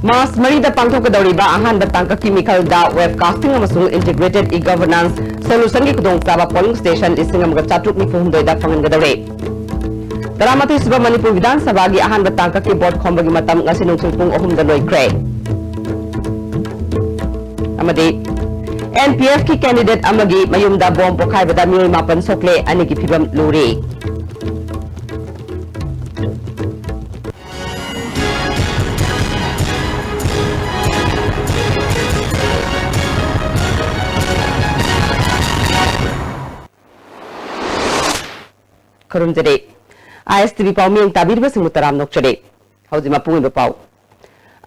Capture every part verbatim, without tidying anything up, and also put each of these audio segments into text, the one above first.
March ꯃꯔꯤꯗ ꯄꯥꯡꯊꯣꯛꯀꯗꯧꯔꯤꯕ ꯑꯍꯥꯟꯕ ꯇꯥꯡꯀꯛꯀꯤ ꯃꯤꯈꯜꯗ webcasting ꯑꯃꯁꯨꯡ integrated e-governance solutionꯒꯤ ꯈꯨꯗꯣꯡꯆꯥꯕ polling station ꯂꯤꯁꯤꯡ ꯑꯃꯒ ꯆꯥꯇ꯭ꯔꯨꯛ ꯅꯤꯐꯨ ꯍꯨꯝꯗꯣꯏꯗ ꯐꯪꯍꯟꯒꯗꯧꯔꯦ꯫ ꯇꯔꯥꯃꯥꯊꯣꯏ ꯁꯨꯕ ꯃꯅꯤꯄꯨꯔ ꯕꯤꯙꯥꯟ ꯁꯚꯥꯒꯤ ꯑꯍꯥꯟꯕ ꯇꯥꯡꯀꯛꯀꯤ ꯚꯣꯠ ꯈꯣꯝꯕꯒꯤ ꯃꯇꯝ ꯉꯁꯤ ꯅꯨꯡꯊꯤꯜ ꯄꯨꯡ ꯑꯍꯨꯝꯗ ꯂꯣꯏꯈ꯭ꯔꯦ꯫ ꯑꯃꯗꯤ NPFꯀꯤ candidate ꯑꯃꯒꯤ ꯃꯌꯨꯝꯗ ꯕꯣꯝ ꯄꯣꯈꯥꯏꯕꯗ ꯃꯤꯑꯣꯏ ꯃꯥꯄꯟ ꯁꯣꯛꯂꯦ, ꯑꯅꯤꯒꯤ ꯐꯤꯕꯝ ꯂꯨꯔꯤ꯫ ꯈꯨꯔꯨꯝꯖꯔꯤ꯫ ISTV ꯄꯥꯎ ꯃꯤꯠꯌꯦꯡ ꯇꯥꯕꯤꯔꯤꯕꯁꯤꯡꯕꯨ ꯇꯔꯥꯝꯅ ꯑꯣꯛꯆꯔꯤ꯫ ꯍꯧꯖꯤꯛ ꯃꯄꯨꯡ ꯑꯣꯏꯕ ꯄꯥꯎ꯫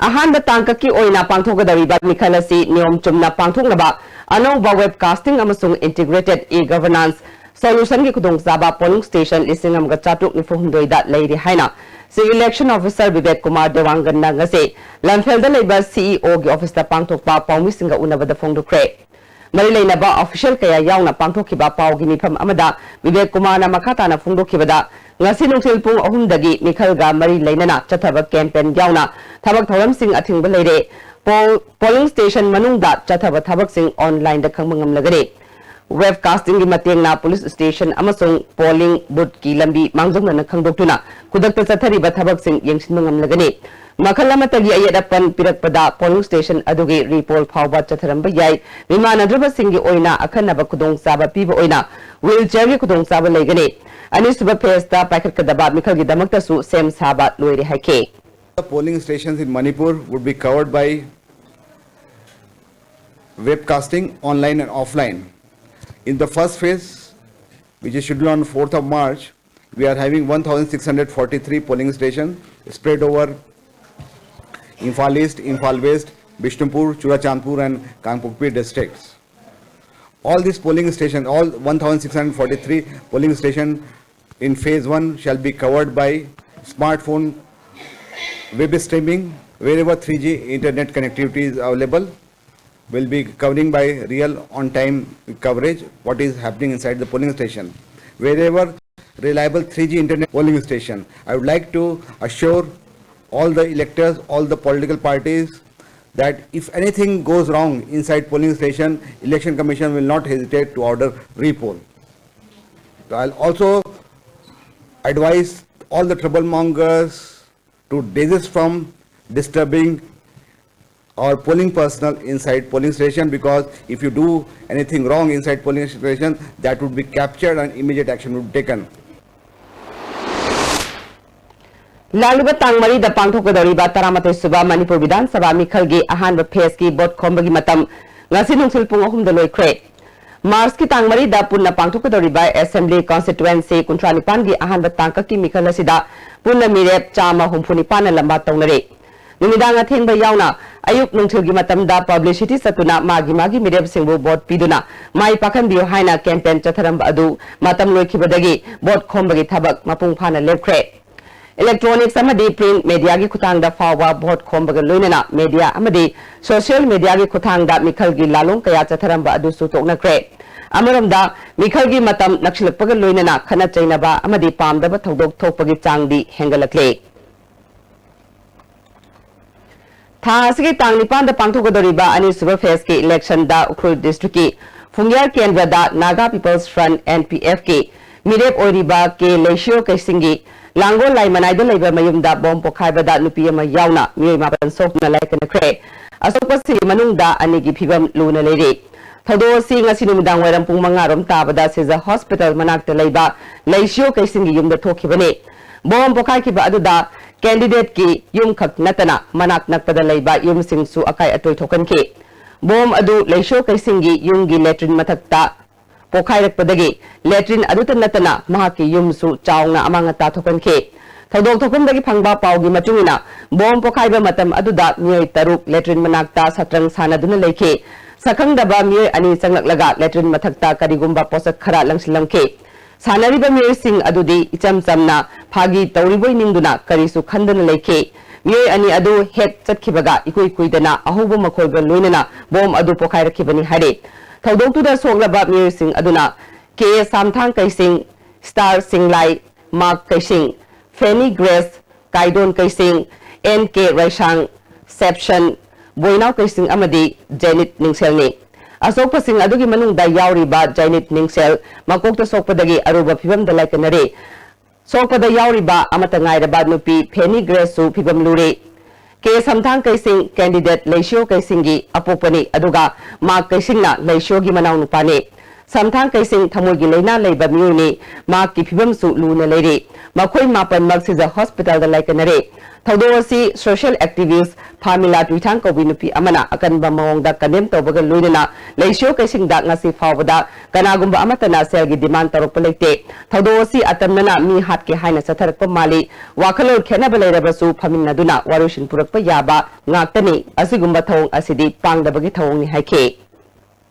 ꯑꯍꯥꯟꯕ ꯇꯥꯡꯀꯛꯀꯤ ꯑꯣꯏꯅ ꯄꯥꯡꯊꯣꯛꯀꯗꯧꯔꯤꯕ ꯃꯤꯈꯜ ꯑꯁꯤ ꯅꯤꯌꯣꯝ ꯆꯨꯝꯅ ꯄꯥꯡꯊꯣꯛꯅꯕ ꯑꯅꯧꯕ webcasting ꯑꯃꯁꯨꯡ integrated e-governance solutionꯒꯤ ꯈꯨꯗꯣꯡꯆꯥꯕ polling station ꯂꯤꯁꯤꯡ ꯑꯃꯒ ꯆꯥꯇ꯭ꯔꯨꯛ ꯅꯤꯐꯨ ꯍꯨꯝꯗꯣꯏꯗ ꯂꯩꯔꯤ ꯍꯥꯏꯅ Civil Election Officer Bibek Kumar ꯗꯦꯋꯥꯡꯒꯟꯅ ꯉꯁꯤ ꯂꯝꯐꯦꯜꯗ ꯂꯩꯕ CEOꯒꯤ officeꯇ ꯄꯥꯡꯊꯣꯛꯄ ꯄꯥꯎꯃꯤꯁꯤꯡꯒ ꯎꯅꯕꯗ ꯐꯣꯡꯗꯣꯛꯈ꯭ꯔꯦ꯫ ꯃꯔꯤ ꯂꯩꯅꯕ official ꯀꯌꯥ ꯌꯥꯎꯅ ꯄꯥꯡꯊꯣꯛꯈꯤꯕ ꯄꯥꯎꯒꯤ ꯃꯤꯐꯝ ꯑꯃꯗ ꯕꯤꯕꯦꯛ ꯀꯨꯃꯥꯔꯅ ꯃꯈꯥ ꯇꯥꯅ ꯐꯣꯡꯗꯣꯛꯈꯤꯕꯗ, ꯉꯁꯤ ꯅꯨꯡꯊꯤꯜ ꯄꯨꯡ ꯑꯍꯨꯝꯗꯒꯤ ꯃꯤꯈꯜꯒ ꯃꯔꯤ ꯂꯩꯅꯅ ꯆꯠꯊꯕ campaign ꯌꯥꯎꯅ ꯊꯕꯛ ꯊꯧꯔꯝꯁꯤꯡ ꯑꯊꯤꯡꯕ ꯂꯩꯔꯦ꯫ Poll-, polling station ꯃꯅꯨꯡꯗ ꯆꯠꯊꯕ ꯊꯕꯛꯁꯤꯡ onlineꯗ ꯈꯪꯕ ꯉꯝꯂꯒꯅꯤ꯫ Webcastingꯒꯤ ꯃꯇꯦꯡꯅ police station ꯑꯃꯁꯨꯡ polling boothꯀꯤ ꯂꯝꯕꯤ ꯃꯥꯡꯖꯧꯅꯅ ꯈꯪꯗꯣꯛꯇꯨꯅ ꯈꯨꯗꯛꯇ ꯆꯠꯊꯔꯤꯕ ꯊꯕꯛꯁꯤꯡ ꯌꯦꯡꯁꯤꯟꯕ ꯉꯝꯂꯒꯅꯤ꯫ ꯃꯈꯜ ꯑꯃꯠꯇꯒꯤ ꯑꯌꯦꯠ ꯑꯄꯟ ꯄꯤꯔꯛꯄꯗ polling station ꯑꯗꯨꯒꯤ repoll ꯐꯥꯎꯕ ꯆꯠꯊꯔꯝꯕ ꯌꯥꯏ꯫ ꯃꯤꯃꯥꯟꯅꯗ꯭ꯔꯕꯁꯤꯡꯒꯤ ꯑꯣꯏꯅ ꯑꯈꯟꯅꯕ ꯈꯨꯗꯣꯡꯆꯥꯕ ꯄꯤꯕ ꯑꯣꯏꯅ wheelchairꯒꯤ ꯈꯨꯗꯣꯡꯆꯥꯕ ꯂꯩꯒꯅꯤ꯫ ꯑꯅꯤꯁꯨꯕ phaseꯇ ꯄꯥꯏꯈꯠꯀꯗꯕ ꯃꯤꯈꯜꯒꯤꯗꯃꯛꯇꯁꯨ ꯁꯦꯝ ꯁꯥꯕ ꯂꯣꯏꯔꯦ ꯍꯥꯏꯈꯤ꯫ The polling stations in Manipur would be covered by webcasting online and offline. In the first phase, which is scheduled on fourth of March, we are having one thousand six hundred forty-three polling stations spread over Imphal East, Imphal West, Bishnupur, Churachandpur and Kangpokpi districts. All these polling stations, all one thousand six hundred forty-three polling stations in phase one shall be covered by smartphone web streaming wherever three G internet connectivity is available. Will be covering by real on-time coverage what is happening inside the polling station. Wherever reliable three G internet polling station, I would like to assure all the electors, all the political parties, that if anything goes wrong inside polling station, Election Commission will not hesitate to order repoll. So I'll also advise all the troublemongers to desist from disturbing our polling personnel inside polling station, because if you do anything wrong inside polling station, that would be captured and immediate action would be taken. ꯂꯥꯛꯂꯤꯕ ꯇꯥꯡ ꯃꯔꯤꯗ ꯄꯥꯡꯊꯣꯛꯀꯗꯧꯔꯤꯕ ꯇꯔꯥꯃꯥꯊꯣꯏ ꯁꯨꯕ ꯃꯅꯤꯄꯨꯔ ꯕꯤꯙꯥꯟ ꯁꯚꯥ ꯃꯤꯈꯜꯒꯤ ꯑꯍꯥꯟꯕ ꯐꯦꯁꯀꯤ vote ꯈꯣꯝꯕꯒꯤ ꯃꯇꯝ ꯉꯁꯤ ꯅꯨꯡꯊꯤꯜ ꯄꯨꯡ ꯑꯍꯨꯝꯗ ꯂꯣꯏꯈ꯭ꯔꯦ꯫ ꯃꯥꯔꯆꯀꯤ ꯇꯥꯡ ꯃꯔꯤꯗ ꯄꯨꯟꯅ ꯄꯥꯡꯊꯣꯛꯀꯗꯧꯔꯤꯕ ꯑꯦꯁꯦꯝꯕ꯭ꯂꯤ ꯀꯣꯟꯁꯇꯤꯇ꯭ꯋꯦꯟꯁꯤ ꯀꯨꯟꯊ꯭ꯔꯥ ꯅꯤꯄꯥꯟꯒꯤ ꯑꯍꯥꯟꯕ ꯇꯥꯡꯀꯛꯀꯤ ꯃꯤꯈꯜ ꯑꯁꯤꯗ ꯄꯨꯟꯅ ꯃꯤꯔꯦꯞ ꯆꯥꯝꯃ ꯍꯨꯝꯐꯨ ꯅꯤꯄꯥꯟꯅ ꯂꯝꯕꯥ ꯇꯧꯅꯔꯦ꯫ ꯅꯨꯃꯤꯗꯥꯡ ꯑꯊꯦꯡꯕ ꯌꯥꯎꯅ ꯑꯌꯨꯛ ꯅꯨꯡꯊꯤꯜꯒꯤ ꯃꯇꯝꯗ ꯄꯕ꯭ꯂꯤꯁꯤꯇꯤ ꯆꯠꯇꯨꯅ ꯃꯥꯒꯤ ꯃꯥꯒꯤ ꯃꯤꯔꯦꯞꯁꯤꯡꯕꯨ ꯚꯣꯠ ꯄꯤꯗꯨꯅ ꯃꯥꯏ ꯄꯥꯛꯍꯟꯕꯤꯌꯨ ꯍꯥꯏꯅ ꯀꯦꯝꯄꯦꯟ ꯆꯠꯊꯔꯝꯕ ꯑꯗꯨ ꯃꯇꯝ ꯂꯣꯏꯈꯤꯕꯗꯒꯤ ꯚꯣꯠ ꯈꯣꯝꯕꯒꯤ ꯊꯕꯛ ꯃꯄꯨꯡ ꯐꯥꯅ ꯂꯦꯞꯈ꯭ꯔꯦ꯫ ꯏꯂꯦꯛꯇ꯭ꯔꯣꯅꯤꯛꯁ ꯑꯃꯗꯤ ꯄ꯭ꯔꯤꯟꯠ ꯃꯦꯗꯤꯌꯥꯒꯤ ꯈꯨꯠꯊꯥꯡꯗ ꯐꯥꯎꯕ ꯚꯣꯠ ꯈꯣꯝꯕꯒ ꯂꯣꯏꯅꯅ ꯃꯦꯗꯤꯌꯥ ꯑꯃꯗꯤ ꯁꯣꯁꯤꯌꯦꯜ ꯃꯦꯗꯤꯌꯥꯒꯤ ꯈꯨꯠꯊꯥꯡꯗ ꯃꯤꯈꯜꯒꯤ ꯂꯥꯂꯣꯡ ꯀꯌꯥ ꯆꯠꯊꯔꯝꯕ ꯑꯗꯨꯁꯨ ꯇꯣꯛꯅꯈ꯭ꯔꯦ꯫ ꯑꯃꯔꯣꯝꯗ ꯃꯤꯈꯜꯒꯤ ꯃꯇꯝ ꯅꯛꯁꯤꯜꯂꯛꯄꯒ ꯂꯣꯏꯅꯅ ꯈꯠꯅ ꯆꯩꯅꯕ ꯑꯃꯗꯤ ꯄꯥꯝꯗꯕ ꯊꯧꯗꯣꯛ ꯊꯣꯛꯄꯒꯤ ꯆꯥꯡꯗꯤ ꯍꯦꯟꯒꯠꯂꯛꯂꯦ꯫ ꯊꯥ ꯑꯁꯤꯒꯤ ꯇꯥꯡ ꯅꯤꯄꯥꯟꯗ ꯄꯥꯡꯊꯣꯛꯀꯗꯧꯔꯤꯕ ꯑꯅꯤꯁꯨꯕ ꯐꯦꯁꯀꯤ ꯏꯂꯦꯛꯁꯟꯗ ꯎꯈ꯭ꯔꯨꯜ ꯗꯤꯁꯇ꯭ꯔꯤꯛꯀꯤ ꯐꯨꯡꯌꯥꯔ ꯀꯦꯟꯗ꯭ꯔꯗ Naga people's front, N P ꯑꯦꯐꯀꯤ ꯃꯤꯔꯦꯞ ꯑꯣꯏꯔꯤꯕ ꯀꯦ ꯂꯩꯁꯤꯌꯣ ꯀꯩꯁꯤꯡꯒꯤ ꯂꯥꯡꯒꯣꯜ ꯂꯥꯏ ꯃꯅꯥꯏꯗ ꯂꯩꯕ ꯃꯌꯨꯝꯗ ꯕꯣꯝ ꯄꯣꯈꯥꯏꯕꯗ ꯅꯨꯄꯤ ꯑꯃ ꯌꯥꯎꯅ ꯃꯤꯑꯣꯏ ꯃꯥꯄꯟ ꯁꯣꯛꯇꯨꯅ ꯂꯥꯏꯀꯠꯅꯈ꯭ꯔꯦ꯫ ꯑꯁꯣꯛꯄꯁꯤꯡꯒꯤ ꯃꯅꯨꯡꯗ ꯑꯅꯤꯒꯤ ꯐꯤꯕꯝ ꯂꯨꯅ ꯂꯩꯔꯤ꯫ ꯊꯧꯗꯣꯛ ꯑꯁꯤ ꯉꯁꯤ ꯅꯨꯃꯤꯗꯥꯡ ꯋꯥꯏꯔꯝ ꯄꯨꯡ ꯃꯉꯥ ꯔꯣꯝ ꯇꯥꯕꯗ ꯁꯤꯖ ꯍꯣꯁꯄꯤꯇꯥꯜ ꯃꯅꯥꯛꯇ ꯂꯩꯕ ꯂꯩꯁꯤꯌꯣ ꯀꯩꯁꯤꯡꯒꯤ ꯌꯨꯝꯗ ꯊꯣꯛꯈꯤꯕꯅꯤ꯫ ꯕꯣꯝ ꯄꯣꯈꯥꯏꯈꯤꯕ ꯑꯗꯨꯗ ꯀꯦꯟꯗꯤꯗꯦꯠꯀꯤ ꯌꯨꯝꯈꯛ ꯅꯠꯇꯅ ꯃꯅꯥꯛ ꯅꯛꯄꯗ ꯂꯩꯕ ꯌꯨꯝꯁꯤꯡꯁꯨ ꯑꯀꯥꯏ ꯑꯇꯣꯏ ꯊꯣꯛꯍꯟꯈꯤ꯫ ꯕꯣꯝ ꯑꯗꯨ ꯂꯩꯁꯤꯌꯣ ꯀꯩꯁꯤꯡꯒꯤ ꯌꯨꯝꯒꯤ ꯂꯦꯇ꯭ꯔꯤꯟ ꯃꯊꯛꯇ ꯄꯣꯈꯥꯏꯔꯛꯄꯗꯒꯤ ꯂꯦꯇ꯭ꯔꯤꯟ ꯑꯗꯨꯇ ꯅꯠꯇꯅ ꯃꯍꯥꯛꯀꯤ ꯌꯨꯝꯁꯨ ꯆꯥꯎꯅ ꯑꯃꯥꯡ ꯑꯇꯥ ꯊꯣꯛꯍꯟꯈꯤ꯫ ꯊꯧꯗꯣꯛ ꯊꯣꯛꯐꯝꯗꯒꯤ ꯐꯪꯕ ꯄꯥꯎꯒꯤ ꯃꯇꯨꯡ ꯏꯟꯅ, ꯕꯣꯝ ꯄꯣꯈꯥꯏꯕ ꯃꯇꯝ ꯑꯗꯨꯗ ꯃꯤꯑꯣꯏ ꯇꯔꯨꯛ ꯂꯦꯇ꯭ꯔꯤꯟ ꯃꯅꯥꯛꯇ ꯁꯠꯇ꯭ꯔꯪ ꯁꯥꯟꯅꯗꯨꯅ ꯂꯩꯈꯤ꯫ ꯁꯛꯈꯪꯗꯕ ꯃꯤꯑꯣꯏ ꯑꯅꯤ ꯆꯪꯂꯛꯂꯒ ꯂꯦꯇ꯭ꯔꯤꯟ ꯃꯊꯛꯇ ꯀꯔꯤꯒꯨꯝꯕ ꯄꯣꯠꯁꯛ ꯈꯔ ꯂꯪꯁꯤꯜꯂꯝꯈꯤ꯫ ꯁꯥꯟꯅꯔꯤꯕ ꯃꯤꯑꯣꯏꯁꯤꯡ ꯑꯗꯨꯗꯤ ꯏꯆꯝ ꯆꯝꯅ ꯐꯥꯒꯤ ꯇꯧꯔꯤꯕꯣꯏ ꯅꯤꯡꯗꯨꯅ ꯀꯔꯤꯁꯨ ꯈꯟꯗꯅ ꯂꯩꯈꯤ꯫ ꯃꯤꯑꯣꯏ ꯑꯅꯤ ꯑꯗꯨ ꯍꯦꯛ ꯆꯠꯈꯤꯕꯒ ꯏꯀꯨꯏ ꯀꯨꯏꯗꯅ ꯑꯍꯧꯕ ꯃꯈꯣꯜꯒ ꯂꯣꯏꯅꯅ ꯕꯣꯝ ꯑꯗꯨ ꯄꯣꯈꯥꯏꯔꯛꯈꯤꯕꯅꯤ ꯍꯥꯏꯔꯤ꯫ ꯊꯧꯗꯣꯛꯇꯨꯗ ꯁꯣꯛꯂꯕ ꯃꯤꯑꯣꯏꯁꯤꯡ ꯑꯗꯨꯅ K A ꯁꯥꯝꯊꯥꯡ ꯀꯩꯁꯤꯡ, star ꯁꯤꯡꯂꯥꯏ, mark ꯀꯩꯁꯤꯡ, ꯐꯦꯅꯤ Grace ꯀꯥꯏꯗꯣꯟ ꯀꯩꯁꯤꯡ, and ꯀꯦ ꯔꯩꯁꯥꯡ, ꯁꯦꯞꯁꯟ, ꯕꯣꯏꯅꯥꯎ ꯀꯩꯁꯤꯡ ꯑꯃꯗꯤ ꯖꯦꯅꯤꯠ ꯅꯤꯡꯁꯦꯜꯅꯤ꯫ ꯑꯁꯣꯛꯄꯁꯤꯡ ꯑꯗꯨꯒꯤ ꯃꯅꯨꯡꯗ ꯌꯥꯎꯔꯤꯕ ꯖꯦꯅꯤꯠ ꯅꯤꯡꯁꯦꯜ ꯃꯀꯣꯛꯇ ꯁꯣꯛꯄꯗꯒꯤ ꯑꯔꯨꯕ ꯐꯤꯕꯝꯗ ꯂꯥꯏꯀꯠꯅꯔꯤ꯫ ꯁꯣꯛꯄꯗ ꯌꯥꯎꯔꯤꯕ ꯑꯃꯠꯇ ꯉꯥꯏꯔꯕ ꯅꯨꯄꯤ ꯐꯦꯅꯤ ꯒ꯭ꯔꯦꯁꯁꯨ ꯐꯤꯕꯝ ꯂꯨꯔꯤ꯫ ꯀꯦ ꯁꯝꯊꯥꯡ ꯀꯩꯁꯤꯡ, candidate ꯂꯩꯁꯤꯌꯣ ꯀꯩꯁꯤꯡꯒꯤ ꯑꯄꯣꯛꯄꯅꯤ, ꯑꯗꯨꯒ ꯃꯥꯛ ꯀꯩꯁꯤꯡꯅ ꯂꯩꯁꯤꯌꯣꯒꯤ ꯃꯅꯥꯎꯅꯨꯄꯥꯅꯤ꯫ ꯁꯝꯊꯥꯡ ꯀꯩꯁꯤꯡ ꯊꯃꯣꯏꯒꯤ ꯂꯥꯏꯅꯥ ꯂꯩꯕ ꯃꯤꯑꯣꯏꯅꯤ꯫ ꯃꯍꯥꯛꯀꯤ ꯐꯤꯕꯝꯁꯨ ꯂꯨꯅ ꯂꯩꯔꯤ꯫ ꯃꯈꯣꯏ ꯃꯥꯄꯟꯃꯛ ꯁꯤꯖ ꯍꯣꯁꯄꯤꯇꯥꯜꯗ ꯂꯥꯏꯀꯠꯅꯔꯦ꯫ ꯊꯧꯗꯣꯛ ꯑꯁꯤ social activist ꯐꯥꯃꯤꯂꯥ ꯇꯨꯏꯊꯥꯡ ꯀꯧꯕꯤ ꯅꯨꯄꯤ ꯑꯃꯅ ꯑꯀꯟꯕ ꯃꯑꯣꯡꯗ condemn ꯇꯧꯕꯒ ꯂꯣꯏꯅꯅ ꯂꯩꯁꯤꯌꯣ ꯀꯩꯁꯤꯡꯗ ꯉꯁꯤ ꯐꯥꯎꯕꯗ ꯀꯅꯥꯒꯨꯝꯕ ꯑꯃꯠꯇꯅ ꯁꯦꯜꯒꯤ demand ꯇꯧꯔꯛꯄ ꯂꯩꯇꯦ꯫ ꯊꯧꯗꯣꯛ ꯑꯁꯤ ꯑꯇꯝꯅꯅ ꯃꯤ ꯍꯥꯠꯀꯦ ꯍꯥꯏꯅ ꯆꯠꯊꯔꯛꯄ ꯃꯥꯜꯂꯤ꯫ ꯋꯥꯈꯜꯂꯣꯟ ꯈꯦꯠꯅꯕ ꯂꯩꯔꯕꯁꯨ ꯐꯝꯃꯤꯟꯅꯗꯨꯅ ꯋꯥꯔꯣꯏꯁꯤꯟ ꯄꯨꯔꯛꯄ ꯌꯥꯕ ꯉꯥꯛꯇꯅꯤ꯫ ꯑꯁꯤꯒꯨꯝꯕ ꯊꯧꯑꯣꯡ ꯑꯁꯤꯗꯤ ꯄꯥꯡꯗꯕꯒꯤ ꯊꯧꯑꯣꯡꯅꯤ ꯍꯥꯏꯈꯤ꯫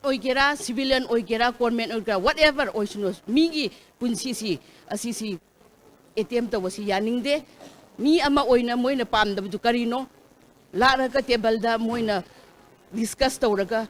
ꯑꯣꯏꯒꯦꯔꯥ, civilian ꯑꯣꯏꯒꯦꯔꯥ, government ꯑꯣꯏꯒꯦꯔꯥ, whatever ꯑꯣꯏꯁꯅꯨ, ꯃꯤꯒꯤ ꯄꯨꯟꯁꯤꯁꯤ ꯑꯁꯤꯁꯤ attempt ꯇꯧꯕꯁꯤ ꯌꯥꯅꯤꯡꯗꯦ꯫ ꯃꯤ ꯑꯃ ꯑꯣꯏꯅ ꯃꯣꯏꯅ ꯄꯥꯝꯗꯕꯗꯨ ꯀꯔꯤꯅꯣ? ꯂꯥꯛꯂꯒ ꯇꯦꯕꯜꯗ ꯃꯣꯏꯅ discuss ꯇꯧꯔꯒ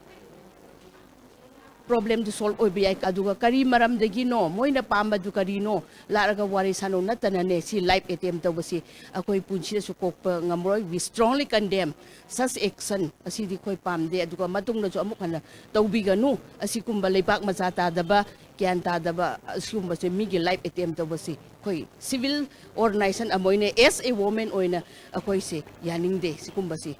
problemꯗꯨ solve ꯑꯣꯏꯕ ꯌꯥꯏ꯫ ꯑꯗꯨꯒ ꯀꯔꯤ ꯃꯔꯝꯗꯒꯤꯅꯣ, ꯃꯣꯏꯅ ꯄꯥꯝꯕꯗꯨ ꯀꯔꯤꯅꯣ, ꯂꯥꯛꯂꯒ ꯋꯥꯔꯤ ꯁꯥꯟꯅꯧ꯫ ꯅꯠꯇꯅꯅꯦ, ꯁꯤ life attempt ꯇꯧꯕꯁꯤ ꯑꯩꯈꯣꯏ ꯄꯨꯟꯁꯤꯗꯁꯨ ꯀꯣꯛꯄ ꯉꯝꯃꯔꯣꯏ꯫ We strongly condemn such action꯫ ꯑꯁꯤꯗꯤ ꯑꯩꯈꯣꯏ ꯄꯥꯝꯗꯦ꯫ ꯑꯗꯨꯒ ꯃꯇꯨꯡꯗꯁꯨ ꯑꯃꯨꯛ ꯍꯟꯅ ꯇꯧꯕꯤꯒꯅꯨ꯫ ꯑꯁꯤꯒꯨꯝꯕ ꯂꯩꯕꯥꯛ ꯃꯆꯥ ꯇꯥꯗꯕ, ꯒ꯭ꯌꯥꯟ ꯇꯥꯗꯕ, ꯑꯁꯤꯒꯨꯝꯕꯁꯦ ꯃꯤꯒꯤ life attempt ꯇꯧꯕꯁꯤ ꯑꯩꯈꯣꯏ civil organization ꯑꯃ ꯑꯣꯏꯅ, as a woman ꯑꯣꯏꯅ ꯑꯩꯈꯣꯏꯁꯦ ꯌꯥꯅꯤꯡꯗꯦ ꯁꯤꯒꯨꯝꯕꯁꯤ꯫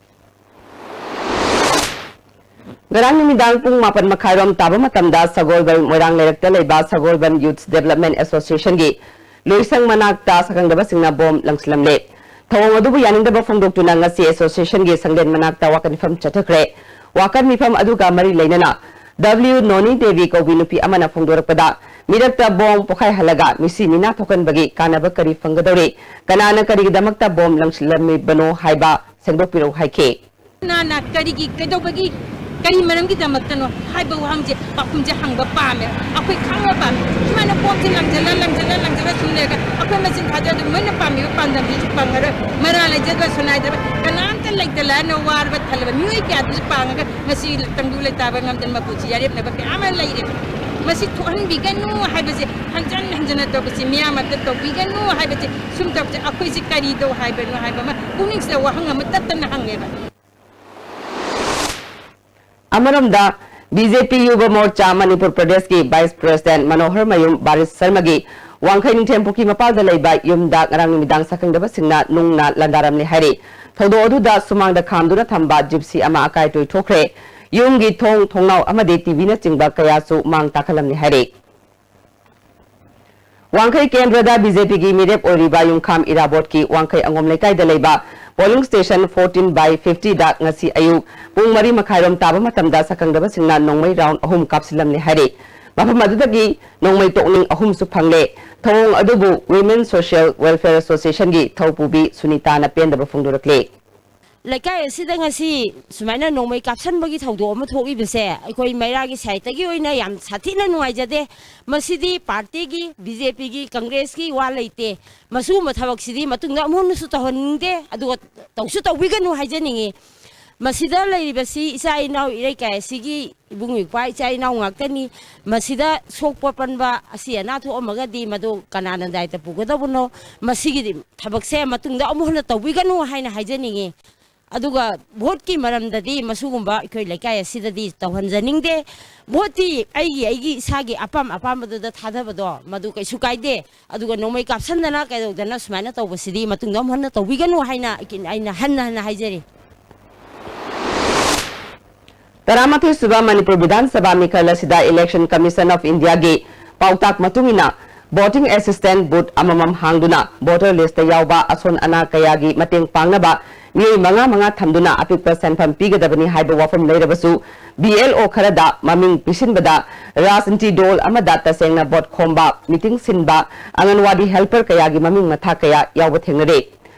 ꯉꯔꯥꯡ ꯅꯨꯃꯤꯗꯥꯡ ꯄꯨꯡ ꯃꯥꯄꯟ ꯃꯈꯥꯏꯔꯣꯝ ꯇꯥꯕ ꯃꯇꯝꯗ ꯁꯒꯣꯜꯕꯟ ꯃꯣꯏꯔꯥꯡ ꯂꯩꯔꯛꯇ ꯂꯩꯕ ꯁꯒꯣꯜꯕꯟ Youth Development Associationꯒꯤ ꯂꯣꯏꯁꯪ ꯃꯅꯥꯛꯇ ꯁꯛꯈꯪꯗꯕꯁꯤꯡꯅ ꯕꯣꯝ ꯂꯪꯁꯤꯜꯂꯝꯂꯦ꯫ ꯊꯧꯑꯣꯡ ꯑꯗꯨꯕꯨ ꯌꯥꯅꯤꯡꯗꯕ ꯐꯣꯡꯗꯣꯛꯇꯨꯅ ꯉꯁꯤ associationꯒꯤ ꯁꯪꯂꯦꯟ ꯃꯅꯥꯛꯇ ꯋꯥꯀꯠ ꯃꯤꯐꯝ ꯆꯠꯊꯈ꯭ꯔꯦ꯫ ꯋꯥꯀꯠ ꯃꯤꯐꯝ ꯑꯗꯨꯒ ꯃꯔꯤ ꯂꯩꯅꯅ W ꯅꯣꯅꯤ ꯗꯦꯕꯤ ꯀꯧꯕꯤ ꯅꯨꯄꯤ ꯑꯃꯅ ꯐꯣꯡꯗꯣꯔꯛꯄꯗ, ꯃꯤꯔꯛꯇ ꯕꯣꯝ ꯄꯣꯈꯥꯏꯍꯜꯂꯒ ꯃꯤꯁꯤ ꯃꯤꯅꯥ ꯊꯣꯛꯍꯟꯕꯒꯤ ꯀꯥꯟꯅꯕ ꯀꯔꯤ ꯐꯪꯒꯗꯧꯔꯤ? ꯀꯅꯥꯅ ꯀꯔꯤꯒꯤꯗꯃꯛꯇ ꯕꯣꯝ ꯂꯪꯁꯤꯜꯂꯝꯃꯤꯕꯅꯣ ꯍꯥꯏꯕ ꯁꯦꯡꯗꯣꯛꯄꯤꯔꯛꯎ ꯍꯥꯏꯈꯤ꯫ ꯀꯅꯥꯅ ꯀꯔꯤꯒꯤ, ꯀꯩꯗꯧꯕꯒꯤ, ꯀꯔꯤ ꯃꯔꯝꯒꯤꯗꯃꯛꯇꯅꯣ ꯍꯥꯏꯕ ꯋꯥꯍꯪꯁꯦ, ꯄꯥꯎꯈꯨꯝꯁꯦ ꯍꯪꯕ ꯄꯥꯝꯃꯦ꯫ ꯑꯩꯈꯣꯏ ꯈꯪꯕ ꯄꯥꯝꯃꯦ꯫ ꯁꯨꯃꯥꯏꯅ ꯕꯣꯝꯁꯦ ꯂꯪꯁꯤꯜꯂ, ꯂꯪꯁꯤꯜꯂ, ꯂꯪꯁꯤꯜꯂ ꯁꯨꯝ ꯂꯩꯔꯒ ꯑꯩꯈꯣꯏ ꯃꯁꯦꯟ ꯊꯥꯖꯗ ꯃꯣꯏꯅ ꯄꯥꯝꯃꯤꯕ ꯄꯥꯟꯗꯝꯁꯤꯁꯨ ꯐꯪꯉꯔꯣꯏ꯫ ꯃꯔꯥ ꯂꯩꯖꯗ꯭ꯔ, ꯁꯣꯅꯥꯏꯗ꯭ꯔ, ꯀꯅꯥꯝꯇ ꯂꯩꯇ ꯂꯥꯏꯔꯅ ꯋꯥꯔꯕ ꯊꯜꯂꯕ ꯃꯤꯑꯣꯏ ꯀꯌꯥꯗꯨꯁꯨ ꯄꯥꯡꯉꯒ ꯉꯁꯤ ꯇꯪꯗꯨ ꯂꯩꯇꯥꯕ ꯉꯝꯗꯅ ꯃꯄꯨꯟꯁꯤ ꯌꯥꯔꯦꯞꯅꯕ ꯀꯌꯥ ꯑꯃ ꯂꯩꯔꯦ꯫ ꯃꯁꯤ ꯊꯣꯛꯍꯟꯕꯤꯒꯅꯨ ꯍꯥꯏꯕꯁꯦ ꯍꯟꯖꯟ ꯍꯟꯖꯟꯅ ꯇꯧꯕꯁꯤ, ꯃꯤꯌꯥꯝ ꯑꯃꯇ ꯇꯧꯕꯤꯒꯅꯨ ꯍꯥꯏꯕꯁꯦ, ꯁꯨꯝ ꯇꯧꯕꯁꯦ ꯑꯩꯈꯣꯏꯁꯦ ꯀꯔꯤ ꯇꯧ ꯍꯥꯏꯕꯅꯣ ꯍꯥꯏꯕ ꯑꯃ ꯄꯨꯛꯅꯤꯡꯁꯤꯗ ꯋꯥꯍꯪ ꯑꯃ ꯇꯠꯇꯅ ꯍꯪꯉꯦꯕ꯫ ꯑꯃꯔꯣꯝꯗ, ꯕꯤ ꯖꯦ ꯄꯤ ꯌꯨꯕ ꯃꯣꯔꯆꯥ ꯃꯅꯤꯄꯨꯔ ꯄ꯭ꯔꯗꯦꯁꯀꯤ ꯚꯥꯏꯁ ꯄ꯭ꯔꯦꯁꯤꯗꯦꯟꯠ ꯃꯅꯣꯍꯔ ꯃꯌꯨꯝ ꯕꯥꯔꯤꯁ ꯁꯔꯃꯒꯤ ꯋꯥꯡꯈꯩ ꯅꯤꯡꯊꯦꯝ ꯄꯨꯈ꯭ꯔꯤ ꯃꯄꯥꯜꯗ ꯂꯩꯕ ꯌꯨꯝꯗ ꯉꯔꯥꯡ ꯅꯨꯃꯤꯗꯥꯡ ꯁꯛꯈꯪꯗꯕꯁꯤꯡꯅ ꯅꯨꯡꯅ ꯂꯥꯟꯗꯥꯔꯝꯂꯦ ꯍꯥꯏꯔꯤ꯫ ꯊꯧꯗꯣꯛ ꯑꯗꯨꯗ ꯁꯨꯃꯥꯡꯗ ꯈꯥꯝꯗꯨꯅ ꯊꯝꯕ ꯖꯤꯞꯁꯤ ꯑꯃ ꯑꯀꯥꯏ ꯇꯣꯏꯊꯣꯛꯈ꯭ꯔꯦ꯫ ꯌꯨꯝꯒꯤ ꯊꯣꯡ, ꯊꯣꯡꯅꯥꯎ ꯑꯃꯗꯤ ꯇꯤ ꯚꯤꯅꯆꯤꯡꯕ ꯀꯌꯥꯁꯨ ꯃꯥꯡ ꯇꯥꯛꯍꯜꯂꯝꯂꯦ ꯍꯥꯏꯔꯤ꯫ ꯋꯥꯡꯈꯩ ꯀꯦꯟꯗ꯭ꯔꯗ ꯕꯤ ꯖꯦ ꯄꯤꯒꯤ ꯃꯤꯔꯦꯞ ꯑꯣꯏꯔꯤꯕ ꯌꯨꯝꯈꯥꯝ ꯏꯔꯥꯕꯣꯠꯀꯤ ꯋꯥꯡꯈꯩ ꯑꯉꯣꯝ ꯂꯩꯀꯥꯏꯗ ꯂꯩꯕ polling station fourteen by fifty ꯗ ꯉꯁꯤ ꯑꯌꯨꯛ ꯄꯨꯡ ꯃꯔꯤ ꯃꯈꯥꯏꯔꯣꯝ ꯇꯥꯕ ꯃꯇꯝꯗ ꯁꯛꯈꯪꯗꯕꯁꯤꯡꯅ ꯅꯣꯡꯃꯩ round ꯑꯍꯨꯝ ꯀꯥꯞꯁꯤꯜꯂꯝꯂꯦ ꯍꯥꯏꯔꯤ꯫ ꯃꯐꯝ ꯑꯗꯨꯗꯒꯤ ꯅꯣꯡꯃꯩ ꯇꯣꯛꯅꯤꯡ ꯑꯍꯨꯝꯁꯨ ꯐꯪꯂꯦ꯫ ꯊꯧꯑꯣꯡ ꯑꯗꯨꯕꯨ Women Social Welfare Association ꯒꯤ ꯊꯧꯄꯨꯕꯤ ꯁꯨꯅꯤꯇꯥꯅ ꯄꯦꯟꯗꯕ ꯐꯣꯡꯗꯣꯔꯛꯂꯦ꯫ ꯂꯩꯀꯥꯏ ꯑꯁꯤꯗ ꯉꯁꯤ ꯁꯨꯃꯥꯏꯅ ꯅꯣꯡꯃꯩ ꯀꯥꯞꯁꯟꯕꯒꯤ ꯊꯧꯗꯣꯛ ꯑꯃ ꯊꯣꯛꯂꯤꯕꯁꯦ ꯑꯩꯈꯣꯏ ꯃꯩꯔꯥꯒꯤ side ꯇꯒꯤ ꯑꯣꯏꯅ ꯌꯥꯝ ꯁꯥꯊꯤꯅ ꯅꯨꯡꯉꯥꯏꯖꯗꯦ꯫ ꯃꯁꯤꯗꯤ party ꯒꯤ, ꯕꯤ ꯖꯦ ꯄꯤ ꯒꯤ, Congress ꯀꯤ ꯋꯥ ꯂꯩꯇꯦ꯫ ꯃꯁꯤꯒꯨꯝꯕ ꯊꯕꯛꯁꯤꯗꯤ ꯃꯇꯨꯡꯗ ꯑꯃꯨꯛ ꯍꯟꯅꯁꯨ ꯇꯧꯍꯟꯅꯤꯡꯗꯦ, ꯑꯗꯨꯒ ꯇꯧꯁꯨ ꯇꯧꯕꯤꯒꯅꯨ ꯍꯥꯏꯖꯅꯤꯡꯉꯤ꯫ ꯃꯁꯤꯗ ꯂꯩꯔꯤꯕꯁꯤ ꯏꯆꯥ ꯏꯅꯥꯎ ꯏꯔꯩꯀꯥꯏ ꯑꯁꯤꯒꯤ ꯏꯕꯨꯡ ꯏꯄ꯭ꯋꯥ ꯏꯆꯥ ꯏꯅꯥꯎ ꯉꯥꯛꯇꯅꯤ꯫ ꯃꯁꯤꯗ ꯁꯣꯛꯄ ꯄꯟꯕ ꯑꯁꯤ ꯑꯅꯥ ꯊꯣꯛꯑꯝꯃꯒꯗꯤ ꯃꯗꯨ ꯀꯅꯥꯅ ꯗꯥꯏꯇ ꯄꯨꯒꯗꯕꯅꯣ? ꯃꯁꯤꯒꯤ ꯊꯕꯛꯁꯦ ꯃꯇꯨꯡꯗ ꯑꯃꯨꯛ ꯍꯟꯅ ꯇꯧꯕꯤꯒꯅꯨ ꯍꯥꯏꯅ ꯍꯥꯏꯖꯅꯤꯡꯉꯤ꯫ ꯑꯗꯨꯒ vote ꯀꯤ ꯃꯔꯝꯗꯗꯤ ꯃꯁꯤꯒꯨꯝꯕ ꯑꯩꯈꯣꯏ ꯂꯩꯀꯥꯏ ꯑꯁꯤꯗꯗꯤ ꯇꯧꯍꯟꯖꯅꯤꯡꯗꯦ꯫ Vote ꯇꯤ ꯑꯩꯒꯤ, ꯑꯩꯒꯤ ꯏꯁꯥꯒꯤ ꯑꯄꯥꯝ ꯑꯄꯥꯝꯕꯗꯨꯗ ꯊꯥꯗꯕꯗꯣ ꯃꯗꯨ ꯀꯩꯁꯨ ꯀꯥꯏꯗꯦ꯫ ꯑꯗꯨꯒ ꯅꯣꯡꯃꯩ ꯀꯥꯞꯁꯟꯗꯅ ꯀꯩꯗꯧꯗꯅ ꯁꯨꯃꯥꯏꯅ ꯇꯧꯕꯁꯤꯗꯤ ꯃꯇꯨꯡꯗ ꯑꯃꯨꯛ ꯍꯟꯅ ꯇꯧꯕꯤꯒꯅꯨ ꯍꯥꯏꯅ ꯑꯩꯅ ꯍꯟꯅ ꯍꯟꯅ ꯍꯥꯏꯖꯔꯤ꯫ ꯇꯔꯥꯃꯥꯊꯣꯏ ꯁꯨꯕ ꯃꯅꯤꯄꯨꯔ ꯕꯤꯙꯥꯟ ꯁꯚꯥ ꯃꯤꯈꯜ ꯑꯁꯤꯗ Election Commission of India ꯒꯤ ꯄꯥꯎꯇꯥꯛ ꯃꯇꯨꯡ ꯏꯟꯅ voting assistant booth ꯑꯃꯃꯝ ꯍꯥꯡꯗꯨꯅ voter list ꯇ ꯌꯥꯎꯕ ꯑꯁꯣꯟ ꯑꯅꯥ ꯀꯌꯥꯒꯤ ꯃꯇꯦꯡ ꯄꯥꯡꯅꯕ ꯃꯤꯑꯣꯏ ꯃꯉꯥ ꯃꯉꯥ ꯊꯝꯗꯨꯅ ꯑꯄꯤꯛꯄ ꯁꯦꯟꯐꯝ ꯄꯤꯒꯗꯕꯅꯤ ꯍꯥꯏꯕ ꯋꯥꯐꯝ ꯂꯩꯔꯕꯁꯨ, B L O ꯈꯔꯗ ꯃꯃꯤꯡ ꯄꯤꯁꯤꯟꯕꯗ ꯔꯥꯖꯅꯤꯇꯤ ꯗꯣꯜ ꯑꯃꯗ ꯇꯁꯦꯡꯅ vote ꯈꯣꯝꯕ, meeting ꯁꯤꯟꯕ, ꯑꯪꯒꯟꯋꯥꯗꯤ helper ꯀꯌꯥꯒꯤ ꯃꯃꯤꯡ ꯃꯊꯥ ꯀꯌꯥ ꯌꯥꯎꯕ ꯊꯦꯡꯅꯔꯦ꯫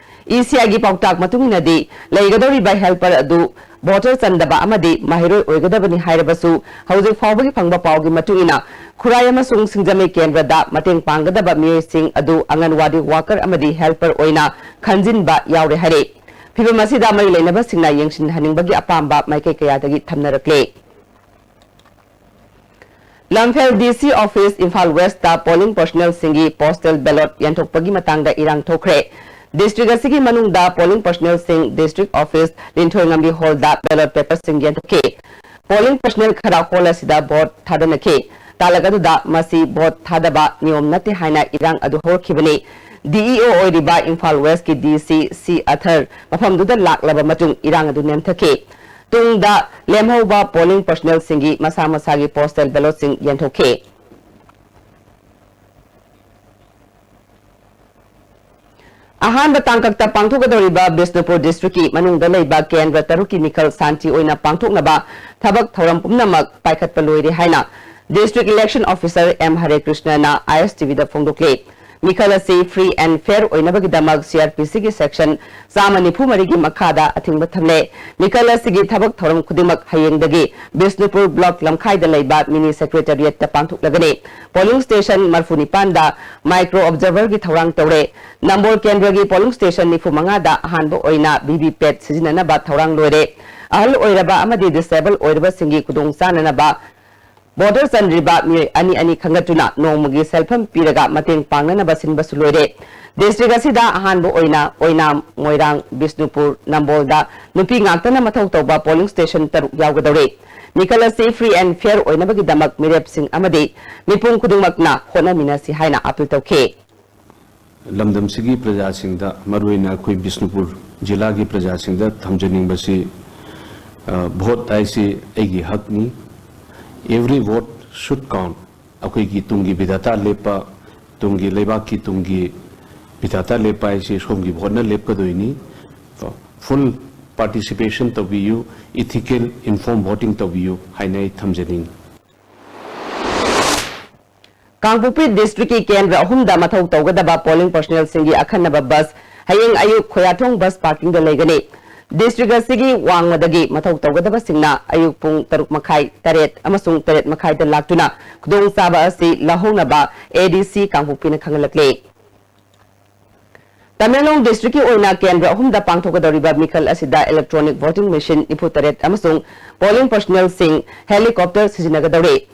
E C I ꯒꯤ ꯄꯥꯎꯇꯥꯛ ꯃꯇꯨꯡ ꯏꯟꯅꯗꯤ, ꯂꯩꯒꯗꯧꯔꯤꯕ helper ꯑꯗꯨ voter ꯆꯟꯗꯕ ꯑꯃꯗꯤ ꯃꯍꯩꯔꯣꯏ ꯑꯣꯏꯒꯗꯕꯅꯤ ꯍꯥꯏꯔꯕꯁꯨ, ꯍꯧꯖꯤꯛ ꯐꯥꯎꯕꯒꯤ ꯐꯪꯕ ꯄꯥꯎꯒꯤ ꯃꯇꯨꯡ ꯏꯟꯅ, ꯈꯨꯔꯥꯏ ꯑꯃꯁꯨꯡ ꯁꯤꯡꯖꯃꯩ ꯀꯦꯟꯗ꯭ꯔꯗ ꯃꯇꯦꯡ ꯄꯥꯡꯒꯗꯕ ꯃꯤꯑꯣꯏꯁꯤꯡ ꯑꯗꯨ ꯑꯪꯒꯟꯋꯥꯗꯤ worker ꯑꯃꯗꯤ helper ꯑꯣꯏꯅ ꯈꯟꯖꯤꯟꯕ ꯌꯥꯎꯔꯦ ꯍꯥꯏꯔꯦ꯫ ꯐꯤꯚꯝ ꯑꯁꯤꯗ ꯃꯔꯤ ꯂꯩꯅꯕꯁꯤꯡꯅ ꯌꯦꯡꯁꯤꯟꯍꯟꯅꯤꯡꯕꯒꯤ ꯑꯄꯥꯝꯕ ꯃꯥꯏꯀꯩ ꯀꯌꯥꯗꯒꯤ ꯊꯝꯅꯔꯛꯂꯦ꯫ ꯂꯝꯐꯦꯜ D C office, Imphal West ꯇ polling personnel ꯁꯤꯡꯒꯤ postal ballot ꯌꯦꯟꯊꯣꯛꯄꯒꯤ ꯃꯇꯥꯡꯗ ꯏꯔꯥꯡ ꯊꯣꯛꯈ꯭ꯔꯦ꯫ District ꯑꯁꯤꯒꯤ ꯃꯅꯨꯡꯗ polling personnel ꯁꯤꯡ district office ꯂꯤꯟꯊꯣꯏꯉꯝꯕꯤ hall ꯗ ballot paper ꯁꯤꯡ ꯌꯦꯟꯊꯣꯛꯈꯤ꯫ Polling personnel ꯈꯔ hall ꯑꯁꯤꯗ vote ꯊꯥꯗꯅꯈꯤ꯫ ꯇꯥꯂꯛ ꯑꯗꯨꯗ ꯃꯁꯤ vote ꯊꯥꯗꯕ ꯅꯤꯌꯣꯝ ꯅꯠꯇꯦ ꯍꯥꯏꯅ ꯏꯔꯥꯡ ꯑꯗꯨ ꯍꯧꯔꯛꯈꯤꯕꯅꯤ꯫ D E O ꯑꯣꯏꯔꯤꯕ Imphal West ꯀꯤ D C C ꯑꯊꯔ ꯃꯐꯝꯗꯨꯗ ꯂꯥꯛꯂꯕ ꯃꯇꯨꯡ ꯏꯔꯥꯡ ꯑꯗꯨ ꯅꯦꯝꯊꯈꯤ꯫ ꯇꯨꯡꯗ ꯂꯦꯝꯍꯧꯕ polling personnel ꯁꯤꯡꯒꯤ ꯃꯁꯥ ꯃꯁꯥꯒꯤ postal ballot ꯁꯤꯡ ꯌꯦꯟꯊꯣꯛꯈꯤ꯫ ꯑꯍꯥꯟꯕ ꯇꯥꯡꯀꯛꯇ ꯄꯥꯡꯊꯣꯛꯀꯗꯧꯔꯤꯕ ꯕꯤꯁꯅꯨꯄꯨꯔ district ꯀꯤ ꯃꯅꯨꯡꯗ ꯂꯩꯕ ꯀꯦꯟꯗ꯭ꯔ ꯇꯔꯨꯛꯀꯤ ꯃꯤꯈꯜ ꯁꯥꯟꯇꯤ ꯑꯣꯏꯅ ꯄꯥꯡꯊꯣꯛꯅꯕ ꯊꯕꯛ ꯊꯧꯔꯝ ꯄꯨꯝꯅꯃꯛ ꯄꯥꯏꯈꯠꯄ ꯂꯣꯏꯔꯦ ꯍꯥꯏꯅ District Election Officer M ꯍꯔꯦ ꯀ꯭ꯔꯤꯁꯅꯅ I S T V ꯗ ꯐꯣꯡꯗꯣꯛꯂꯤ꯫ ꯃꯤꯈꯜ ꯑꯁꯤ free and fair ꯑꯣꯏꯅꯕꯒꯤꯗꯃꯛ C R P C ꯒꯤ section ꯆꯥꯝꯃ ꯅꯤꯐꯨ ꯃꯔꯤꯒꯤ ꯃꯈꯥꯗ ꯑꯊꯤꯡꯕ ꯊꯝꯂꯦ꯫ ꯃꯤꯈꯜ ꯑꯁꯤꯒꯤ ꯊꯕꯛ ꯊꯧꯔꯝ ꯈꯨꯗꯤꯡꯃꯛ ꯍꯌꯦꯡꯗꯒꯤ ꯕꯤꯁꯅꯨꯄꯨꯔ block ꯂꯝꯈꯥꯏꯗ ꯂꯩꯕ mini secretariat ꯇ ꯄꯥꯡꯊꯣꯛꯂꯒꯅꯤ꯫ Polling station ꯃꯔꯐꯨ ꯅꯤꯄꯥꯟꯗ micro observer ꯒꯤ ꯊꯧꯔꯥꯡ ꯇꯧꯔꯦ꯫ ꯅꯝꯕꯣꯜ ꯀꯦꯟꯗ꯭ꯔꯒꯤ polling station ꯅꯤꯐꯨ ꯃꯉꯥꯗ ꯑꯍꯥꯟꯕ ꯑꯣꯏꯅ V V pat ꯁꯤꯖꯤꯟꯅꯅꯕ ꯊꯧꯔꯥꯡ ꯂꯣꯏꯔꯦ꯫ ꯑꯍꯜ ꯑꯣꯏꯔꯕ ꯑꯃꯗꯤ disable ꯑꯣꯏꯔꯕꯁꯤꯡꯒꯤ ꯈꯨꯗꯣꯡ ꯆꯥꯅꯅꯕ voter ꯆꯟꯗ꯭ꯔꯤꯕ ꯃꯤꯑꯣꯏ ꯑꯅꯤ ꯑꯅꯤ ꯈꯟꯒꯠꯇꯨꯅ ꯅꯣꯡꯃꯒꯤ ꯁꯦꯜꯐꯝ ꯄꯤꯔꯒ ꯃꯇꯦꯡ ꯄꯥꯡꯅꯅꯕ ꯁꯤꯟꯕꯁꯨ ꯂꯣꯏꯔꯦ꯫ District ꯑꯁꯤꯗ ꯑꯍꯥꯟꯕ ꯑꯣꯏꯅ ꯑꯣꯏꯅꯥꯝ, ꯃꯣꯏꯔꯥꯡ, ꯕꯤꯁꯅꯨꯄꯨꯔ, ꯅꯝꯕꯣꯜꯗ ꯅꯨꯄꯤ ꯉꯥꯛꯇꯅ ꯃꯊꯧ ꯇꯧꯕ polling station ꯇꯔꯨꯛ ꯌꯥꯎꯒꯗꯧꯔꯤ꯫ ꯃꯤꯈꯜ ꯑꯁꯤ free and fair ꯑꯣꯏꯅꯕꯒꯤꯗꯃꯛ ꯃꯤꯔꯦꯞꯁꯤꯡ ꯑꯃꯗꯤ ꯃꯤꯄꯨꯝ ꯈꯨꯗꯤꯡꯃꯛꯅ ꯍꯣꯠꯅꯃꯤꯟꯅꯁꯤ ꯍꯥꯏꯅ appeal ꯇꯧꯈꯤ꯫ ꯂꯝꯗꯝꯁꯤꯒꯤ ꯄ꯭ꯔꯖꯥꯁꯤꯡꯗ, ꯃꯔꯨꯑꯣꯏꯅ ꯑꯩꯈꯣꯏ ꯕꯤꯁꯅꯨꯄꯨꯔ ꯖꯤꯂꯥꯒꯤ ꯄ꯭ꯔꯖꯥꯁꯤꯡꯗ ꯊꯝꯖꯅꯤꯡꯕꯁꯤ, ꯑ, vote ꯍꯥꯏꯁꯤ ꯑꯩꯒꯤ ꯍꯛꯅꯤ꯫ Every vote should count꯫ ꯑꯩꯈꯣꯏꯒꯤ ꯇꯨꯡꯒꯤ ꯕꯤꯙꯥꯇꯥ ꯂꯦꯞꯄ, ꯇꯨꯡꯒꯤ ꯂꯩꯕꯥꯛꯀꯤ ꯇꯨꯡꯒꯤ ꯕꯤꯙꯥꯇꯥ ꯂꯦꯞꯄ ꯍꯥꯏꯁꯤ ꯁꯣꯝꯒꯤ vote ꯅ ꯂꯦꯞꯀꯗꯣꯏꯅꯤ꯫ Full participation ꯇꯧꯕꯤꯌꯨ, ethical, informed voting ꯇꯧꯕꯤꯌꯨ ꯍꯥꯏꯅ ꯑꯩ ꯊꯝꯖꯅꯤꯡꯏ꯫ ꯀꯥꯡꯄꯣꯛꯄꯤ district ꯀꯤ ꯀꯦꯟꯗ꯭ꯔ ꯑꯍꯨꯝꯗ ꯃꯊꯧ ꯇꯧꯒꯗꯕ polling personnel ꯁꯤꯡꯒꯤ ꯑꯈꯟꯅꯕ bus ꯍꯌꯦꯡ ꯑꯌꯨꯛ ꯈꯣꯌꯥꯊꯣꯡ bus parking ꯗ ꯂꯩꯒꯅꯤ꯫ District ꯑꯁꯤꯒꯤ ꯋꯥꯡꯃꯗꯒꯤ ꯃꯊꯧ ꯇꯧꯒꯗꯕꯁꯤꯡꯅ ꯑꯌꯨꯛ ꯄꯨꯡ ꯇꯔꯨꯛ ꯃꯈꯥꯏ, ꯇꯔꯦꯠ ꯑꯃꯁꯨꯡ ꯇꯔꯦꯠ ꯃꯈꯥꯏꯗ ꯂꯥꯛꯇꯨꯅ ꯈꯨꯗꯣꯡꯆꯥꯕ ꯑꯁꯤ ꯂꯧꯍꯧꯅꯕ A D C ꯀꯥꯡꯄꯣꯛꯄꯤꯅ ꯈꯪꯍꯜꯂꯛꯂꯤ꯫ Tamenglong district ꯀꯤ ꯑꯣꯏꯅ ꯀꯦꯟꯗ꯭ꯔ ꯑꯍꯨꯝꯗ ꯄꯥꯡꯊꯣꯛꯀꯗꯧꯔꯤꯕ ꯃꯤꯈꯜ ꯑꯁꯤꯗ electronic voting machine ꯅꯤꯐꯨ ꯇꯔꯦꯠ ꯑꯃꯁꯨꯡ polling personnel ꯁꯤꯡ helicopter ꯁꯤꯖꯤꯟꯅꯒꯗꯧꯔꯤ꯫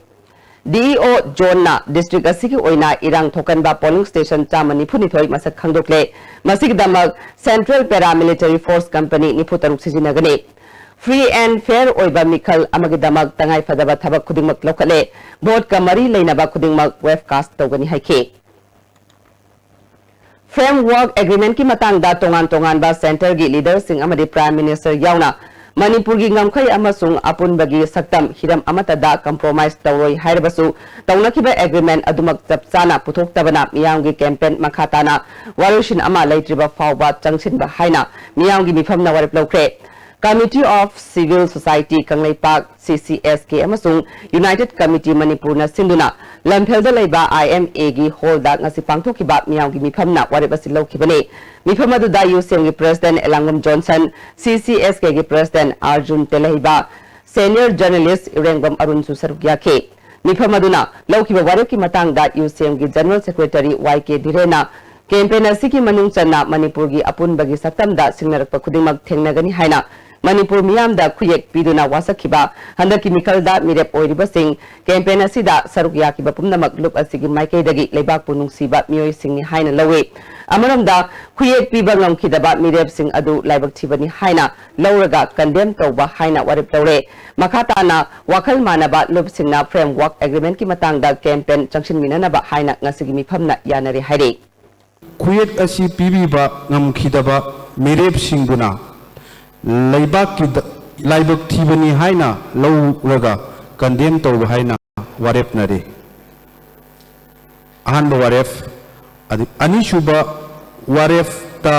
DEO zone ꯅ district ꯑꯁꯤꯒꯤ ꯑꯣꯏꯅ ꯏꯔꯥꯡ ꯊꯣꯛꯀꯟꯕ polling station ꯆꯥꯝꯃ ꯅꯤꯐꯨ ꯅꯤꯊꯣꯏ ꯃꯁꯛ ꯈꯪꯗꯣꯛꯂꯦ꯫ ꯃꯁꯤꯒꯤꯗꯃꯛ Central Paramilitary Force company ꯅꯤꯐꯨ ꯇꯔꯨꯛ ꯁꯤꯖꯤꯟꯅꯒꯅꯤ꯫ Free and fair ꯑꯣꯏꯕ ꯃꯤꯈꯜ ꯑꯃꯒꯤꯗꯃꯛ ꯇꯉꯥꯏ ꯐꯗꯕ ꯊꯕꯛ ꯈꯨꯗꯤꯡꯃꯛ ꯂꯧꯈꯠꯂꯦ꯫ Vote ꯀ ꯃꯔꯤ ꯂꯩꯅꯕ ꯈꯨꯗꯤꯡꯃꯛ webcast ꯇꯧꯒꯅꯤ ꯍꯥꯏꯈꯤ꯫ Framework Agreement ꯀꯤ ꯃꯇꯥꯡꯗ ꯇꯣꯉꯥꯟ ꯇꯣꯉꯥꯟꯕ centre ꯒꯤ leader ꯁꯤꯡ ꯑꯃꯗꯤ Prime Minister ꯌꯥꯎꯅ ꯃꯅꯤꯄꯨꯔꯒꯤ ꯉꯝꯈꯩ ꯑꯃꯁꯨꯡ ꯑꯄꯨꯟꯕꯒꯤ ꯁꯛꯇꯝ ꯍꯤꯔꯝ ꯑꯃꯠꯇꯗ compromise ꯇꯧꯔꯣꯏ ꯍꯥꯏꯔꯕꯁꯨ, ꯇꯧꯅꯈꯤꯕ agreement ꯑꯗꯨꯃꯛ ꯆꯞ ꯆꯥꯅ ꯄꯨꯊꯣꯛꯇꯕꯅ ꯃꯤꯌꯥꯝꯒꯤ campaign ꯃꯈꯥ ꯇꯥꯅ ꯋꯥꯔꯣꯏꯁꯤꯟ ꯑꯃ ꯂꯩꯇ꯭ꯔꯤꯕ ꯐꯥꯎꯕ ꯆꯪꯁꯤꯟꯕ ꯍꯥꯏꯅ ꯃꯤꯌꯥꯝꯒꯤ ꯃꯤꯐꯝꯅ ꯋꯥꯔꯦꯞ ꯂꯧꯈ꯭ꯔꯦ꯫ Committee of Civil Society Kangleipak, CCSK, ꯑꯃꯁꯨꯡ United Committee ꯃꯅꯤꯄꯨꯔꯅ ꯁꯤꯟꯗꯨꯅ ꯂꯝꯐꯦꯜꯗ ꯂꯩꯕ IMA ꯒꯤ hall ꯗ ꯉꯁꯤ ꯄꯥꯡꯊꯣꯛꯈꯤꯕ ꯃꯤꯌꯥꯝꯒꯤ ꯃꯤꯐꯝꯅ ꯋꯥꯔꯦꯞ ꯑꯁꯤ ꯂꯧꯈꯤꯕꯅꯤ꯫ ꯃꯤꯐꯝ ꯑꯗꯨꯗ UCM ꯒꯤ President ꯑꯦꯂꯥꯡꯕꯝ ꯖꯣꯟꯁꯟ, CCSK ꯒꯤ President ꯑꯥꯔꯖꯨꯟ ꯇꯦꯂꯩꯕ, senior journalist ꯏꯔꯦꯡꯕꯝ ꯑꯔꯨꯟꯁꯨ ꯁꯔꯨꯛ ꯌꯥꯈꯤ꯫ ꯃꯤꯐꯝ ꯑꯗꯨꯅ ꯂꯧꯈꯤꯕ ꯋꯥꯔꯦꯞꯀꯤ ꯃꯇꯥꯡꯗ UCM ꯒꯤ General Secretary ꯋꯥꯏ ꯀꯦ ꯙꯤꯔꯦꯟꯅ campaign ꯑꯁꯤꯒꯤ ꯃꯅꯨꯡ ꯆꯟꯅ ꯃꯅꯤꯄꯨꯔꯒꯤ ꯑꯄꯨꯟꯕꯒꯤ ꯁꯛꯇꯝꯗ ꯁꯤꯡꯅꯔꯛꯄ ꯈꯨꯗꯤꯡꯃꯛ ꯊꯦꯡꯅꯒꯅꯤ ꯍꯥꯏꯅ ꯃꯅꯤꯄꯨꯔ ꯃꯤꯌꯥꯝꯗ ꯈꯨꯌꯦꯛ ꯄꯤꯗꯨꯅ ꯋꯥꯁꯛꯈꯤꯕ ꯍꯟꯗꯛꯀꯤ ꯃꯤꯈꯜꯗ ꯃꯤꯔꯦꯞ ꯑꯣꯏꯔꯤꯕꯁꯤꯡ, campaign ꯑꯁꯤꯗ ꯁꯔꯨꯛ ꯌꯥꯈꯤꯕ ꯄꯨꯝꯅꯃꯛ ꯂꯨꯞ ꯑꯁꯤꯒꯤ ꯃꯥꯏꯀꯩꯗꯒꯤ ꯂꯩꯕꯥꯛꯄꯨ ꯅꯨꯡꯁꯤꯕ ꯃꯤꯑꯣꯏꯁꯤꯡꯅꯤ ꯍꯥꯏꯅ ꯂꯧꯏ꯫ ꯑꯃꯔꯣꯝꯗ, ꯈꯨꯌꯦꯛ ꯄꯤꯕ ꯉꯝꯈꯤꯗꯕ ꯃꯤꯔꯦꯞꯁꯤꯡ ꯑꯗꯨ ꯂꯥꯏꯕꯛ ꯊꯤꯕꯅꯤ ꯍꯥꯏꯅ ꯂꯧꯔꯒ condemn ꯇꯧꯕ ꯍꯥꯏꯅ ꯋꯥꯔꯦꯞ ꯂꯧꯔꯦ꯫ ꯃꯈꯥ ꯇꯥꯅ ꯋꯥꯈꯜ ꯃꯥꯟꯅꯕ ꯂꯨꯞꯁꯤꯡꯅ Framework Agreement ꯀꯤ ꯃꯇꯥꯡꯗ campaign ꯆꯪꯁꯤꯟꯃꯤꯟꯅꯅꯕ ꯍꯥꯏꯅ ꯉꯁꯤꯒꯤ ꯃꯤꯐꯝꯅ ꯌꯥꯅꯔꯦ ꯍꯥꯏꯔꯤ꯫ ꯈꯨꯌꯦꯛ ꯑꯁꯤ ꯄꯤꯕꯤꯕ ꯉꯝꯈꯤꯗꯕ ꯃꯤꯔꯦꯞꯁꯤꯡꯗꯨꯅ ꯂꯩꯕꯥꯛꯀꯤ ꯂꯥꯏꯕꯛ ꯊꯤꯕꯅꯤ ꯍꯥꯏꯅ ꯂꯧꯔꯒ condemn ꯇꯧꯕ ꯍꯥꯏꯅ ꯋꯥꯔꯦꯞꯅꯔꯤ꯫ ꯑꯍꯥꯟꯕ ꯋꯥꯔꯦꯞ꯫ ꯑꯗꯨ ꯑꯅꯤꯁꯨꯕ ꯋꯥꯔꯦꯞꯇ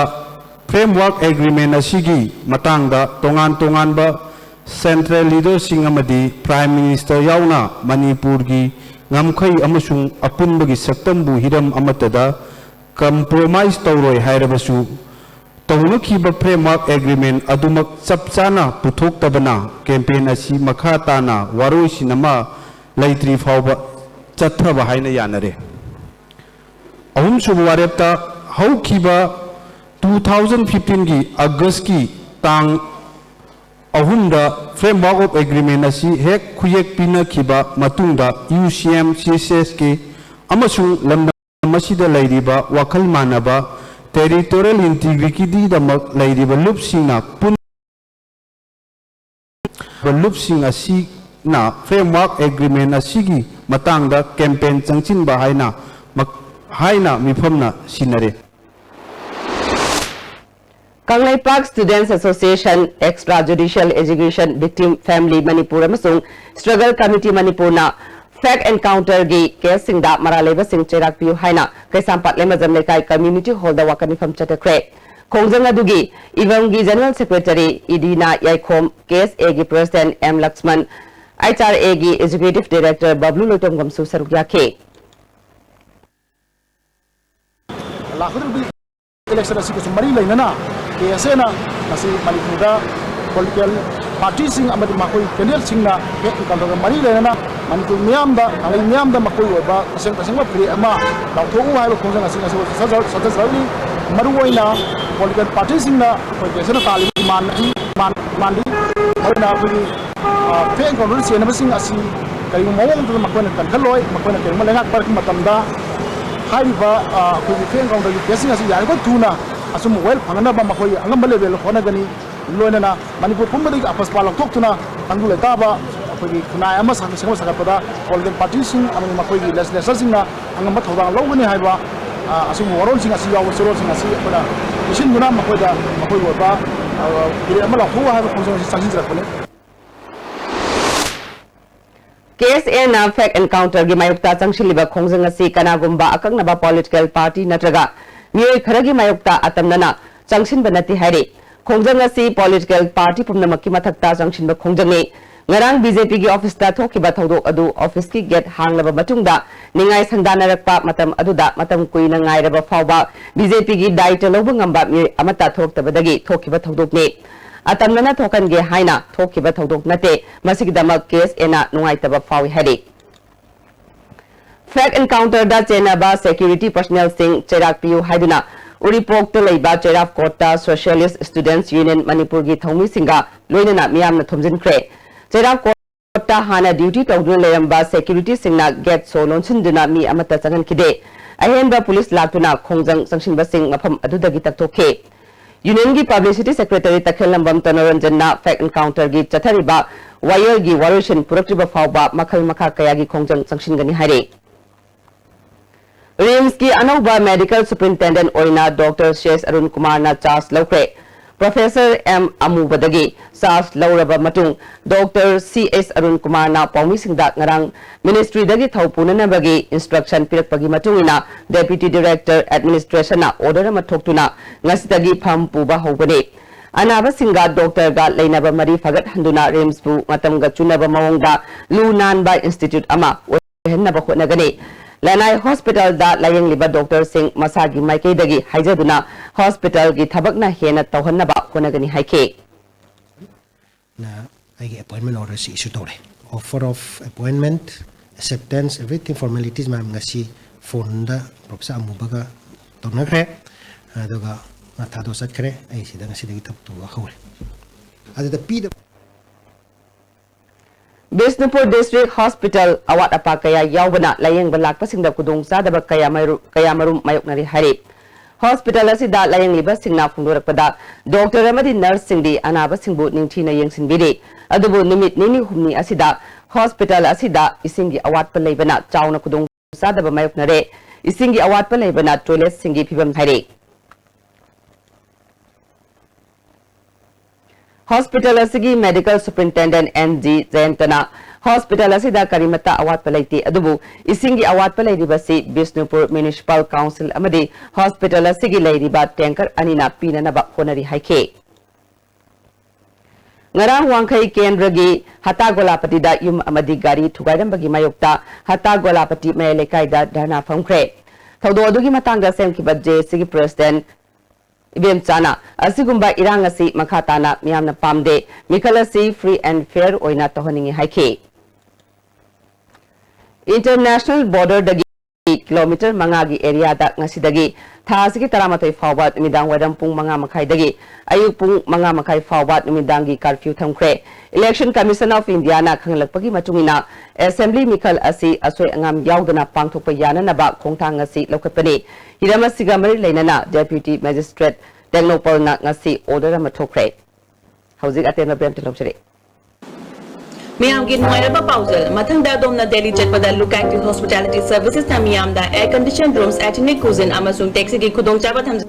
Framework Agreement ꯑꯁꯤꯒꯤ ꯃꯇꯥꯡꯗ ꯇꯣꯉꯥꯟ ꯇꯣꯉꯥꯟꯕ central leader ꯁꯤꯡ ꯑꯃꯗꯤ Prime Minister ꯌꯥꯎꯅ ꯃꯅꯤꯄꯨꯔꯒꯤ ꯉꯝꯈꯩ ꯑꯃꯁꯨꯡ ꯑꯄꯨꯟꯕꯒꯤ ꯁꯛꯇꯝꯕꯨ ꯍꯤꯔꯝ ꯑꯃꯠꯇꯗ compromise ꯇꯧꯔꯣꯏ ꯍꯥꯏꯔꯕꯁꯨ, ꯇꯧꯅꯈꯤꯕ Framework Agreement ꯑꯗꯨꯃꯛ ꯆꯞ ꯆꯥꯅ ꯄꯨꯊꯣꯛꯇꯕꯅ campaign ꯑꯁꯤ ꯃꯈꯥ ꯇꯥꯅ ꯋꯥꯔꯣꯏꯁꯤꯟ ꯑꯃ ꯂꯩꯇ꯭ꯔꯤ ꯐꯥꯎꯕ ꯆꯠꯊꯕ ꯍꯥꯏꯅ ꯌꯥꯅꯔꯦ꯫ ꯑꯍꯨꯝꯁꯨꯕ ꯋꯥꯔꯦꯞꯇ, ꯍꯧꯈꯤꯕ two thousand fifteen ꯒꯤ August ꯀꯤ ꯇꯥꯡ ꯑꯍꯨꯝꯗ Framework of Agreement ꯑꯁꯤ ꯍꯦꯛ ꯈꯨꯌꯦꯛ ꯄꯤꯅꯈꯤꯕ ꯃꯇꯨꯡꯗ U C M C C S K ꯑꯃꯁꯨꯡ ꯂꯝꯗꯝ ꯑꯁꯤꯗ ꯂꯩꯔꯤꯕ ꯋꯥꯈꯜ ꯃꯥꯟꯅꯕ territorial integrityꯗꯃꯛ ꯂꯩꯔꯤꯕ ꯂꯨꯞꯁꯤꯡꯅ ꯄꯨꯟ ꯂꯨꯞꯁꯤꯡ ꯑꯁꯤꯅ Framework Agreement ꯑꯁꯤꯒꯤ ꯃꯇꯥꯡꯗ campaign ꯆꯪꯁꯤꯟꯕ ꯍꯥꯏꯅ ꯃꯛ-, ꯍꯥꯏꯅ ꯃꯤꯐꯝꯅ ꯁꯤꯟꯅꯔꯦ꯫ Kangleipak Students Association, Extrajudicial Education Victim Family Manipur ꯑꯃꯁꯨꯡ Struggle Committee ꯃꯅꯤꯄꯨꯔꯅ fake encounterꯒꯤ caseꯁꯤꯡꯗ ꯃꯔꯥꯜ ꯂꯩꯕꯁꯤꯡ ꯆꯩꯔꯥꯛ ꯄꯤꯌꯨ ꯍꯥꯏꯅ ꯀꯩꯁꯥꯝꯄꯥꯠ ꯂꯩꯃꯖꯝ ꯂꯩꯀꯥꯏ community hallꯗ ꯋꯥꯀꯠ ꯃꯤꯐꯝ ꯆꯠꯊꯈ꯭ꯔꯦ꯫ ꯈꯣꯡꯖꯪ ꯑꯗꯨꯒꯤ ꯏꯕꯝꯒꯤ General Secretary ꯏꯗꯤꯅꯥ ꯌꯥꯏꯈꯣꯝ, K S Aꯒꯤ President M Lakshman, H R Aꯒꯤ Executive Director ꯕꯕ꯭ꯂꯨ ꯂꯣꯏꯇꯣꯡꯕꯝꯁꯨ ꯁꯔꯨꯛ ꯌꯥꯈꯤ꯫ ꯂꯥꯛꯀꯗꯧꯔꯤꯕ election ꯑꯁꯤꯒꯁꯨ ꯃꯔꯤ ꯂꯩꯅꯅ K S Aꯅ ꯉꯁꯤ ꯃꯅꯤꯄꯨꯔꯗ political partyꯁꯤꯡ ꯑꯃꯗꯤ ꯃꯈꯣꯏ candidateꯁꯤꯡꯅ fake encounterꯒ ꯃꯔꯤ ꯂꯩꯅꯅ ꯃꯅꯤꯄꯨꯔ ꯃꯤꯌꯥꯝꯗ, ꯀꯪꯂꯩ ꯃꯤꯌꯥꯝꯗ ꯃꯈꯣꯏꯒꯤ ꯑꯣꯏꯕ ꯇꯁꯦꯡ ꯇꯁꯦꯡꯕ ꯐꯤꯔꯦꯞ ꯑꯃ ꯂꯥꯎꯊꯣꯛꯎ ꯍꯥꯏꯕ ꯈꯣꯡꯖꯪ ꯑꯁꯤ ꯉꯁꯤ ꯆꯠꯊꯖꯔꯛꯂꯤ꯫ ꯃꯔꯨꯑꯣꯏꯅ political partyꯁꯤꯡꯅ ꯑꯩꯈꯣꯏ K S Aꯅ ꯇꯥꯜꯂꯤꯕ demand ꯑꯁꯤ, demand, demandꯗꯤ ꯃꯔꯨꯑꯣꯏꯅ ꯑꯩꯈꯣꯏꯒꯤ, ꯑ, fake encounter ꯆꯦꯟꯅꯕꯁꯤꯡ ꯑꯁꯤ ꯀꯔꯤꯒꯨꯝꯕ ꯃꯑꯣꯡ ꯑꯃꯗ ꯃꯈꯣꯏꯅ ꯀꯟꯈꯠꯂꯣꯏ, ꯃꯈꯣꯏꯅ ꯀꯔꯤꯒꯨꯝꯕ ꯂꯩꯉꯥꯛ ꯄꯥꯏꯔꯛꯄ ꯃꯇꯝꯗ ꯍꯥꯏꯔꯤꯕ, ꯑ, ꯑꯩꯈꯣꯏꯒꯤ fake encounterꯒꯤ caseꯁꯤꯡ ꯑꯁꯤ ꯌꯥꯔꯤꯕ ꯊꯨꯅ ꯑꯆꯨꯝꯕ ꯋꯥꯌꯦꯜ ꯐꯪꯅꯅꯕ ꯃꯈꯣꯏ ꯑꯉꯝꯕ levelꯗ ꯍꯣꯠꯅꯒꯅꯤ꯫ ꯂꯣꯏꯅꯅ ꯃꯅꯤꯄꯨꯔ ꯄꯨꯝꯕꯗꯒꯤ ꯑꯄꯁꯄꯥ ꯂꯧꯊꯣꯛꯇꯨꯅ ꯇꯪꯗꯨ ꯂꯩꯇꯥꯕ ꯑꯩꯈꯣꯏꯒꯤ ꯈꯨꯟꯅꯥꯏ ꯑꯃ ꯁꯥꯒꯠ-, ꯁꯦꯝꯒꯠ ꯁꯥꯒꯠꯄꯗ political partyꯁꯤꯡ ꯑꯃꯗꯤ ꯃꯈꯣꯏꯒꯤ legislatorꯁꯤꯡꯅ ꯑꯉꯝꯕ ꯊꯧꯗꯥꯡ ꯂꯧꯒꯅꯤ ꯍꯥꯏꯕ, ꯑ, ꯑꯁꯤꯒꯨꯝꯕ ꯋꯥꯔꯣꯜꯁꯤꯡ ꯑꯁꯤ ꯌꯥꯎꯕ ꯆꯦꯔꯣꯜꯁꯤꯡ ꯑꯁꯤ ꯑꯩꯈꯣꯏꯅ ꯄꯤꯁꯤꯟꯗꯨꯅ ꯃꯈꯣꯏꯗ ꯃꯈꯣꯏꯒꯤ ꯑꯣꯏꯕ, ꯑ, ꯐꯤꯔꯦꯞ ꯑꯃ ꯂꯥꯎꯊꯣꯛꯎ ꯍꯥꯏꯕ ꯈꯣꯡꯖꯪ ꯑꯁꯤ ꯆꯪꯁꯤꯟꯖꯔꯛꯄꯅꯤ꯫ K S Aꯅ fake encounterꯒꯤ ꯃꯥꯌꯣꯛꯇ ꯆꯪꯁꯤꯜꯂꯤꯕ ꯈꯣꯡꯖꯪ ꯑꯁꯤ ꯀꯅꯥꯒꯨꯝꯕ ꯑꯀꯛꯅꯕ political party ꯅꯠꯇ꯭ꯔꯒ ꯃꯤꯑꯣꯏ ꯈꯔꯒꯤ ꯃꯥꯌꯣꯛꯇ ꯑꯇꯝꯅꯅ ꯆꯪꯁꯤꯟꯕ ꯅꯠꯇꯦ ꯍꯥꯏꯔꯤ꯫ ꯈꯣꯡꯖꯪ ꯑꯁꯤ political party ꯄꯨꯝꯅꯃꯛꯀꯤ ꯃꯊꯛꯇ ꯆꯪꯁꯤꯟꯕ ꯈꯣꯡꯖꯪꯅꯤ꯫ ꯉꯔꯥꯡ B J Pꯒꯤ officeꯇ ꯊꯣꯛꯈꯤꯕ ꯊꯧꯗꯣꯛ ꯑꯗꯨ officeꯀꯤ gate ꯍꯥꯡꯂꯕ ꯃꯇꯨꯡꯗ ꯅꯤꯡꯉꯥꯏ ꯁꯪꯗꯥꯅꯔꯛꯄ ꯃꯇꯝ ꯑꯗꯨꯗ ꯃꯇꯝ ꯀꯨꯏꯅ ꯉꯥꯏꯔꯕ ꯐꯥꯎꯕ B J Pꯒꯤ ꯗꯥꯌꯤꯠꯇ ꯂꯧꯕ ꯉꯝꯕ ꯃꯤꯑꯣꯏ ꯑꯃꯠꯇ ꯊꯣꯛꯂꯛꯇꯕꯗꯒꯤ ꯊꯣꯛꯈꯤꯕ ꯊꯧꯗꯣꯛꯅꯤ꯫ ꯑꯇꯝꯅꯅ ꯊꯣꯛꯍꯟꯒꯦ ꯍꯥꯏꯅ ꯊꯣꯛꯈꯤꯕ ꯊꯧꯗꯣꯛ ꯅꯠꯇꯦ꯫ ꯃꯁꯤꯒꯤꯗꯃꯛ K S Aꯅ ꯅꯨꯡꯉꯥꯏꯇꯕ ꯐꯥꯎꯏ ꯍꯥꯏꯔꯤ꯫ Fake encounterꯗ ꯆꯦꯟꯅꯕ security personnelꯁꯤꯡ ꯆꯩꯔꯥꯛ ꯄꯤꯌꯨ ꯍꯥꯏꯗꯨꯅ ꯎꯔꯤꯄꯣꯛꯇ ꯂꯩꯕ ꯆꯩꯔꯥꯞꯀꯣꯠꯇ Socialist Students Union ꯃꯅꯤꯄꯨꯔꯒꯤ ꯊꯧꯃꯤꯁꯤꯡꯒ ꯂꯣꯏꯅꯅ ꯃꯤꯌꯥꯝꯅ ꯊꯣꯝꯖꯤꯟꯈ꯭ꯔꯦ꯫ ꯆꯩꯔꯥꯞꯀꯣꯠꯇ ꯍꯥꯟꯅ duty ꯇꯧꯗꯨꯅ ꯂꯩꯔꯝꯕ securityꯁꯤꯡꯅ gate ꯁꯣ ꯂꯣꯟꯁꯤꯟꯗꯨꯅ ꯃꯤ ꯑꯃꯠꯇ ꯆꯪꯍꯟꯈꯤꯗꯦ꯫ ꯑꯍꯦꯟꯕ police ꯂꯥꯛꯇꯨꯅ ꯈꯣꯡꯖꯪ ꯆꯪꯁꯤꯟꯕꯁꯤꯡ ꯃꯐꯝ ꯑꯗꯨꯗꯒꯤ ꯇꯛꯊꯣꯛꯈꯤ꯫ Unionꯒꯤ publicity secretary ꯇꯈꯦꯜꯂꯝꯕꯝ ꯇꯅꯣꯔꯟꯖꯟꯅ flag encounterꯒꯤ ꯆꯠꯊꯔꯤꯕ ꯋꯥꯌꯦꯜꯒꯤ ꯋꯥꯔꯣꯏꯁꯤꯟ ꯄꯨꯔꯛꯇ꯭ꯔꯤꯕ ꯐꯥꯎꯕ ꯃꯈꯜ ꯃꯈꯥ ꯀꯌꯥꯒꯤ ꯈꯣꯡꯖꯪ ꯆꯪꯁꯤꯟꯒꯅꯤ ꯍꯥꯏꯔꯤ꯫ RIMSꯀꯤ ꯑꯅꯧꯕ medical superintendent ꯑꯣꯏꯅ Doctor C H ꯑꯔꯨꯟ ꯀꯨꯃꯥꯔꯅ charge ꯂꯧꯈ꯭ꯔꯦ꯫ Professor M ꯑꯃꯨꯕꯗꯒꯤ charge ꯂꯧꯔꯕ ꯃꯇꯨꯡ, Doctor C H ꯑꯔꯨꯟ ꯀꯨꯃꯥꯔꯅ ꯄꯥꯎꯃꯤꯁꯤꯡꯗ ꯉꯔꯥꯡ ministryꯗꯒꯤ ꯊꯧ ꯄꯨꯅꯅꯕꯒꯤ instruction ꯄꯤꯔꯛꯄꯒꯤ ꯃꯇꯨꯡ ꯏꯟꯅ Deputy Director Administrationꯅ order ꯑꯃ ꯊꯣꯛꯇꯨꯅ ꯉꯁꯤꯗꯒꯤ ꯐꯝ ꯄꯨꯕ ꯍꯧꯕꯅꯤ꯫ ꯑꯅꯥꯕꯁꯤꯡꯒ doctorꯒ ꯂꯩꯅꯕ ꯃꯔꯤ ꯐꯒꯠꯍꯟꯗꯨꯅ RIMSꯄꯨ ꯃꯇꯝꯒ ꯆꯨꯅꯕ ꯃꯑꯣꯡꯗ ꯂꯨ ꯅꯥꯟꯕ institute ꯑꯃ ꯑꯣꯏꯍꯟꯅꯕ ꯍꯣꯠꯅꯒꯅꯤ꯫ ꯂꯅꯥꯏ hospitalꯗ ꯂꯥꯌꯦꯡꯂꯤꯕ doctorꯁꯤꯡ ꯃꯁꯥꯒꯤ ꯃꯥꯏꯀꯩꯗꯒꯤ ꯍꯥꯏꯖꯗꯨꯅ hospitalꯒꯤ ꯊꯕꯛꯅ ꯍꯦꯟꯅ ꯇꯧꯍꯟꯅꯕ ꯍꯣꯠꯅꯒꯅꯤ ꯍꯥꯏꯈꯤ꯫ ꯅ ꯑꯩꯒꯤ appointment orderꯁꯤ issue ꯇꯧꯔꯦ꯫ Offer of appointment, acceptance, everything formalities ꯃꯌꯥꯝ ꯉꯁꯤ phoneꯗ Professor ꯑꯃꯨꯕꯒ ꯇꯧꯅꯈ꯭ꯔꯦ꯫ ꯑꯗꯨꯒ ꯃꯥ ꯊꯥꯗꯣꯛ ꯆꯠꯈ꯭ꯔꯦ꯫ ꯑꯩ ꯁꯤꯗ ꯉꯁꯤꯗꯒꯤ ꯊꯕꯛ ꯇꯧꯕ ꯍꯧꯔꯦ꯫ ꯑꯗꯨꯗ ꯄꯤꯗꯕ ꯕꯤꯁꯅꯨꯄꯨꯔ District Hospital ꯑꯋꯥꯠ ꯑꯄꯥ ꯀꯌꯥ ꯌꯥꯎꯕꯅ ꯂꯥꯌꯦꯡꯕ ꯂꯥꯛꯄꯁꯤꯡꯗ ꯈꯨꯗꯣꯡꯆꯥꯗꯕ ꯀꯌꯥ ꯃꯔꯨ-, ꯀꯌꯥ ꯃꯔꯨꯝ ꯃꯥꯌꯣꯛꯅꯔꯤ ꯍꯥꯏꯔꯤ꯫ Hospital ꯑꯁꯤꯗ ꯂꯥꯌꯦꯡꯂꯤꯕꯁꯤꯡꯅ ꯐꯣꯡꯗꯣꯔꯛꯄꯗ, doctor ꯑꯃꯗꯤ nurseꯁꯤꯡꯗꯤ ꯑꯅꯥꯕꯁꯤꯡꯕꯨ ꯅꯤꯡꯊꯤꯅ ꯌꯦꯡꯁꯤꯟꯕꯤꯔꯤ꯫ ꯑꯗꯨꯕꯨ ꯅꯨꯃꯤꯠ ꯅꯤꯅꯤ ꯍꯨꯝꯅꯤ ꯑꯁꯤꯗ hospital ꯑꯁꯤꯗ ꯏꯁꯤꯡꯒꯤ ꯑꯋꯥꯠꯄ ꯂꯩꯕꯅ ꯆꯥꯎꯅ ꯈꯨꯗꯣꯡꯆꯥꯗꯕ ꯃꯥꯌꯣꯛꯅꯔꯦ꯫ ꯏꯁꯤꯡꯒꯤ ꯑꯋꯥꯠꯄ ꯂꯩꯕꯅ toiletꯁꯤꯡꯒꯤ ꯐꯤꯕꯝ ꯍꯥꯏꯔꯤ꯫ Hospital ꯑꯁꯤꯒꯤ medical superintendent N G ꯖꯌꯟꯇꯅ hospital ꯑꯁꯤꯗ ꯀꯔꯤꯃꯠꯇ ꯑꯋꯥꯠꯄ ꯂꯩꯇꯦ, ꯑꯗꯨꯕꯨ ꯏꯁꯤꯡꯒꯤ ꯑꯋꯥꯠꯄ ꯂꯩꯔꯤꯕꯁꯤ ꯕꯤꯁꯅꯨꯄꯨꯔ Municipal Council ꯑꯃꯗꯤ hospital ꯑꯁꯤꯒꯤ ꯂꯩꯔꯤꯕ tanker ꯑꯅꯤꯅ ꯄꯤꯅꯅꯕ ꯍꯣꯠꯅꯔꯤ ꯍꯥꯏꯈꯤ꯫ ꯉꯔꯥꯡ ꯋꯥꯡꯈꯩ ꯀꯦꯟꯗ꯭ꯔꯒꯤ ꯍꯇꯥ ꯒꯣꯂꯥꯄꯇꯤꯗ ꯌꯨꯝ ꯑꯃꯗꯤ ꯒꯥꯔꯤ ꯊꯨꯒꯥꯏꯔꯝꯕꯒꯤ ꯃꯥꯌꯣꯛꯇ ꯍꯇꯥ ꯒꯣꯂꯥꯄꯇꯤ ꯃꯌꯥꯏ ꯂꯩꯀꯥꯏꯗ ꯙꯔꯅꯥ ꯐꯝꯈ꯭ꯔꯦ꯫ ꯊꯧꯗꯣꯛ ꯑꯗꯨꯒꯤ ꯃꯇꯥꯡꯗ ꯁꯦꯝꯈꯤꯕ J A Cꯒꯤ president ꯏꯕꯦꯝꯆꯥꯅ ꯑꯁꯤꯒꯨꯝꯕ ꯏꯔꯥꯡ ꯑꯁꯤ ꯃꯈꯥ ꯇꯥꯅ ꯃꯤꯌꯥꯝꯅ ꯄꯥꯝꯗꯦ, ꯃꯤꯈꯜ ꯑꯁꯤ free and fair ꯑꯣꯏꯅ ꯇꯧꯍꯟꯅꯤꯡꯏ ꯍꯥꯏꯈꯤ꯫ International borderꯗꯒꯤ ꯀꯤꯂꯣꯃꯤꯇꯔ ꯃꯉꯥꯒꯤ ꯑꯦꯔꯤꯌꯥꯗ ꯉꯁꯤꯗꯒꯤ ꯊꯥ ꯑꯁꯤꯒꯤ ꯇꯔꯥꯃꯥꯊꯣꯏ ꯐꯥꯎꯕ ꯅꯨꯃꯤꯗꯥꯡ ꯋꯥꯏꯔꯝ ꯄꯨꯡ ꯃꯉꯥ ꯃꯈꯥꯏꯗꯒꯤ ꯑꯌꯨꯛ ꯄꯨꯡ ꯃꯉꯥ ꯃꯈꯥꯏ ꯐꯥꯎꯕ ꯅꯨꯃꯤꯗꯥꯡꯒꯤ ꯀꯥꯔꯐ꯭ꯌꯨ ꯊꯝꯈ꯭ꯔꯦ꯫ Election Commission of Indiaꯅ ꯈꯪꯍꯜꯂꯛꯄꯒꯤ ꯃꯇꯨꯡ ꯏꯟꯅ, assembly ꯃꯤꯈꯜ ꯑꯁꯤ ꯑꯁꯣꯏ ꯑꯉꯥꯝ ꯌꯥꯎꯗꯅ ꯄꯥꯡꯊꯣꯛꯄ ꯌꯥꯅꯅꯕ ꯈꯣꯡꯊꯥꯡ ꯑꯁꯤ ꯂꯧꯈꯠꯄꯅꯤ꯫ ꯍꯤꯔꯝ ꯑꯁꯤꯒ ꯃꯔꯤ ꯂꯩꯅꯅ Deputy Magistrate ꯇꯦꯡꯅꯧꯄꯜꯅ ꯉꯁꯤ order ꯑꯃ ꯊꯣꯛꯈ꯭ꯔꯦ꯫ ꯍꯧꯖꯤꯛ ꯑꯇꯦꯟꯕ ꯕ꯭ꯔꯦꯛ ꯑꯃꯇ ꯂꯧꯖꯔꯛꯏ꯫ ꯃꯤꯌꯥꯝꯒꯤ ꯅꯨꯡꯉꯥꯏꯔꯕ ꯄꯥꯎꯖꯦꯜ꯫ ꯃꯊꯪꯗ ꯑꯗꯣꯝꯅ ꯗꯦꯜꯂꯤ ꯆꯠꯄꯗ Look Active Hospitality Servicesꯅ ꯃꯤꯌꯥꯝꯗ air conditioned rooms, ethnic cuisine ꯑꯃꯁꯨꯡ taxiꯒꯤ ꯈꯨꯗꯣꯡꯆꯥꯕ ꯊꯝꯖ-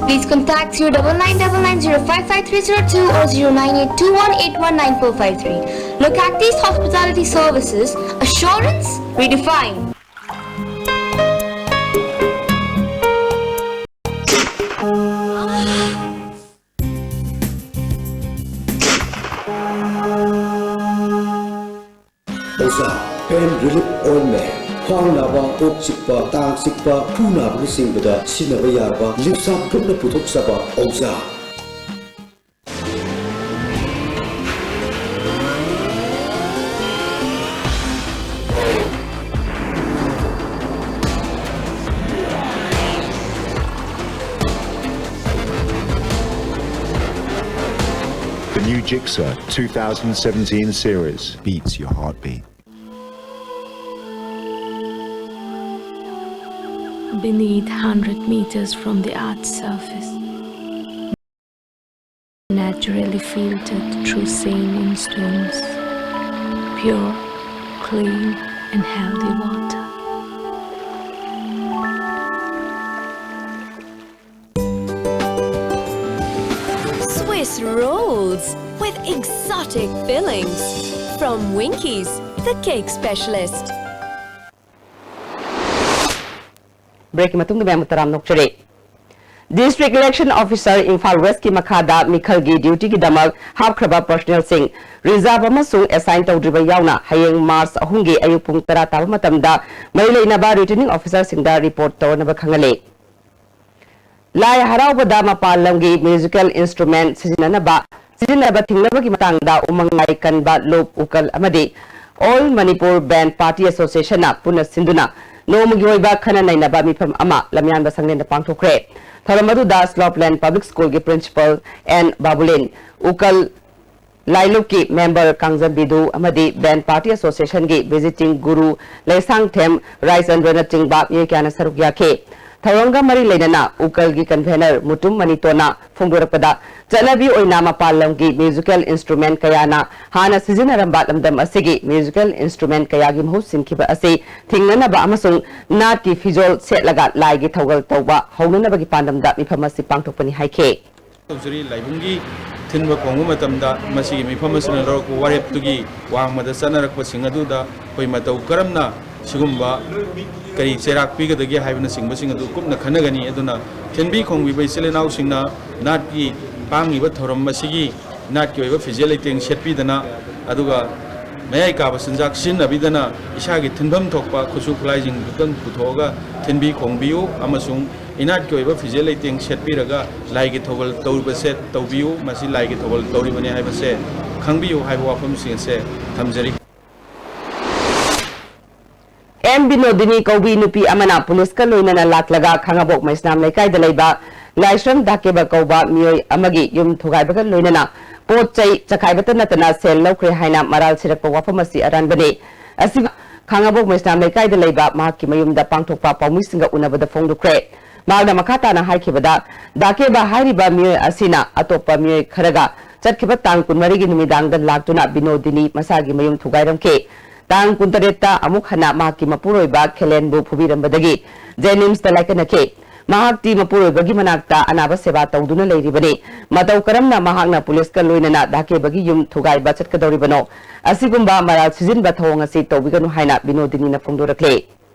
Please contact zero double nine double nine zero five five three zero two or zero nine eight two one eight one nine four five three. Look Active Hospitality Services, assurance redefined. ꯑꯣꯖꯥ, pain relief ointment, ꯈ꯭ꯋꯥꯡ ꯅꯥꯕ, ꯀꯣꯛ ꯆꯤꯛꯄ, ꯇꯥꯡ ꯆꯤꯛꯄ, ꯈꯨ ꯅꯥꯕꯅꯆꯤꯡꯕꯗ ꯁꯤꯖꯤꯟꯅꯕ ꯌꯥꯔꯕ ꯂꯤꯞꯁꯥꯞ ꯒ꯭ꯔꯨꯞꯅ ꯄꯨꯊꯣꯛꯆꯕ ꯑꯣꯖꯥ꯫ The new Gixxer two thousand seventeen series beats your heartbeat. Beneath hundred meters from the earth's surface, naturally filtered through saline streams, pure, clean, and healthy water. Swiss rolls with exotic fillings from Winkies, the cake specialist. Breakꯀꯤ ꯃꯇꯨꯡꯗ ꯃꯌꯥꯝꯕꯨ ꯇꯔꯥꯝꯅ ꯑꯣꯛꯆꯔꯤ꯫ District Election Officer Imphal Westꯀꯤ ꯃꯈꯥꯗ ꯃꯤꯈꯜꯒꯤ dutyꯒꯤꯗꯃꯛ ꯍꯥꯞꯈ꯭ꯔꯕ personnelꯁꯤꯡ reserve ꯑꯃꯁꯨꯡ assign ꯇꯧꯗ꯭ꯔꯤꯕ ꯌꯥꯎꯅ ꯍꯌꯦꯡ March ꯑꯍꯨꯝꯒꯤ ꯑꯌꯨꯛ ꯄꯨꯡ ꯇꯔꯥ ꯇꯥꯕ ꯃꯇꯝꯗ ꯃꯔꯤ ꯂꯩꯅꯕ returning officerꯁꯤꯡꯗ report ꯇꯧꯔꯅꯕ ꯈꯪꯍꯜꯂꯤ꯫ ꯂꯥꯏ ꯍꯔꯥꯎꯕꯗ ꯃꯄꯥꯟ ꯂꯝꯒꯤ musical instrument ꯁꯤꯖꯤꯟꯅꯅꯕ, ꯁꯤꯖꯤꯟꯅꯕ ꯊꯤꯡꯅꯕꯒꯤ ꯃꯇꯥꯡꯗ ꯎꯃꯪ ꯂꯥꯏ ꯀꯟꯕ ꯂꯨꯞ, ꯎꯀꯜ ꯑꯃꯗꯤ All Manipur Band Party Associationꯅ ꯄꯨꯟꯅ ꯁꯤꯟꯗꯨꯅ ꯅꯣꯡꯃꯒꯤ ꯑꯣꯏꯕ ꯈꯟꯅ ꯅꯩꯅꯕ ꯃꯤꯐꯝ ꯑꯃ ꯂꯝꯌꯥꯟꯕ ꯁꯪꯂꯦꯟꯗ ꯄꯥꯡꯊꯣꯛꯈ꯭ꯔꯦ꯫ ꯊꯧꯔꯝ ꯑꯗꯨꯗ ꯁ꯭ꯂꯣꯞꯂꯦꯟ ꯄꯕ꯭ꯂꯤꯛ ꯁ꯭ꯀꯨꯜꯒꯤ ꯄ꯭ꯔꯤꯟꯁꯤꯄꯥꯜ ꯑꯦꯟ ꯕꯥꯕꯨꯂꯤꯟ, ꯎꯀꯜ ꯂꯥꯏꯂꯨꯞꯀꯤ ꯃꯦꯝꯕꯔ ꯀꯥꯡꯖꯝꯕꯤꯗꯨ ꯑꯃꯗꯤ ꯕꯦꯟ ꯄꯥꯔꯇꯤ ꯑꯦꯁꯣꯁꯤꯌꯦꯁꯟꯒꯤ ꯚꯤꯖꯤꯇꯤꯡ ꯒꯨꯔꯨ ꯂꯩꯁꯥꯡꯊꯦꯝ ꯔꯥꯏꯆꯟꯗ꯭ꯔꯅꯆꯤꯡꯕ ꯃꯤꯑꯣꯏ ꯀꯌꯥꯅ ꯁꯔꯨꯛ ꯌꯥꯈꯤ꯫ ꯊꯧꯔꯝꯒ ꯃꯔꯤ ꯂꯩꯅꯅ ꯎꯀꯜꯒꯤ ꯀꯟꯚꯦꯅꯔ ꯃꯨꯇꯨꯝ ꯃꯅꯤꯇꯣꯟꯅ ꯐꯣꯡꯗꯣꯔꯛꯄꯗ, ꯆꯠꯅꯕꯤ ꯑꯣꯏꯅ ꯃꯄꯥꯟ ꯂꯝꯒꯤ ꯃ꯭ꯌꯨꯖꯤꯀꯦꯜ ꯏꯟꯁꯇ꯭ꯔꯨꯃꯦꯟ ꯀꯌꯥꯅ ꯍꯥꯟꯅ ꯁꯤꯖꯤꯟꯅꯔꯝꯕ ꯂꯝꯗꯝ ꯑꯁꯤꯒꯤ ꯃ꯭ꯌꯨꯖꯤꯀꯦꯜ ꯏꯟꯁꯇ꯭ꯔꯨꯃꯦꯟ ꯀꯌꯥꯒꯤ ꯃꯍꯨꯠ ꯁꯤꯟꯈꯤꯕ ꯑꯁꯤ ꯊꯤꯡꯅꯅꯕ ꯑꯃꯁꯨꯡ ꯅꯥꯠꯀꯤ ꯐꯤꯖꯣꯜ ꯁꯦꯠꯂꯒ ꯂꯥꯏꯒꯤ ꯊꯧꯒꯜ ꯇꯧꯕ ꯍꯧꯅꯅꯕꯒꯤ ꯄꯥꯟꯗꯝꯗ ꯃꯤꯐꯝ ꯑꯁꯤ ꯄꯥꯡꯊꯣꯛꯄꯅꯤ ꯍꯥꯏꯈꯤ꯫ ꯇꯧꯖꯔꯤ꯫ ꯂꯥꯏꯕꯨꯡꯒꯤ ꯊꯤꯟꯕ ꯈꯣꯡꯕ ꯃꯇꯝꯗ ꯃꯁꯤꯒꯤ ꯃꯤꯐꯝ ꯑꯁꯤꯅ ꯂꯧꯔꯛꯄ ꯋꯥꯔꯦꯞꯇꯨꯒꯤ ꯋꯥꯡꯃꯗ ꯆꯠꯅꯔꯛꯄꯁꯤꯡ ꯑꯗꯨꯗ ꯑꯩꯈꯣꯏ ꯃꯇꯧ ꯀꯔꯝꯅ ꯁꯤꯒꯨꯝꯕ ꯀꯔꯤ ꯆꯩꯔꯥꯛ ꯄꯤꯒꯗꯒꯦ ꯍꯥꯏꯕꯅꯆꯤꯡꯕꯁꯤꯡ ꯑꯗꯨ ꯀꯨꯞꯅ ꯈꯟꯅꯒꯅꯤ꯫ ꯑꯗꯨꯅ ꯊꯤꯟꯕꯤ ꯈꯣꯡꯕꯤꯕ ꯏꯆꯤꯜ ꯏꯅꯥꯎꯁꯤꯡꯅ ꯅꯥꯠꯀꯤ ꯄꯥꯡꯂꯤꯕ ꯊꯧꯔꯝ ꯑꯁꯤꯒꯤ ꯅꯥꯠꯀꯤ ꯑꯣꯏꯕ ꯐꯤꯖꯦꯠ ꯂꯩꯇꯦꯡ ꯁꯦꯠꯄꯤꯗꯅ, ꯑꯗꯨꯒ ꯃꯌꯥꯏ ꯀꯥꯕ ꯆꯤꯟꯖꯥꯛ ꯁꯤꯖꯤꯟꯅꯕꯤꯗꯅ ꯏꯁꯥꯒꯤ ꯊꯤꯟꯐꯝ ꯊꯣꯛꯄ ꯈꯨꯠꯁꯨ ꯈꯨꯠꯂꯥꯏꯁꯤꯡ ꯈꯛꯇꯪ ꯄꯨꯊꯣꯛꯑꯒ ꯊꯤꯟꯕꯤ ꯈꯣꯡꯕꯤꯌꯨ ꯑꯃꯁꯨꯡ ꯏꯅꯥꯠꯀꯤ ꯑꯣꯏꯕ ꯐꯤꯖꯦꯠ ꯂꯩꯇꯦꯡ ꯁꯦꯠꯄꯤꯔꯒ ꯂꯥꯏꯒꯤ ꯊꯧꯒꯜ ꯇꯧꯔꯤꯕꯁꯦ ꯇꯧꯕꯤꯌꯨ꯫ ꯃꯁꯤ ꯂꯥꯏꯒꯤ ꯊꯧꯒꯜ ꯇꯧꯔꯤꯕꯅꯤ ꯍꯥꯏꯕꯁꯦ ꯈꯪꯕꯤꯌꯨ ꯍꯥꯏꯕ ꯋꯥꯐꯝꯁꯤꯡ ꯑꯁꯦ ꯊꯝꯖꯔꯤ꯫ ꯑꯦꯝ ꯕꯤꯅꯣꯗꯤꯅꯤ ꯀꯧꯕꯤ ꯅꯨꯄꯤ ꯑꯃꯅ ꯄꯨꯂꯤꯁꯀ ꯂꯣꯏꯅꯅ ꯂꯥꯛꯂꯒ ꯈꯥꯉꯕꯣꯛ ꯃꯩꯁꯅꯥꯝ ꯂꯩꯀꯥꯏꯗ ꯂꯩꯕ ꯂꯥꯏꯁ꯭ꯔꯝ ꯗꯥꯀꯦꯕ ꯀꯧꯕ ꯃꯤꯑꯣꯏ ꯑꯃꯒꯤ ꯌꯨꯝ ꯊꯨꯒꯥꯏꯕꯒ ꯂꯣꯏꯅꯅ ꯄꯣꯠ ꯆꯩ ꯆꯈꯥꯏꯕꯇ ꯅꯠꯇꯅ ꯁꯦꯜ ꯂꯧꯈ꯭ꯔꯦ ꯍꯥꯏꯅ ꯃꯔꯥꯜ ꯁꯤꯔꯛꯄ ꯋꯥꯐꯝ ꯑꯁꯤ ꯑꯔꯥꯟꯕꯅꯤ꯫ ꯑꯁꯤ ꯈꯥꯉꯕꯣꯛ ꯃꯩꯁꯅꯥꯝ ꯂꯩꯀꯥꯏꯗ ꯂꯩꯕ ꯃꯍꯥꯛꯀꯤ ꯃꯌꯨꯝꯗ ꯄꯥꯡꯊꯣꯛꯄ ꯄꯥꯎꯃꯤꯁꯤꯡꯒ ꯎꯅꯕꯗ ꯐꯣꯡꯗꯣꯛꯈ꯭ꯔꯦ꯫ ꯃꯍꯥꯛꯅ ꯃꯈꯥ ꯇꯥꯅ ꯍꯥꯏꯈꯤꯕꯗ, ꯗꯥꯀꯦꯕ ꯍꯥꯏꯔꯤꯕ ꯃꯤꯑꯣꯏ ꯑꯁꯤꯅ ꯑꯇꯣꯞꯄ ꯃꯤꯑꯣꯏ ꯈꯔꯒ ꯆꯠꯈꯤꯕ ꯇꯥꯡ ꯀꯨꯟꯃꯔꯤꯒꯤ ꯅꯨꯃꯤꯗꯥꯡꯗ ꯂꯥꯛꯇꯨꯅ ꯕꯤꯅꯣꯗꯤꯅꯤ ꯃꯁꯥꯒꯤ ꯃꯌꯨꯝ ꯊꯨꯒꯥꯏꯔꯝꯈꯤ꯫ ꯇꯥꯡ ꯀꯨꯟꯇꯔꯦꯠꯇ ꯑꯃꯨꯛ ꯍꯟꯅ ꯃꯍꯥꯛꯀꯤ ꯃꯄꯨꯔꯣꯏꯕ ꯈꯦꯂꯦꯟꯕꯨ ꯐꯨꯕꯤꯔꯝꯕꯗꯒꯤ ꯖꯦꯅꯤꯝꯁꯇ ꯂꯥꯏꯀꯠꯅꯈꯤ꯫ ꯃꯍꯥꯛꯇꯤ ꯃꯄꯨꯔꯣꯏꯕꯒꯤ ꯃꯅꯥꯛꯇ ꯑꯅꯥꯕ ꯁꯦꯕꯥ ꯇꯧꯗꯨꯅ ꯂꯩꯔꯤꯕꯅꯤ꯫ ꯃꯇꯧ ꯀꯔꯝꯅ ꯃꯍꯥꯛꯅ ꯄꯨꯂꯤꯁꯀ ꯂꯣꯏꯅꯅ ꯗꯥꯀꯦꯕꯒꯤ ꯌꯨꯝ ꯊꯨꯒꯥꯏꯕ ꯆꯠꯀꯗꯧꯔꯤꯕꯅꯣ? ꯑꯁꯤꯒꯨꯝꯕ ꯃꯔꯥꯜ ꯁꯤꯖꯤꯟꯕ ꯊꯧꯑꯣꯡ ꯑꯁꯤ ꯇꯧꯕꯤꯒꯅꯨ ꯍꯥꯏꯅ ꯕꯤꯅꯣꯗꯤꯅꯤꯅ ꯐꯣꯡꯗꯣꯔꯛꯂꯤ꯫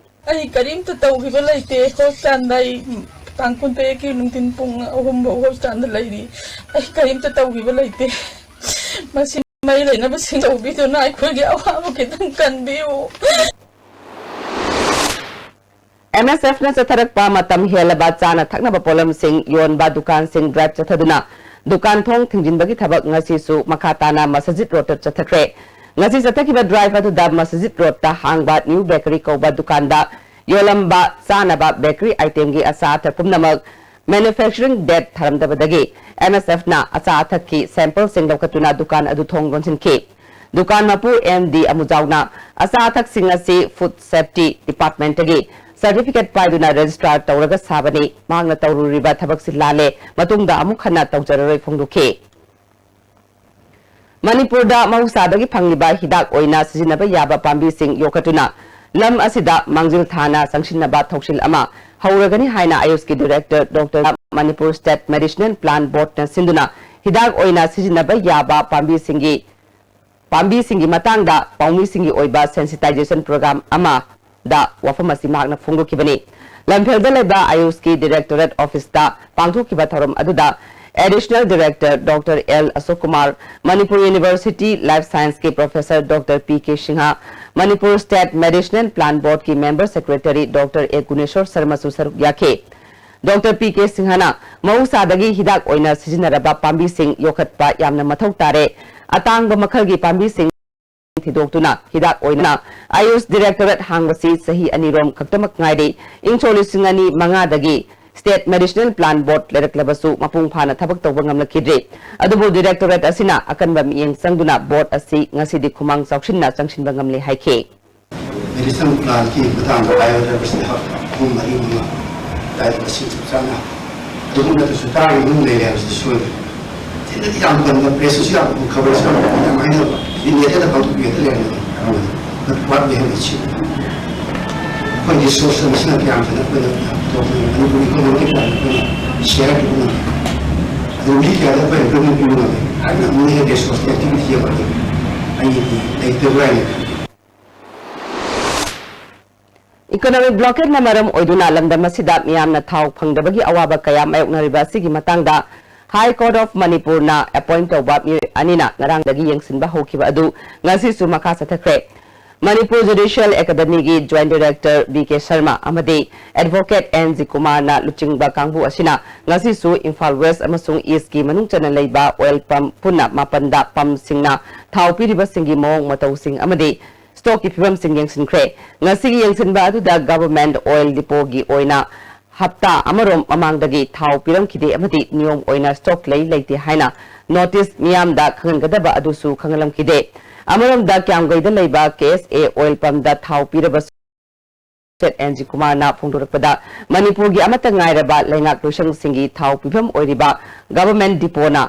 ꯑꯩ ꯀꯔꯤꯝꯇ ꯇꯧꯈꯤꯕ ꯂꯩꯇꯦ꯫ ꯍꯣꯁꯄꯤꯇꯥꯜꯗ ꯑꯩ ꯇꯥꯡ ꯀꯨꯟꯇꯔꯦꯠꯀꯤ ꯅꯨꯡꯊꯤꯟ ꯄꯨꯡ ꯑꯍꯨꯝ ꯐꯥꯎ ꯍꯣꯁꯄꯤꯇꯥꯜꯗ ꯂꯩꯔꯤ꯫ ꯑꯩ ꯀꯔꯤꯝꯇ ꯇꯧꯈꯤꯕ ꯂꯩꯇꯦ꯫ ꯃꯁꯤ ꯃꯔꯤ ꯂꯩꯅꯕꯁꯤꯡ ꯇꯧꯕꯤꯗꯨꯅ ꯑꯩꯈꯣꯏꯒꯤ ꯑꯋꯥꯕ ꯈꯤꯇꯪ ꯀꯟꯕꯤꯌꯨ꯫ ꯑꯦꯝ ꯑꯦꯁ ꯑꯦꯐꯅ ꯆꯠꯊꯔꯛꯄ ꯃꯇꯝ ꯍꯦꯜꯂꯕ ꯆꯥꯅ ꯊꯛꯅꯕ ꯄꯣꯠꯂꯝꯁꯤꯡ ꯌꯣꯟꯕ ꯗꯨꯀꯥꯟꯁꯤꯡ ꯗ꯭ꯔꯥꯏꯚ ꯆꯠꯊꯗꯨꯅ ꯗꯨꯀꯥꯟ ꯊꯣꯡ ꯊꯤꯡꯖꯤꯟꯕꯒꯤ ꯊꯕꯛ ꯉꯁꯤꯁꯨ ꯃꯈꯥ ꯇꯥꯅ ꯃꯁꯖꯤꯗ ꯔꯣꯗꯇ ꯆꯠꯊꯈ꯭ꯔꯦ꯫ ꯉꯁꯤ ꯆꯠꯊꯈꯤꯕ ꯗ꯭ꯔꯥꯏꯚ ꯑꯗꯨꯗ ꯃꯁꯖꯤꯗ ꯔꯣꯗꯇ ꯍꯥꯡꯕ ꯅ꯭ꯌꯨ ꯕꯦꯀꯔꯤ ꯀꯧꯕ ꯗꯨꯀꯥꯟꯗ ꯌꯣꯜꯂꯝꯕ ꯆꯥꯅꯕ bakery itemꯒꯤ ꯑꯆꯥ ꯑꯊꯛ ꯄꯨꯝꯅꯃꯛ manufacturing date ꯊꯥꯔꯝꯗꯕꯗꯒꯤ M S Fꯅ ꯑꯆꯥ ꯑꯊꯛꯀꯤ sampleꯁꯤꯡ ꯂꯧꯈꯠꯇꯨꯅ ꯗꯨꯀꯥꯟ ꯑꯗꯨ ꯊꯣꯡ ꯂꯣꯟꯁꯤꯟꯈꯤ꯫ ꯗꯨꯀꯥꯟ ꯃꯄꯨ M D ꯑꯃꯨꯖꯥꯎꯅ ꯑꯆꯥ ꯑꯊꯛꯁꯤꯡ ꯑꯁꯤ Food Safety Departmentꯇꯒꯤ certificate ꯄꯥꯏꯗꯨꯅ register ꯇꯧꯔꯒ ꯁꯥꯕꯅꯤ, ꯃꯍꯥꯛꯅ ꯇꯧꯔꯨꯔꯤꯕ ꯊꯕꯛꯁꯤ ꯂꯥꯜꯂꯦ, ꯃꯇꯨꯡꯗ ꯑꯃꯨꯛ ꯍꯟꯅ ꯇꯧꯖꯔꯔꯣꯏ ꯐꯣꯡꯗꯣꯛꯈꯤ꯫ ꯃꯅꯤꯄꯨꯔꯗ ꯃꯍꯧꯁꯥꯗꯒꯤ ꯐꯪꯂꯤꯕ ꯍꯤꯗꯥꯛ ꯑꯣꯏꯅ ꯁꯤꯖꯤꯟꯅꯕ ꯌꯥꯕ ꯄꯥꯝꯕꯤꯁꯤꯡ ꯌꯣꯛꯈꯠꯇꯨꯅ ꯂꯝ ꯑꯁꯤꯗ ꯃꯥꯡꯖꯤꯜ ꯊꯥꯅ ꯆꯪꯁꯤꯟꯅꯕ ꯊꯧꯁꯤꯜ ꯑꯃ ꯍꯧꯔꯒꯅꯤ ꯍꯥꯏꯅ AYUSꯀꯤ director Doctor Manipur State Medicinal Plant Boardꯅ ꯁꯤꯟꯗꯨꯅ ꯍꯤꯗꯥꯛ ꯑꯣꯏꯅ ꯁꯤꯖꯤꯟꯅꯕ ꯌꯥꯕ ꯄꯥꯝꯕꯤꯁꯤꯡꯒꯤ, ꯄꯥꯝꯕꯤꯁꯤꯡꯒꯤ ꯃꯇꯥꯡꯗ ꯄꯥꯎꯃꯤꯁꯤꯡꯒꯤ ꯑꯣꯏꯕ sensitization program ꯑꯃ ꯗ ꯋꯥꯐꯝ ꯑꯁꯤ ꯃꯍꯥꯛꯅ ꯐꯣꯡꯗꯣꯛꯈꯤꯕꯅꯤ꯫ ꯂꯝꯐꯦꯜꯗ ꯂꯩꯕ AYUSꯀꯤ directorate officeꯇ ꯄꯥꯡꯊꯣꯛꯈꯤꯕ ꯊꯧꯔꯝ ꯑꯗꯨꯗ additional director Doctor L Ashok Kumar, Manipur University Life Scienceꯀꯤ professor Doctor P K Singha, Manipur State Medicinal Plant Boardꯀꯤ member secretary Doctor A Guneshwar Sharmaꯁꯨ ꯁꯔꯨꯛ ꯌꯥꯈꯤ꯫ Doctor P K Singhana ꯃꯍꯧꯁꯥꯗꯒꯤ ꯍꯤꯗꯥꯛ ꯑꯣꯏꯅ ꯁꯤꯖꯤꯟꯅꯔꯕ ꯄꯥꯝꯕꯤꯁꯤꯡ ꯌꯣꯛꯈꯠꯄ ꯌꯥꯝꯅ ꯃꯊꯧ ꯇꯥꯔꯦ꯫ ꯑꯇꯥꯡꯕ ꯃꯈꯜꯒꯤ ꯄꯥꯝꯕꯤꯁꯤꯡ ꯊꯤꯗꯣꯛꯇꯨꯅ ꯍꯤꯗꯥꯛ ꯑꯣꯏꯅ AYUS directorate ꯍꯥꯡꯕꯁꯤ ꯆꯍꯤ ꯑꯅꯤꯔꯣꯝ ꯈꯛꯇꯃꯛ ꯉꯥꯏꯔꯤ꯫ ꯏꯪ ꯁꯣꯛ ꯂꯤꯁꯤꯡ ꯑꯅꯤ ꯃꯉꯥꯗꯒꯤ State Medicinal Plant Board ꯂꯩꯔꯛꯂꯕꯁꯨ ꯃꯄꯨꯡ ꯐꯥꯅ ꯊꯕꯛ ꯇꯧꯕ ꯉꯝꯂꯛꯈꯤꯗ꯭ꯔꯤ꯫ ꯑꯗꯨꯕꯨ directorate ꯑꯁꯤꯅ ꯑꯀꯟꯕ ꯃꯤꯠꯌꯦꯡ ꯆꯪꯗꯨꯅ board ꯑꯁꯤ ꯉꯁꯤꯗꯤ ꯈꯨꯃꯥꯡ ꯆꯥꯎꯁꯤꯟꯅ ꯆꯪꯁꯤꯟꯕ ꯉꯝꯂꯦ ꯍꯥꯏꯈꯤ꯫ Medicinal plantꯀꯤ ꯃꯇꯥꯡꯗ biodiversity ꯍꯛ ꯑꯍꯨꯝ ꯃꯔꯤ ꯃꯉꯥ ꯑꯗꯨꯋꯥꯏꯗ ꯃꯁꯤꯡ ꯆꯞ ꯆꯥꯅ ꯑꯗꯨꯒꯨꯝꯕꯗꯨꯁꯨ ꯇꯔꯥꯒꯤ ꯃꯅꯨꯡ ꯂꯩꯔꯦ ꯍꯥꯏꯕꯁꯤ ꯁꯣꯏꯗ꯭ꯔꯦ꯫ ꯆꯤꯟꯗꯗꯤ ꯌꯥꯝ ꯀꯟꯕ, pressꯇꯁꯨ ꯌꯥꯝ ꯀꯟꯕ, coverꯁꯨ ꯌꯥꯝ ꯀꯟꯕ, ꯌꯥꯝ ꯍꯥꯏꯅꯕ, mediaꯗ ꯄꯥꯡꯊꯣꯛꯄꯤ ꯍꯦꯛꯇ ꯂꯩꯔꯝꯃꯦ꯫ But what we have achieved? ꯑꯩꯈꯣꯏ resource ꯃꯁꯤꯅ ꯀꯌꯥꯝ ꯐꯖꯅ ꯑꯩꯈꯣꯏꯅ ꯄꯨꯊꯣꯛꯄꯅꯣ, ꯃꯅꯤꯄꯨꯔꯒꯤ economy ꯀꯌꯥꯝ ꯑꯩꯈꯣꯏꯅ share ꯇꯧꯕ ꯉꯝꯃꯤ? ꯑꯗꯨ ꯃꯤ ꯀꯌꯥꯗ ꯑꯩꯈꯣꯏ employment ꯄꯤꯕ ꯉꯝꯃꯤ? ꯍꯥꯏꯅ ꯃꯣꯏꯒꯤ resource activity ꯑꯃ ꯑꯩꯒꯤꯗꯤ ꯂꯩꯇꯕ꯭ꯔꯥ ꯍꯥꯏꯅ ꯈꯜꯂꯤ꯫ Economic blockadeꯅ ꯃꯔꯝ ꯑꯣꯏꯗꯨꯅ ꯂꯝꯗꯝ ꯑꯁꯤꯗ ꯃꯤꯌꯥꯝꯅ ꯊꯥꯎ ꯐꯪꯗꯕꯒꯤ ꯑꯋꯥꯕ ꯀꯌꯥ ꯃꯥꯌꯣꯛꯅꯔꯤꯕ ꯑꯁꯤꯒꯤ ꯃꯇꯥꯡꯗ High Court of Manipurꯅ appoint ꯇꯧꯕ ꯃꯤꯑꯣꯏ ꯑꯅꯤꯅ ꯉꯔꯥꯡꯗꯒꯤ ꯌꯦꯡꯁꯤꯟꯕ ꯍꯧꯈꯤꯕ ꯑꯗꯨ ꯉꯁꯤꯁꯨ ꯃꯈꯥ ꯆꯠꯊꯈ꯭ꯔꯦ꯫ Manipur Judicial Academyꯒꯤ Joint Director B K Sharma ꯑꯃꯗꯤ Advocate N G Kumarꯅ ꯂꯨꯆꯤꯡꯕ ꯀꯥꯡꯕꯨ ꯑꯁꯤꯅ ꯉꯁꯤꯁꯨ ꯏꯝꯐꯥꯜ West ꯑꯃꯁꯨꯡ Eastꯀꯤ ꯃꯅꯨꯡ ꯆꯟꯅ ꯂꯩꯕ oil pump ꯄꯨꯟꯅ ꯃꯥꯄꯟꯗ pumpꯁꯤꯡꯅ ꯊꯥꯎ ꯄꯤꯔꯤꯕꯁꯤꯡꯒꯤ ꯃꯑꯣꯡ ꯃꯇꯧꯁꯤꯡ ꯑꯃꯗꯤ ꯁ꯭ꯇꯣꯛꯀꯤ ꯐꯤꯕꯝꯁꯤꯡ ꯌꯦꯡꯁꯤꯟꯈ꯭ꯔꯦ꯫ ꯉꯁꯤꯒꯤ ꯌꯦꯡꯁꯤꯟꯕ ꯑꯗꯨꯗ ꯒꯚꯔꯟꯃꯦꯟꯠ ꯑꯣꯏꯜ ꯗꯤꯄꯣꯒꯤ ꯑꯣꯏꯅ ꯍꯞꯇꯥ ꯑꯃꯔꯣꯝ ꯃꯃꯥꯡꯗꯒꯤ ꯊꯥꯎ ꯄꯤꯔꯝꯈꯤꯗꯦ ꯑꯃꯗꯤ ꯅꯤꯌꯣꯝ ꯑꯣꯏꯅ ꯁ꯭ꯇꯣꯛ ꯂꯩ ꯂꯩꯇꯦ ꯍꯥꯏꯅ ꯅꯣꯇꯤꯁ ꯃꯤꯌꯥꯝꯗ ꯈꯪꯍꯟꯒꯗꯕ ꯑꯗꯨꯁꯨ ꯈꯪꯍꯜꯂꯝꯈꯤꯗꯦ꯫ ꯑꯃꯔꯣꯝꯗ ꯀ꯭ꯌꯥꯝꯒꯩꯗ ꯂꯩꯕ ꯀꯦ ꯑꯦꯁ ꯑꯦ ꯑꯣꯏꯜ ꯄꯝꯗ ꯊꯥꯎ ꯄꯤꯔꯕꯁꯨ ꯑꯦꯟ ꯖꯤ ꯀꯨꯃꯥꯔꯅ ꯐꯣꯡꯗꯣꯔꯛꯄꯗ ꯃꯅꯤꯄꯨꯔꯒꯤ ꯑꯃꯠꯇ ꯉꯥꯏꯔꯕ ꯂꯩꯉꯥꯛ ꯂꯣꯏꯁꯪꯁꯤꯡꯒꯤ ꯊꯥꯎ ꯄꯤꯐꯝ ꯑꯣꯏꯔꯤꯕ ꯒꯚꯔꯟꯃꯦꯟꯠ ꯗꯤꯄꯣꯅ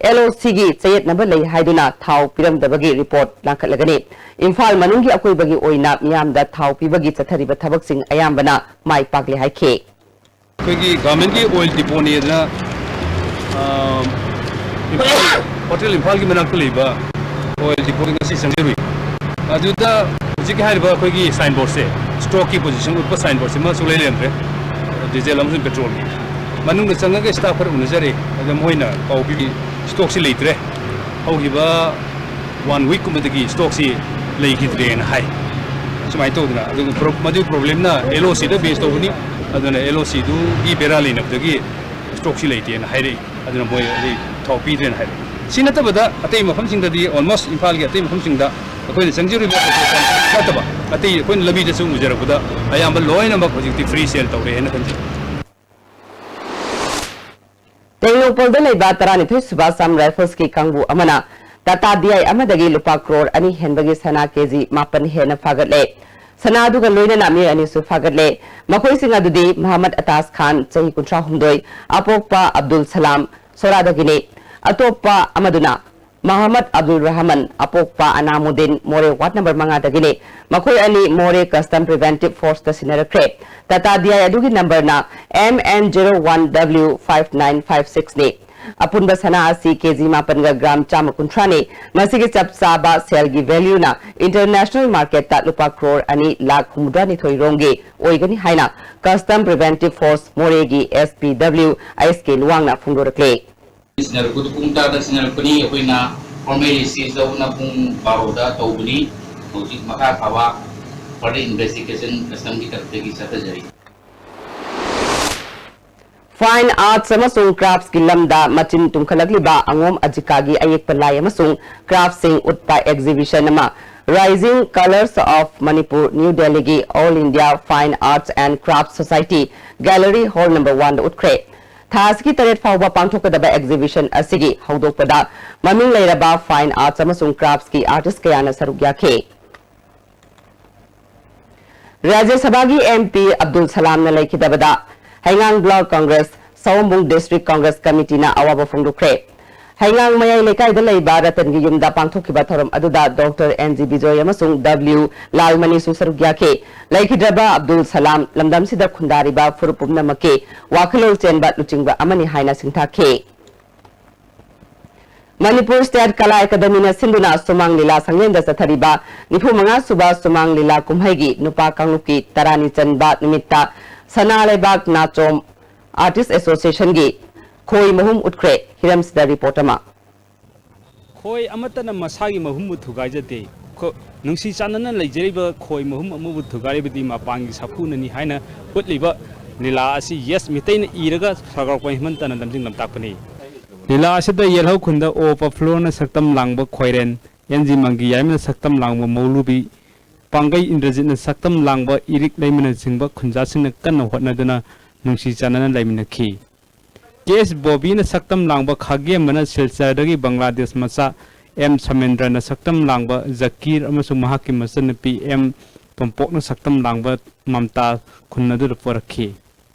ꯑꯦꯜ ꯑꯣ ꯁꯤꯒꯤ ꯆꯌꯦꯠꯅꯕ ꯂꯩ ꯍꯥꯏꯗꯨꯅ ꯊꯥꯎ ꯄꯤꯔꯝꯗꯕꯒꯤ ꯔꯤꯄꯣꯔꯠ ꯂꯥꯡꯈꯠꯂꯒꯅꯤ꯫ ꯏꯝꯐꯥꯜ ꯃꯅꯨꯡꯒꯤ ꯑꯀꯣꯏꯕꯒꯤ ꯑꯣꯏꯅ ꯃꯤꯌꯥꯝꯗ ꯊꯥꯎ ꯄꯤꯕꯒꯤ ꯆꯠꯊꯔꯤꯕ ꯊꯕꯛꯁꯤꯡ ꯑꯌꯥꯝꯕꯅ ꯃꯥꯏ ꯄꯥꯛꯂꯦ ꯍꯥꯏꯈꯤ꯫ ꯑꯩꯈꯣꯏꯒꯤ ꯒꯚꯔꯟꯃꯦꯟꯠꯀꯤ ꯑꯣꯏꯜ ꯗꯤꯄꯣꯅꯦꯗꯅ, ꯑ, ꯏꯝꯐꯥꯜ, ꯍꯣꯇꯦꯜ ꯏꯝꯐꯥꯜꯒꯤ ꯃꯅꯥꯛꯇ ꯂꯩꯕ ꯑꯣꯏꯜ ꯗꯤꯄꯣꯗ ꯉꯁꯤ ꯆꯪꯖꯔꯨꯏ꯫ ꯑꯗꯨꯗ ꯍꯧꯖꯤꯛꯀꯤ ꯍꯥꯏꯔꯤꯕ ꯑꯩꯈꯣꯏꯒꯤ ꯁꯥꯏꯟꯕꯣꯔꯗꯁꯦ, ꯁ꯭ꯇꯣꯛꯀꯤ ꯄꯣꯖꯤꯁꯟ ꯎꯠꯄ ꯁꯥꯏꯟꯕꯣꯔꯗꯁꯤꯃ ꯁꯨꯡꯂꯩ ꯂꯩꯔꯝꯗ꯭ꯔꯦ, ꯗꯤꯖꯦꯜ ꯑꯃꯁꯨꯡ ꯄꯦꯇ꯭ꯔꯣꯜꯒꯤ꯫ ꯃꯅꯨꯡꯗ ꯆꯪꯉꯒ ꯁ꯭ꯇꯥꯐ ꯈꯔ ꯎꯅꯖꯔꯦ꯫ ꯑꯗ ꯃꯣꯏꯅ ꯄꯥꯎ ꯄꯤꯕꯤ, ꯁ꯭ꯇꯣꯛꯁꯤ ꯂꯩꯇ꯭ꯔꯦ, ꯍꯧꯈꯤꯕ ꯋꯥꯟ ꯋꯤꯛꯀꯨꯝꯕꯗꯒꯤ ꯁ꯭ꯇꯣꯛꯁꯤ ꯂꯩꯈꯤꯗ꯭ꯔꯦꯅ ꯍꯥꯏ꯫ ꯁꯨꯃꯥꯏꯅ ꯇꯧꯗꯅ, ꯑꯗꯨꯒ ꯄ꯭ꯔꯣ-, ꯃꯗꯨꯒꯤ ꯄ꯭ꯔꯣꯕ꯭ꯂꯦꯝꯅ ꯑꯦꯜ ꯑꯣ ꯁꯤꯗ ꯕꯦꯖ ꯇꯧꯕꯅꯤ꯫ ꯑꯗꯨꯅ ꯑꯦꯜ ꯑꯣ ꯁꯤꯗꯨꯒꯤ ꯕꯦꯔꯥ ꯂꯩꯅꯕꯗꯒꯤ ꯁ꯭ꯇꯣꯛꯁꯤ ꯂꯩꯇꯦꯅ ꯍꯥꯏꯔꯛꯏ꯫ ꯑꯗꯨꯅ ꯃꯣꯏ ꯑꯗꯩ ꯊꯥꯎ ꯄꯤꯗ꯭ꯔꯦꯅ ꯍꯥꯏꯔꯛꯏ꯫ ꯁꯤ ꯅꯠꯇꯕꯗ ꯑꯇꯩ ꯃꯐꯝꯁꯤꯡꯗꯗꯤ, ꯑꯣꯜꯃꯣꯁ ꯏꯝꯐꯥꯜꯒꯤ ꯑꯇꯩ ꯃꯐꯝꯁꯤꯡꯗ ꯑꯩꯈꯣꯏꯅ ꯆꯪꯖꯔꯨꯕ ꯅꯠꯇꯕ, ꯑꯇꯩ ꯑꯩꯈꯣꯏꯅ ꯂꯝꯕꯤꯗ ꯁꯨꯝ ꯎꯖꯔꯛꯄꯗ ꯑꯌꯥꯝꯕ ꯂꯣꯏꯅꯃꯛ ꯍꯧꯖꯤꯛꯇꯤ ꯐ꯭ꯔꯤ ꯁꯦꯜ ꯇꯧꯔꯦ ꯍꯥꯏꯅ ꯈꯟꯖꯩ꯫ ꯇꯦꯡꯅꯧꯄꯜꯗ ꯂꯩꯕ ꯇꯔꯥꯅꯤꯊꯣꯏ ꯁꯨꯕ ꯑꯁꯥꯝ ꯔꯥꯏꯐꯜꯁꯀꯤ ꯀꯥꯡꯕꯨ ꯑꯃꯅ ꯇꯥꯇꯥ ꯗꯤ ꯑꯥꯏ ꯑꯃꯗꯒꯤ ꯂꯨꯄꯥ ꯀ꯭ꯔꯣꯔ ꯑꯅꯤ ꯍꯦꯟꯕꯒꯤ ꯁꯅꯥ ꯀꯦꯖꯤ ꯃꯥꯄꯟ ꯍꯦꯟꯅ ꯐꯥꯒꯠꯂꯦ꯫ ꯁꯅꯥ ꯑꯗꯨꯒ ꯂꯣꯏꯅꯅ ꯃꯤꯑꯣꯏ ꯑꯅꯤꯁꯨ ꯐꯥꯒꯠꯂꯦ꯫ ꯃꯈꯣꯏꯁꯤꯡ ꯑꯗꯨꯗꯤ ꯃꯍꯃꯗ ꯑꯇꯥꯁ ꯈꯥꯟ, ꯆꯍꯤ ꯀꯨꯟꯊ꯭ꯔꯥ ꯍꯨꯝꯗꯣꯏ, ꯑꯄꯣꯛꯄ ꯑꯕꯗꯨꯜ ꯁꯂꯥꯝ, ꯁꯣꯔꯥꯗꯒꯤꯅꯤ꯫ ꯑꯇꯣꯞꯄ ꯑꯃꯗꯨꯅ ꯃꯍꯃꯗ ꯑꯕꯗꯨꯜ ꯔꯍꯃꯟ, ꯑꯄꯣꯛꯄ ꯑꯅꯥꯃꯨꯗꯤꯟ, ꯃꯣꯔꯦ ꯋꯥꯔꯗ ꯅꯝꯕꯔ ꯃꯉꯥꯗꯒꯤꯅꯤ꯫ ꯃꯈꯣꯏ ꯑꯅꯤ ꯃꯣꯔꯦ ꯀꯁꯇꯝ ꯄ꯭ꯔꯤꯚꯦꯟꯇꯤꯚ ꯐꯣꯔꯁꯇ ꯁꯤꯟꯅꯔꯛꯈ꯭ꯔꯦ꯫ ꯇꯥꯇꯥ ꯗꯤ ꯑꯥꯏ ꯑꯗꯨꯒꯤ ꯅꯝꯕꯔꯅ M N zero one W five nine five ꯁꯤꯛꯁꯅꯤ꯫ ꯑꯄꯨꯟꯕ ꯁꯅꯥ ꯑꯁꯤ ꯀꯦꯖꯤ ꯃꯥꯄꯟꯒ ꯒ꯭ꯔꯥꯝ ꯆꯥꯝꯃ ꯀꯨꯟꯊ꯭ꯔꯥꯅꯤ꯫ ꯃꯁꯤꯒꯤ ꯆꯞ ꯆꯥꯕ ꯁꯦꯜꯒꯤ ꯚꯦꯂ꯭ꯌꯨꯅ ꯏꯟꯇꯔꯅꯦꯁꯅꯦꯜ ꯃꯥꯔꯀꯦꯠꯇ ꯂꯨꯄꯥ ꯀ꯭ꯔꯣꯔ ꯑꯅꯤ ꯂꯥꯈ ꯍꯨꯝꯐꯨꯇꯔꯥꯅꯤꯊꯣꯏ ꯔꯣꯝꯒꯤ ꯑꯣꯏꯒꯅꯤ ꯍꯥꯏꯅ ꯀꯁꯇꯝ ꯄ꯭ꯔꯤꯚꯦꯟꯇꯤꯚ ꯐꯣꯔꯁ ꯃꯣꯔꯦꯒꯤ ꯑꯦꯁ ꯄꯤ ꯗꯕ꯭ꯂꯤꯎ ꯑꯩꯆ ꯀꯦ ꯂꯨꯋꯥꯡꯅ ꯐꯣꯡꯗꯣꯔꯛꯂꯦ꯫ ꯁꯤꯟꯅꯔꯛꯄꯗꯨ ꯄꯨꯡ ꯇꯔꯥꯗ ꯁꯤꯟꯅꯔꯛꯄꯅꯤ꯫ ꯑꯩꯈꯣꯏꯅ ꯐꯣꯔꯃꯦꯜ ꯔꯤꯁꯤꯞ ꯂꯧꯕꯅ ꯄꯨꯡ ꯕꯥꯔꯣꯗ ꯇꯧꯕꯅꯤ꯫ ꯍꯧꯖꯤꯛ ꯃꯈꯥ ꯊꯥꯕ ꯐꯔꯗꯔ ꯏꯟꯚꯦꯁꯇꯤꯒꯦꯁꯟ ꯀꯁꯇꯝꯒꯤ ꯇꯔꯐꯇꯒꯤ ꯆꯠꯊꯖꯔꯤ꯫ ꯐꯥꯏꯟ ꯑꯥꯔꯠꯁ ꯑꯃꯁꯨꯡ ꯀ꯭ꯔꯥꯐꯠꯁꯀꯤ ꯂꯝꯗ ꯃꯆꯤꯟ ꯇꯨꯝꯈꯠꯂꯛꯂꯤꯕ ꯑꯉꯣꯝ ꯑꯖꯤꯀꯥꯒꯤ ꯑꯌꯦꯛꯄ ꯂꯥꯏ ꯑꯃꯁꯨꯡ ꯀ꯭ꯔꯥꯐꯠꯁꯤꯡ ꯎꯠꯄ ꯑꯦꯛꯖꯤꯕꯤꯁꯟ ꯑꯃ Rising Colors of Manipur, New Delhi ꯒꯤ All India Fine Arts and Crafts Society Gallery Hall number one ꯗ ꯎꯠꯈ꯭ꯔꯦ꯫ ꯊꯥ ꯑꯁꯤꯒꯤ ꯇꯔꯦꯠ ꯐꯥꯎꯕ ꯄꯥꯡꯊꯣꯛꯀꯗꯕ exhibition ꯑꯁꯤꯒꯤ ꯍꯧꯗꯣꯛꯄꯗ ꯃꯃꯤꯡ ꯂꯩꯔꯕ fine arts ꯑꯃꯁꯨꯡ crafts ꯀꯤ artist ꯀꯌꯥꯅ ꯁꯔꯨꯛ ꯌꯥꯈꯤ꯫ ꯔꯥꯖ꯭ꯌ ꯁꯚꯥꯒꯤ M P Abdul ꯁꯂꯥꯝꯅ ꯂꯩꯈꯤꯗꯕꯗ ꯍꯩꯉꯥꯡ Block Congress, ꯁꯑꯣꯝꯕꯨꯡ District Congress Committee ꯅ ꯑꯋꯥꯕ ꯐꯣꯡꯗꯣꯛꯈ꯭ꯔꯦ꯫ ꯍꯩꯉꯥꯡ ꯃꯌꯥꯏ ꯂꯩꯀꯥꯏꯗ ꯂꯩꯕ ꯔꯇꯟꯒꯤ ꯌꯨꯝꯗ ꯄꯥꯡꯊꯣꯛꯈꯤꯕ ꯊꯧꯔꯝ ꯑꯗꯨꯗ Doctor N G ꯕꯤꯖꯣꯏ ꯑꯃꯁꯨꯡ W ꯂꯥꯜꯃꯅꯤꯁꯨ ꯁꯔꯨꯛ ꯌꯥꯈꯤ꯫ ꯂꯩꯈꯤꯗ꯭ꯔꯕ ꯑꯕꯗꯨꯜ ꯁꯂꯥꯝ ꯂꯝꯗꯝꯁꯤꯗ ꯈꯨꯟꯗꯥꯔꯤꯕ ꯐꯨꯔꯨꯞ ꯄꯨꯝꯅꯃꯛꯀꯤ ꯋꯥꯈꯜꯂꯣꯟ ꯆꯦꯟꯕ ꯂꯨꯆꯤꯡꯕ ꯑꯃꯅꯤ ꯍꯥꯏꯅ ꯁꯤꯡꯊꯥꯈꯤ꯫ ꯃꯅꯤꯄꯨꯔ State ꯀꯂꯥ ꯑꯦꯀꯥꯗꯃꯤꯅ ꯁꯤꯟꯗꯨꯅ ꯁꯨꯃꯥꯡ ꯂꯤꯂꯥ ꯁꯪꯂꯦꯟꯗ ꯆꯠꯊꯔꯤꯕ ꯅꯤꯐꯨ ꯃꯉꯥ ꯁꯨꯕ ꯁꯨꯃꯥꯡ ꯂꯤꯂꯥ ꯀꯨꯝꯍꯩꯒꯤ ꯅꯨꯄꯥ ꯀꯥꯡꯂꯨꯞꯀꯤ ꯇꯔꯥꯅꯤ ꯆꯟꯕ ꯅꯨꯃꯤꯠꯇ ꯁꯅꯥ ꯂꯩꯕꯥꯛ ꯅꯥꯆꯣꯝ Artist Association ꯒꯤ ꯈꯣꯏ ꯃꯍꯨꯝ ꯎꯠꯈ꯭ꯔꯦ꯫ ꯍꯤꯔꯝꯁꯤꯗ report ꯑꯃ꯫ ꯈꯣꯏ ꯑꯃꯠꯇꯅ ꯃꯁꯥꯒꯤ ꯃꯍꯨꯝꯕꯨ ꯊꯨꯒꯥꯏꯖꯗꯦ꯫ ꯈꯣ-, ꯅꯨꯡꯁꯤ ꯆꯥꯟꯅꯅ ꯂꯩꯖꯔꯤꯕ ꯈꯣꯏ ꯃꯍꯨꯝ ꯑꯃꯕꯨ ꯊꯨꯒꯥꯏꯔꯤꯕꯗꯤ ꯃꯄꯥꯟꯒꯤ ꯁꯥꯐꯨꯅꯅꯤ ꯍꯥꯏꯅ ꯎꯠꯂꯤꯕ ꯂꯤꯂꯥ ꯑꯁꯤ ꯌꯦꯁ ꯃꯤꯇꯩꯅ ꯏꯔꯒ ꯁꯧꯒ꯭ꯔꯥꯛꯄ ꯍꯦꯃꯟꯇꯅ ꯂꯝꯖꯤꯡ ꯂꯝꯇꯥꯛꯄꯅꯤ꯫ ꯂꯤꯂꯥ ꯑꯁꯤꯗ ꯌꯦꯜꯍꯧ ꯈꯨꯟꯗ ꯑꯣ ꯄꯐ꯭ꯂꯣꯔꯅ ꯁꯛꯇꯝ ꯂꯥꯡꯕ ꯈꯣꯏꯔꯦꯟ, ꯑꯦꯟ ꯖꯤ ꯃꯪꯒꯤ ꯌꯥꯏꯃꯅ ꯁꯛꯇꯝ ꯂꯥꯡꯕ ꯃꯧꯂꯨꯕꯤ, ꯄꯥꯡꯒꯩ ꯏꯟꯗ꯭ꯔꯖꯤꯠꯅ ꯁꯛꯇꯝ ꯂꯥꯡꯕ ꯏꯔꯤꯛ ꯂꯩꯃꯅꯆꯤꯡꯕ ꯈꯨꯟꯖꯥꯁꯤꯡꯅ ꯀꯟꯅ ꯍꯣꯠꯅꯗꯨꯅ ꯅꯨꯡꯁꯤ ꯆꯥꯟꯅꯅ ꯂꯩꯃꯤꯟꯅꯈꯤ꯫ ꯀꯦ ꯑꯦꯁ ꯕꯣꯕꯤꯅ ꯁꯛꯇꯝ ꯂꯥꯡꯕ ꯈꯥꯒꯦꯝꯕꯅ ꯁꯤꯜꯆꯔꯗꯒꯤ ꯕꯪꯒ꯭ꯂꯥꯗꯦꯁ ꯃꯆꯥ ꯑꯦꯝ ꯁꯃꯦꯟꯗ꯭ꯔꯅ ꯁꯛꯇꯝ ꯂꯥꯡꯕ ꯖꯀꯤꯔ ꯑꯃꯁꯨꯡ ꯃꯍꯥꯛꯀꯤ ꯃꯆꯟꯅꯨꯄꯤ ꯑꯦꯝ ꯇꯣꯝꯄꯣꯛꯅ ꯁꯛꯇꯝ ꯂꯥꯡꯕ ꯃꯝꯇꯥ ꯈꯨꯟ ꯑꯗꯨꯗ ꯄꯣꯔꯛꯈꯤ꯫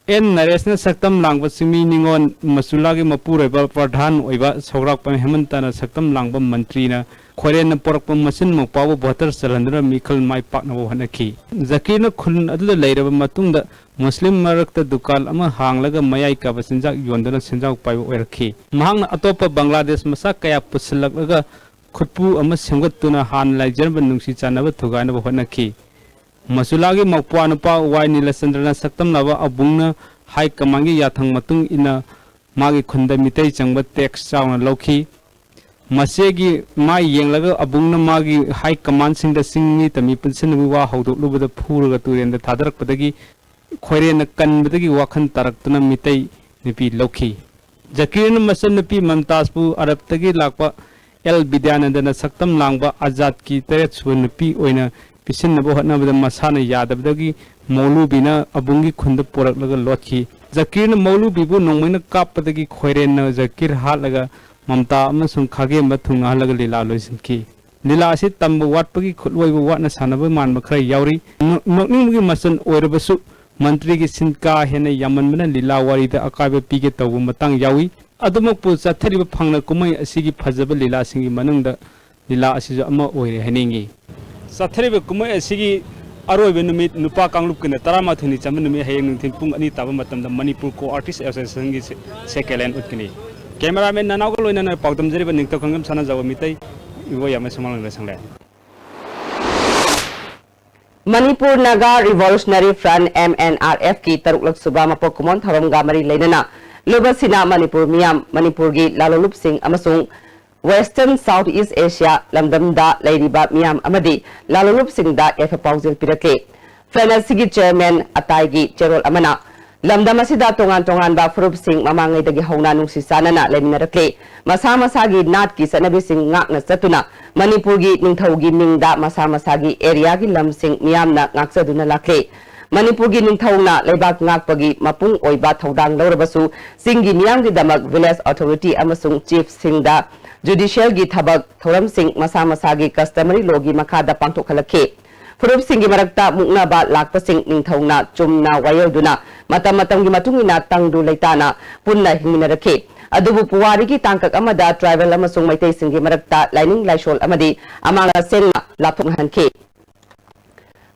ꯑꯦꯟ ꯅꯔꯦꯁꯅ ꯁꯛꯇꯝ ꯂꯥꯡꯕ ꯆꯤꯡꯃꯤ ꯅꯤꯉꯣꯜ ꯃꯆꯨꯂꯥꯒꯤ ꯃꯄꯨꯔꯣꯏꯕ ꯄ꯭ꯔꯙꯥꯟ ꯑꯣꯏꯕ ꯁꯧꯒ꯭ꯔꯥꯛꯄꯝ ꯍꯦꯃꯟꯇꯅ ꯁꯛꯇꯝ ꯂꯥꯡꯕ ꯃꯟꯇ꯭ꯔꯤꯅ ꯈꯣꯏꯔꯦꯟꯅ ꯄꯣꯔꯛꯄ ꯃꯆꯤꯟ ꯃꯧꯄ꯭ꯋꯥꯕꯨ ꯚꯣꯇꯔ ꯆꯜꯍꯟꯗꯨꯅ ꯃꯤꯈꯜ ꯃꯥꯏ ꯄꯥꯛꯅꯕ ꯍꯣꯠꯅꯈꯤ꯫ ꯖꯀꯤꯔꯅ ꯈꯨꯟ ꯑꯗꯨꯗ ꯂꯩꯔꯕ ꯃꯇꯨꯡꯗ ꯃꯨꯁꯂꯤꯝ ꯃꯔꯛꯇ ꯗꯨꯀꯥꯟ ꯑꯃ ꯍꯥꯡꯂꯒ ꯃꯌꯥꯏ ꯀꯥꯕ ꯆꯤꯟꯖꯥꯛ ꯌꯣꯟꯗꯨꯅ ꯁꯦꯟꯖꯥꯎ ꯄꯥꯏꯕ ꯑꯣꯏꯔꯛꯈꯤ꯫ ꯃꯍꯥꯛꯅ ꯑꯇꯣꯞꯄ ꯕꯪꯒ꯭ꯂꯥꯗꯦꯁ ꯃꯆꯥ ꯀꯌꯥ ꯄꯨꯁꯤꯜꯂꯛꯂꯒ ꯈꯨꯠꯄꯨ ꯑꯃ ꯁꯦꯝꯒꯠꯇꯨꯅ ꯍꯥꯟꯅ ꯂꯩꯖꯔꯝꯕ ꯅꯨꯡꯁꯤ ꯆꯥꯟꯅꯕ ꯊꯨꯒꯥꯏꯅꯕ ꯍꯣꯠꯅꯈꯤ꯫ ꯃꯆꯨꯂꯥꯒꯤ ꯃꯧꯄ꯭ꯋꯥ ꯅꯨꯄꯥ ꯋꯥꯏ ꯅꯤꯂꯆꯟꯗ꯭ꯔꯅ ꯁꯛꯇꯝꯂꯕ ꯑꯕꯨꯡꯅ ꯍꯥꯏ ꯀꯃꯥꯟꯒꯤ ꯌꯥꯊꯪ ꯃꯇꯨꯡ ꯏꯟꯅ ꯃꯥꯒꯤ ꯈꯨꯟꯗ ꯃꯤꯇꯩ ꯆꯪꯕ ꯇꯦꯛꯁ ꯆꯥꯎꯅ ꯂꯧꯈꯤ꯫ ꯃꯆꯦꯒꯤ ꯃꯥꯏ ꯌꯦꯡꯂꯒ ꯑꯕꯨꯡꯅ ꯃꯥꯒꯤ ꯍꯥꯏ ꯀꯃꯥꯟꯁꯤꯡꯗ ꯆꯤꯡꯃꯤ ꯇꯝꯃꯤ ꯄꯨꯟꯁꯤꯟꯅꯕꯒꯤ ꯋꯥ ꯍꯧꯗꯣꯛꯂꯨꯕꯗ ꯐꯨꯔꯒ ꯇꯨꯔꯦꯟꯗ ꯊꯥꯗꯔꯛꯄꯗꯒꯤ ꯈꯣꯏꯔꯦꯟꯅ ꯀꯟꯕꯗꯒꯤ ꯋꯥꯈꯜ ꯇꯥꯔꯛꯇꯨꯅ ꯃꯤꯇꯩ ꯅꯨꯄꯤ ꯂꯧꯈꯤ꯫ ꯖꯀꯤꯔꯅ ꯃꯆꯟꯅꯨꯄꯤ ꯃꯝꯇꯥꯖꯄꯨ ꯑꯔꯕꯇꯒꯤ ꯂꯥꯛꯄ ꯑꯦꯜ ꯕꯤꯗ꯭ꯌꯥꯅꯟꯗꯅ ꯁꯛꯇꯝ ꯂꯥꯡꯕ ꯑꯖꯥꯗꯀꯤ ꯇꯔꯦꯠꯁꯨꯕ ꯅꯨꯄꯤ ꯑꯣꯏꯅ ꯄꯤꯁꯤꯟꯅꯕ ꯍꯣꯠꯅꯕꯗ ꯃꯁꯥꯅ ꯌꯥꯗꯕꯗꯒꯤ ꯃꯧꯂꯨꯕꯤꯅ ꯑꯕꯨꯡꯒꯤ ꯈꯨꯟꯗ ꯄꯨꯔꯛꯂꯒ ꯂꯣꯠꯈꯤ꯫ ꯖꯀꯤꯔꯅ ꯃꯧꯂꯨꯕꯤꯕꯨ ꯅꯣꯡꯃꯩꯅ ꯀꯥꯞꯄꯗꯒꯤ ꯈꯣꯏꯔꯦꯟꯅ ꯖꯀꯤꯔ ꯍꯥꯠꯂꯒ ꯃꯝꯇꯥ ꯑꯃꯁꯨꯡ ꯈꯥꯒꯦꯝꯕ ꯊꯨꯡꯅꯍꯜꯂꯒ ꯂꯤꯂꯥ ꯂꯣꯏꯁꯤꯟꯈꯤ꯫ ꯂꯤꯂꯥ ꯑꯁꯤ ꯇꯝꯕ ꯋꯥꯠꯄꯒꯤ ꯈꯨꯠꯂꯣꯏꯕ ꯋꯥꯠꯅ ꯁꯥꯟꯅꯕ ꯃꯥꯟꯕ ꯈꯔ ꯌꯥꯎꯔꯤ꯫ ꯅꯣꯛꯅꯤꯡꯕꯒꯤ ꯃꯆꯜ ꯑꯣꯏꯔꯕꯁꯨ ꯃꯟꯇ꯭ꯔꯤꯒꯤ ꯁꯤꯟ ꯀꯥ ꯍꯦꯟꯅ ꯌꯥꯝꯃꯟꯕꯅ ꯂꯤꯂꯥ ꯋꯥꯔꯤꯗ ꯑꯀꯥꯏꯕ ꯄꯤꯒꯦ ꯇꯧꯕ ꯃꯇꯥꯡ ꯌꯥꯎꯏ꯫ ꯑꯗꯨꯃꯛꯄꯨ ꯆꯠꯊꯔꯤꯕ ꯐꯪꯂ ꯀꯨꯝꯍꯩ ꯑꯁꯤꯒꯤ ꯐꯖꯕ ꯂꯤꯂꯥꯁꯤꯡꯒꯤ ꯃꯅꯨꯡꯗ ꯂꯤꯂꯥ ꯑꯁꯤꯁꯨ ꯑꯃ ꯑꯣꯏꯔꯦ ꯍꯥꯏꯅꯤꯡꯏ꯫ ꯆꯠꯊꯔꯤꯕ ꯀꯨꯝꯍꯩ ꯑꯁꯤꯒꯤ ꯑꯔꯣꯏꯕ ꯅꯨꯃꯤꯠ ꯅꯨꯄꯥ ꯀꯥꯡꯂꯨꯞꯀꯤꯅ ꯇꯔꯥꯃꯥꯊꯣꯏꯅꯤ ꯆꯟꯕ ꯅꯨꯃꯤꯠ ꯍꯌꯦꯡ ꯅꯨꯡꯊꯤꯜ ꯄꯨꯡ ꯑꯅꯤ ꯇꯥꯕ ꯃꯇꯝꯗ ꯃꯅꯤꯄꯨꯔ ꯀꯣ ꯑꯥꯔꯇꯤꯁ ꯑꯦꯁꯣꯁꯤꯌꯦꯁꯟꯒꯤ ꯁꯦꯀꯦꯟ ꯍꯦꯟ ꯎꯠꯀꯅꯤ꯫ ꯀꯦꯃꯦꯔꯥꯃꯦꯟ ꯅꯅꯥꯎꯒ ꯂꯣꯏꯅꯅ ꯄꯥꯎꯗꯝꯖꯔꯤꯕ ꯅꯤꯡꯊꯧ ꯈꯪꯖꯝ ꯁꯅꯥꯖꯥꯎꯕ ꯃꯤꯇꯩ꯫ ꯏꯕꯣ ꯌꯥꯝꯕ ꯁꯨꯃꯥꯡ ꯂꯣꯏꯁꯪꯂꯦ꯫ Manipur Naga revolutionary front, M N R ꯑꯦꯐꯀꯤ ꯇꯔꯨꯛꯂꯛ ꯁꯨꯕ ꯃꯄꯣꯛ ꯀꯨꯝꯑꯣꯟ ꯊꯧꯔꯝꯒ ꯃꯔꯤ ꯂꯩꯅꯅ ꯂꯨꯕꯁꯤꯅ ꯃꯅꯤꯄꯨꯔ ꯃꯤꯌꯥꯝ, ꯃꯅꯤꯄꯨꯔꯒꯤ ꯂꯥꯂꯣꯡꯂꯨꯞꯁꯤꯡ ꯑꯃꯁꯨꯡ Western South East Asia ꯂꯝꯗꯝꯗ ꯂꯩꯔꯤꯕ ꯃꯤꯌꯥꯝ ꯑꯃꯗꯤ ꯂꯥꯂꯣꯡꯂꯨꯞꯁꯤꯡꯗ ꯌꯥꯏꯐ ꯄꯥꯎꯖꯦꯜ ꯄꯤꯔꯛꯂꯤ꯫ ꯐ꯭ꯔꯟ ꯑꯁꯤꯒꯤ ꯆꯦꯌꯔꯃꯦꯟ ꯑꯇꯥꯏꯒꯤ ꯆꯦꯔꯣꯜ ꯑꯃꯅ ꯂꯝꯗꯝ ꯑꯁꯤꯗ ꯇꯣꯉꯥꯟ ꯇꯣꯉꯥꯟꯕ ꯐꯨꯔꯨꯞꯁꯤꯡ ꯃꯃꯥꯡꯉꯩꯗꯒꯤ ꯍꯧꯅ ꯅꯨꯡꯁꯤ ꯆꯥꯟꯅꯅ ꯂꯩꯃꯤꯟꯅꯔꯛꯂꯤ꯫ ꯃꯁꯥ ꯃꯁꯥꯒꯤ ꯅꯥꯠꯀꯤ ꯆꯠꯅꯕꯤꯁꯤꯡ ꯉꯥꯛꯅ ꯆꯠꯇꯨꯅ ꯃꯅꯤꯄꯨꯔꯒꯤ ꯅꯤꯡꯊꯧꯒꯤ ꯃꯤꯡꯗ ꯃꯁꯥ ꯃꯁꯥꯒꯤ ꯑꯦꯔꯤꯌꯥꯒꯤ ꯂꯝꯁꯤꯡ ꯃꯤꯌꯥꯝꯅ ꯉꯥꯛꯆꯗꯨꯅ ꯂꯥꯛꯂꯤ꯫ ꯃꯅꯤꯄꯨꯔꯒꯤ ꯅꯤꯡꯊꯧꯅ ꯂꯩꯕꯥꯛ ꯉꯥꯛꯄꯒꯤ ꯃꯄꯨꯡ ꯑꯣꯏꯕ ꯊꯧꯗꯥꯡ ꯂꯧꯔꯕꯁꯨ, ꯆꯤꯡꯒꯤ ꯃꯤꯌꯥꯝꯒꯤꯗꯃꯛ ꯚꯤꯂꯦꯖ ꯑꯣꯊꯣꯔꯤꯇꯤ ꯑꯃꯁꯨꯡ ꯆꯤꯐꯁꯤꯡꯗ ꯖꯨꯗꯤꯁꯤꯌꯦꯜꯒꯤ ꯊꯕꯛ ꯊꯧꯔꯝꯁꯤꯡ ꯃꯁꯥ ꯃꯁꯥꯒꯤ ꯀꯁꯇꯃꯔꯤ ꯂꯣꯒꯤ ꯃꯈꯥꯗ ꯄꯥꯡꯊꯣꯛꯍꯜꯂꯛꯈꯤ꯫ ꯐꯨꯔꯨꯞꯁꯤꯡꯒꯤ ꯃꯔꯛꯇ ꯃꯨꯛꯅꯕ ꯂꯥꯛꯄꯁꯤꯡ ꯅꯤꯡꯊꯧꯅ ꯆꯨꯝꯅ ꯋꯥꯌꯦꯜꯗꯨꯅ ꯃꯇꯝ ꯃꯇꯝꯒꯤ ꯃꯇꯨꯡ ꯏꯟꯅ ꯇꯪꯗꯨ ꯂꯩꯇꯥꯅ ꯄꯨꯟꯅ ꯍꯤꯡꯃꯤꯟꯅꯔꯛꯈꯤ꯫ ꯑꯗꯨꯕꯨ ꯄꯨꯋꯥꯔꯤꯒꯤ ꯇꯥꯡꯀꯛ ꯑꯃꯗ ꯇ꯭ꯔꯥꯏꯕꯦꯜ ꯑꯃꯁꯨꯡ ꯃꯩꯇꯩꯁꯤꯡꯒꯤ ꯃꯔꯛꯇ ꯂꯥꯏꯅꯤꯡ ꯂꯥꯏꯁꯣꯜ ꯑꯃꯗꯤ ꯑꯃꯥꯡ ꯑꯁꯦꯡꯅ ꯂꯥꯞꯊꯣꯛꯅꯍꯟꯈꯤ꯫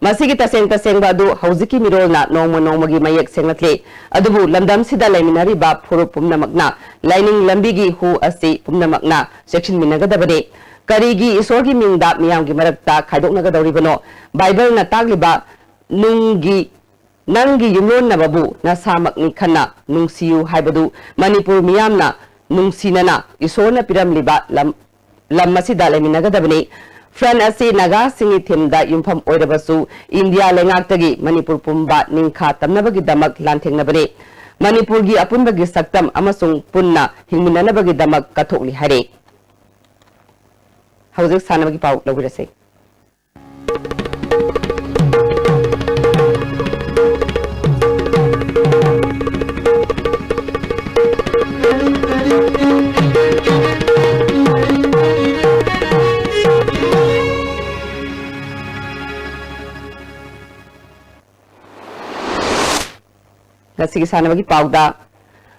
ꯃꯁꯤꯒꯤ ꯇꯁꯦꯡ ꯇꯁꯦꯡꯕ ꯑꯗꯨ ꯍꯧꯖꯤꯛꯀꯤ ꯃꯤꯔꯣꯜꯅ ꯅꯣꯡꯃ ꯅꯣꯡꯃꯒꯤ ꯃꯌꯦꯛ ꯁꯦꯡꯂꯛꯂꯤ꯫ ꯑꯗꯨꯕꯨ ꯂꯝꯗꯝꯁꯤꯗ ꯂꯩꯃꯤꯟꯅꯔꯤꯕ ꯐꯨꯔꯨꯞ ꯄꯨꯝꯅꯃꯛꯅ ꯂꯥꯏꯅꯤꯡ ꯂꯝꯕꯤꯒꯤ ꯍꯨ ꯑꯁꯤ ꯄꯨꯝꯅꯃꯛꯅ ꯆꯦꯛꯁꯤꯟꯃꯤꯟꯅꯒꯗꯕꯅꯤ꯫ ꯀꯔꯤꯒꯤ ꯏꯁꯣꯔꯒꯤ ꯃꯤꯡꯗ ꯃꯤꯌꯥꯝꯒꯤ ꯃꯔꯛꯇ ꯈꯥꯏꯗꯣꯛꯅꯒꯗꯧꯔꯤꯕꯅꯣ? ꯕꯥꯏꯕꯜꯅ ꯇꯥꯛꯂꯤꯕ ꯅꯨꯡꯒꯤ ꯅꯪꯒꯤ ꯌꯨꯝꯂꯣꯟꯅꯕꯕꯨ ꯅꯁꯥꯃꯛꯅꯤ ꯈꯟꯅ ꯅꯨꯡꯁꯤꯌꯨ ꯍꯥꯏꯕꯗꯨ ꯃꯅꯤꯄꯨꯔ ꯃꯤꯌꯥꯝꯅ ꯅꯨꯡꯁꯤꯅꯅ ꯏꯁꯣꯔꯅ ꯄꯤꯔꯝꯂꯤꯕ ꯂꯝ, ꯂꯝ ꯑꯁꯤꯗ ꯂꯩꯃꯤꯟꯅꯒꯗꯕꯅꯤ꯫ ꯐ꯭ꯔꯟ ꯑꯁꯤ ꯅꯥꯒꯥꯁꯤꯡꯒꯤ ꯊꯤꯝꯗ ꯌꯨꯝꯐꯝ ꯑꯣꯏꯔꯕꯁꯨ ꯏꯟꯗꯤꯌꯥ ꯂꯩꯉꯥꯛꯇꯒꯤ ꯃꯅꯤꯄꯨꯔ ꯄꯨꯝꯕ ꯅꯤꯡꯈꯥ ꯇꯝꯅꯕꯒꯤꯗꯃꯛ ꯂꯥꯟꯊꯦꯡꯅꯕꯅꯤ꯫ ꯃꯅꯤꯄꯨꯔꯒꯤ ꯑꯄꯨꯟꯕꯒꯤ ꯁꯛꯇꯝ ꯑꯃꯁꯨꯡ ꯄꯨꯟꯅ ꯍꯤꯡꯃꯤꯟꯅꯅꯕꯒꯤꯗꯃꯛ ꯀꯠꯊꯣꯛꯂꯤ ꯍꯥꯏꯔꯤ꯫ ꯍꯧꯖꯤꯛ ꯁꯥꯟꯅꯕꯒꯤ ꯄꯥꯎ ꯂꯧꯕꯤꯔꯁꯤ꯫ ꯉꯁꯤꯒꯤ ꯁꯥꯟꯅꯕꯒꯤ ꯄꯥꯎꯗ,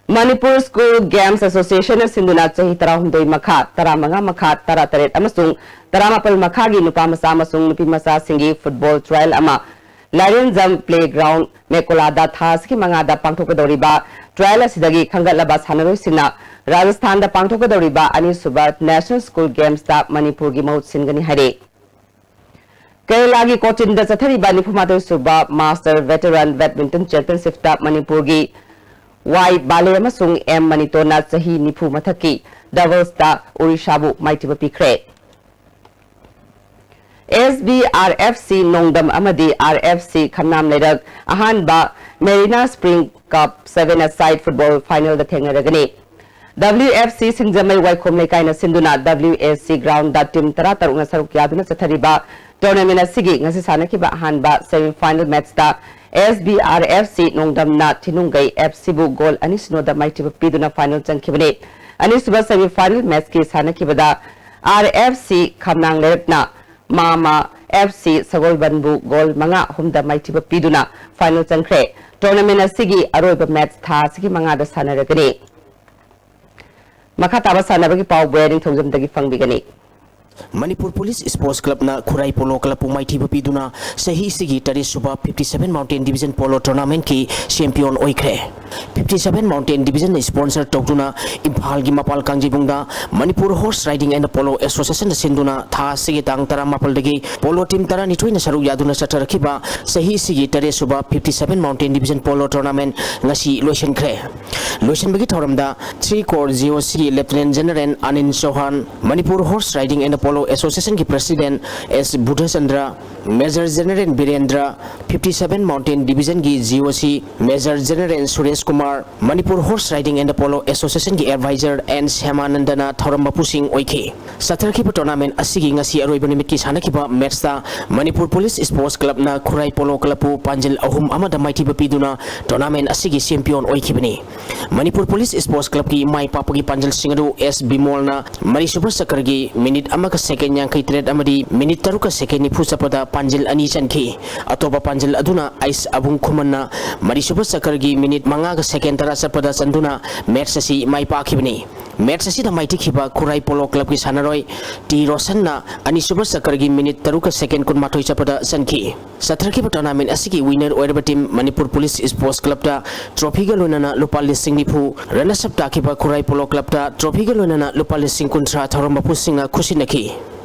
ꯃꯅꯤꯄꯨꯔ ꯁ꯭ꯀꯨꯜ ꯒꯦꯝꯁ ꯑꯦꯁꯣꯁꯤꯌꯦꯁꯟꯅ ꯁꯤꯟꯗꯨꯅ ꯆꯍꯤ ꯇꯔꯥꯍꯨꯝꯗꯣꯏ ꯃꯈꯥ, ꯇꯔꯥꯃꯉꯥ ꯃꯈꯥ, ꯇꯔꯥꯇꯔꯦꯠ ꯑꯃꯁꯨꯡ ꯇꯔꯥꯃꯥꯄꯜ ꯃꯈꯥꯒꯤ ꯅꯨꯄꯥ ꯃꯆꯥ ꯑꯃꯁꯨꯡ ꯅꯨꯄꯤ ꯃꯆꯥꯁꯤꯡꯒꯤ ꯐꯨꯠꯕꯣꯜ ꯇ꯭ꯔꯥꯌꯦꯜ ꯑꯃ ꯂꯥꯏꯔꯦꯟꯖꯝ ꯄ꯭ꯂꯦ ꯒ꯭ꯔꯥꯎꯟ ꯃꯦꯀꯣꯂꯥꯗ ꯊꯥ ꯑꯁꯤꯒꯤ ꯃꯉꯥꯗ ꯄꯥꯡꯊꯣꯛꯀꯗꯧꯔꯤꯕ ꯇ꯭ꯔꯥꯌꯦꯜ ꯑꯁꯤꯗꯒꯤ ꯈꯟꯒꯠꯂꯕ ꯁꯥꯟꯅꯔꯣꯏꯁꯤꯡꯅ ꯔꯥꯖꯁꯊꯥꯟꯗ ꯄꯥꯡꯊꯣꯛꯀꯗꯧꯔꯤꯕ ꯑꯅꯤꯁꯨꯕ ꯅꯦꯁꯅꯦꯜ ꯁ꯭ꯀꯨꯜ ꯒꯦꯝꯁꯇ ꯃꯅꯤꯄꯨꯔꯒꯤ ꯃꯍꯨꯠ ꯁꯤꯟꯒꯅꯤ ꯍꯥꯏꯔꯤ꯫ ꯀꯦꯔꯂꯥꯒꯤ ꯀꯣꯆꯤꯟꯗ ꯆꯠꯊꯔꯤꯕ ꯅꯤꯐꯨꯃꯥꯊꯣꯏ ꯁꯨꯕ ꯃꯥꯁꯇꯔ ꯚꯦꯇꯔꯥꯟ ꯕꯦꯗꯃꯤꯟꯇꯟ ꯆꯦꯝꯄꯤꯌꯟꯁꯤꯞꯇ ꯃꯅꯤꯄꯨꯔꯒꯤ ꯋꯥꯏ ꯕꯥꯂꯦ ꯑꯃꯁꯨꯡ ꯑꯦꯝ ꯃꯅꯤꯇꯣꯟꯅ ꯆꯍꯤ ꯅꯤꯐꯨ ꯃꯊꯛꯀꯤ ꯗꯕꯜꯁꯇ ꯑꯣꯔꯤꯁꯥꯕꯨ ꯃꯥꯏꯊꯤꯕ ꯄꯤꯈ꯭ꯔꯦ꯫ ꯑꯦꯁ ꯕꯤ ꯑꯥꯔ ꯑꯦꯐ ꯁꯤ ꯅꯣꯡꯗꯝ ꯑꯃꯗꯤ ꯑꯥꯔ ꯑꯦꯐ ꯁꯤ ꯈꯝꯅꯥꯝ ꯂꯩꯔꯛ ꯑꯍꯥꯟꯕ ꯃꯦꯔꯤꯅꯥ ꯁ꯭ꯄ꯭ꯔꯤꯡ ꯀꯞ ꯁꯚꯦꯟ ꯑꯦ ꯁꯥꯏꯗ ꯐꯨꯠꯕꯣꯜ ꯐꯥꯏꯅꯦꯜꯗ ꯊꯦꯡꯅꯔꯒꯅꯤ꯫ ꯗꯕ꯭ꯂꯤꯎ ꯑꯦꯐ ꯁꯤ ꯁꯤꯡꯖꯃꯩ ꯋꯥꯏꯈꯣꯝ ꯂꯩꯀꯥꯏꯅ ꯁꯤꯟꯗꯨꯅ ꯗꯕ꯭ꯂꯤꯎ ꯑꯦ ꯁꯤ ꯒ꯭ꯔꯥꯎꯟꯗ ꯇꯤꯝ ꯇꯔꯥ ꯇꯔꯨꯛꯅ ꯁꯔꯨꯛ ꯌꯥꯗꯨꯅ ꯆꯠꯊꯔꯤꯕ ꯇꯣꯔꯅꯥꯃꯦꯟ ꯑꯁꯤꯒꯤ ꯉꯁꯤ ꯁꯥꯟꯅꯈꯤꯕ ꯑꯍꯥꯟꯕ ꯁꯦꯃꯤ ꯐꯥꯏꯅꯦꯜ ꯃꯦꯠꯆꯇ ꯑꯦꯁ ꯕꯤ ꯑꯥꯔ ꯑꯦꯐ ꯁꯤ ꯅꯣꯡꯗꯝꯅ ꯊꯤꯅꯨꯡꯒꯩ ꯑꯦꯐ ꯁꯤꯕꯨ ꯒꯣꯜ ꯑꯅꯤꯁꯤꯅꯣꯗ ꯃꯥꯏꯊꯤꯕ ꯄꯤꯗꯨꯅ ꯐꯥꯏꯅꯦꯜ ꯆꯪꯈꯤꯕꯅꯤ꯫ ꯑꯅꯤꯁꯨꯕ ꯁꯦꯃꯤ ꯐꯥꯏꯅꯦꯜ ꯃꯦꯠꯆꯀꯤ ꯁꯥꯟꯅꯈꯤꯕꯗ ꯑꯥꯔ ꯑꯦꯐ ꯁꯤ ꯈꯝꯅꯥꯡ ꯂꯩꯔꯛꯅ ꯃꯥꯃ ꯑꯦꯐ ꯁꯤ ꯁꯒꯣꯜꯕꯟꯕꯨ ꯒꯣꯜ ꯃꯉꯥ ꯑꯍꯨꯝꯗ ꯃꯥꯏꯊꯤꯕ ꯄꯤꯗꯨꯅ ꯐꯥꯏꯅꯦꯜ ꯆꯪꯈ꯭ꯔꯦ꯫ ꯇꯣꯔꯅꯥꯃꯦꯟ ꯑꯁꯤꯒꯤ ꯑꯔꯣꯏꯕ ꯃꯦꯠꯆ ꯊꯥ ꯑꯁꯤꯒꯤ ꯃꯉꯥꯗ ꯁꯥꯟꯅꯔꯒꯅꯤ꯫ ꯃꯈꯥ ꯇꯥꯕ ꯁꯥꯟꯅꯕꯒꯤ ꯄꯥꯎ ꯕꯣꯌꯥ ꯅꯤꯡꯊꯧꯖꯝꯗꯒꯤ ꯐꯪꯕꯤꯒꯅꯤ꯫ ꯃꯅꯤꯄꯨꯔ ꯄꯨꯂꯤꯁ ꯁ꯭ꯄꯣꯔꯠꯁ ꯀ꯭ꯂꯕꯅ ꯈꯨꯔꯥꯏ ꯄꯣꯂꯣ ꯀ꯭ꯂꯕꯄꯨ ꯃꯥꯏꯊꯤꯕ ꯄꯤꯗꯨꯅ ꯆꯍꯤꯁꯤꯒꯤ ꯇꯔꯦꯠꯁꯨꯕ fifty seven mountain division polo ꯇꯣꯔꯅꯥꯃꯦꯟꯠꯀꯤ ꯆꯦꯝꯄꯤꯌꯟ ꯑꯣꯏꯈ꯭ꯔꯦ꯫ ꯐꯤꯐꯇꯤ ꯁꯚꯦꯟ ꯃꯥꯎꯟꯇꯦꯟ ꯗꯤꯕꯤꯖꯟꯅ ꯁ꯭ꯄꯣꯟꯁꯔ ꯇꯧꯗꯨꯅ ꯏꯝꯐꯥꯜꯒꯤ ꯃꯄꯥꯜ ꯀꯥꯡꯖꯩꯕꯨꯡꯗ Manipur horse riding and polo ꯑꯦꯁꯣꯁꯤꯌꯦꯁꯟꯅ ꯁꯤꯟꯗꯨꯅ ꯊꯥ ꯑꯁꯤꯒꯤ ꯇꯥꯡ ꯇꯔꯥꯃꯥꯄꯜꯗꯒꯤ ꯄꯣꯂꯣ ꯇꯤꯝ ꯇꯔꯥꯅꯤꯊꯣꯏꯅ ꯁꯔꯨꯛ ꯌꯥꯗꯨꯅ ꯆꯠꯊꯔꯛꯈꯤꯕ ꯆꯍꯤꯁꯤꯒꯤ ꯇꯔꯦꯠꯁꯨꯕ fifty seven mountain division polo tournament ꯉꯁꯤ ꯂꯣꯏꯁꯤꯟꯈ꯭ꯔꯦ꯫ ꯂꯣꯏꯁꯤꯟꯕꯒꯤ ꯊꯧꯔꯝꯗ ꯊ꯭ꯔꯤ ꯀꯣꯔ ꯖꯤ ꯑꯣ ꯁꯤꯒꯤ lieutenant general Anil ꯆꯧꯍꯥꯟ, Manipur horse riding and polo ꯑꯦꯁꯣꯁꯤꯌꯦꯁꯟꯒꯤ president S Budhachandra, Major General Birendra, fifty seven Mountain Division ꯒꯤ G O C, Major General Suresh Kumar, Manipur Horse Riding and Polo Association ꯒꯤ Advisor N Shyamanandana ꯊꯧꯔꯝ ꯃꯄꯨꯁꯤꯡ ꯑꯣꯏꯈꯤ꯫ ꯆꯠꯊꯔꯛꯈꯤꯕ tournament ꯑꯁꯤꯒꯤ ꯉꯁꯤ ꯑꯔꯣꯏꯕ ꯅꯨꯃꯤꯠꯀꯤ ꯁꯥꯟꯅꯈꯤꯕ match ꯇ ꯃꯅꯤꯄꯨꯔ Police Sports Club ꯅ ꯈꯨꯔꯥꯏ Polo Club ꯄꯨ ꯄꯥꯟꯖꯤꯜ ꯑꯍꯨꯝ ꯑꯃꯗ ꯃꯥꯏꯊꯤꯕ ꯄꯤꯗꯨꯅ tournament ꯑꯁꯤꯒꯤ champion ꯑꯣꯏꯈꯤꯕꯅꯤ꯫ Manipur Police Sports Club ꯀꯤ ꯃꯥꯏ ꯄꯥꯛꯄꯒꯤ ꯄꯥꯟꯖꯜꯁꯤꯡ ꯑꯗꯨ S ꯕꯤꯃꯣꯜꯅ ꯃꯔꯤꯁꯨꯕ ꯆꯀ꯭ꯔꯒꯤ minute ꯑꯃꯒ second ꯌꯥꯡꯈꯩ ꯇꯔꯦꯠ ꯑꯃꯗꯤ minute ꯇꯔꯨꯛꯀ second ꯅꯤꯐꯨ ꯆꯠꯄꯗ ꯄꯥꯟꯖꯤꯜ ꯑꯅꯤ ꯆꯟꯈꯤ꯫ ꯑꯇꯣꯞꯄ ꯄꯥꯟꯖꯤꯜ ꯑꯗꯨꯅ ꯑꯩꯁ ꯑꯕꯨꯡ ꯈꯨꯃꯟꯅ ꯃꯔꯤꯁꯨꯕ ꯆꯀ꯭ꯔꯒꯤ minute ꯃꯉꯥꯒ second ꯇꯔꯥ ꯆꯠꯄꯗ ꯆꯟꯗꯨꯅ match ꯑꯁꯤ ꯃꯥꯏ ꯄꯥꯛꯈꯤꯕꯅꯤ꯫ Match ꯑꯁꯤꯗ ꯃꯥꯏꯊꯤꯈꯤꯕ ꯈꯨꯔꯥꯏ Polo Club ꯀꯤ ꯁꯥꯟꯅꯔꯣꯏ ꯇꯤ ꯔꯣꯁꯟꯅ ꯑꯅꯤꯁꯨꯕ ꯆꯀ꯭ꯔꯒꯤ minute ꯇꯔꯨꯛꯀ second ꯀꯨꯟꯃꯥꯊꯣꯏ ꯆꯠꯄꯗ ꯆꯟꯈꯤ꯫ ꯆꯠꯊꯔꯛꯈꯤꯕ tournament ꯑꯁꯤꯒꯤ winner ꯑꯣꯏꯔꯕ team Manipur Police Sports Club ꯇ trophy ꯒ ꯂꯣꯏꯅꯅ ꯂꯨꯄꯥ ꯂꯤꯁꯤꯡ ꯅꯤꯐꯨ, runners up ꯇꯥꯈꯤꯕ ꯈꯨꯔꯥꯏ Polo Club ꯇ trophy ꯒ ꯂꯣꯏꯅꯅ ꯂꯨꯄꯥ ꯂꯤꯁꯤꯡ ꯀꯨꯟꯊ꯭ꯔꯥ ꯊꯧꯔꯝ ꯃꯄꯨꯁꯤꯡꯅ ꯈꯨꯠꯁꯤꯟꯅꯈꯤ꯫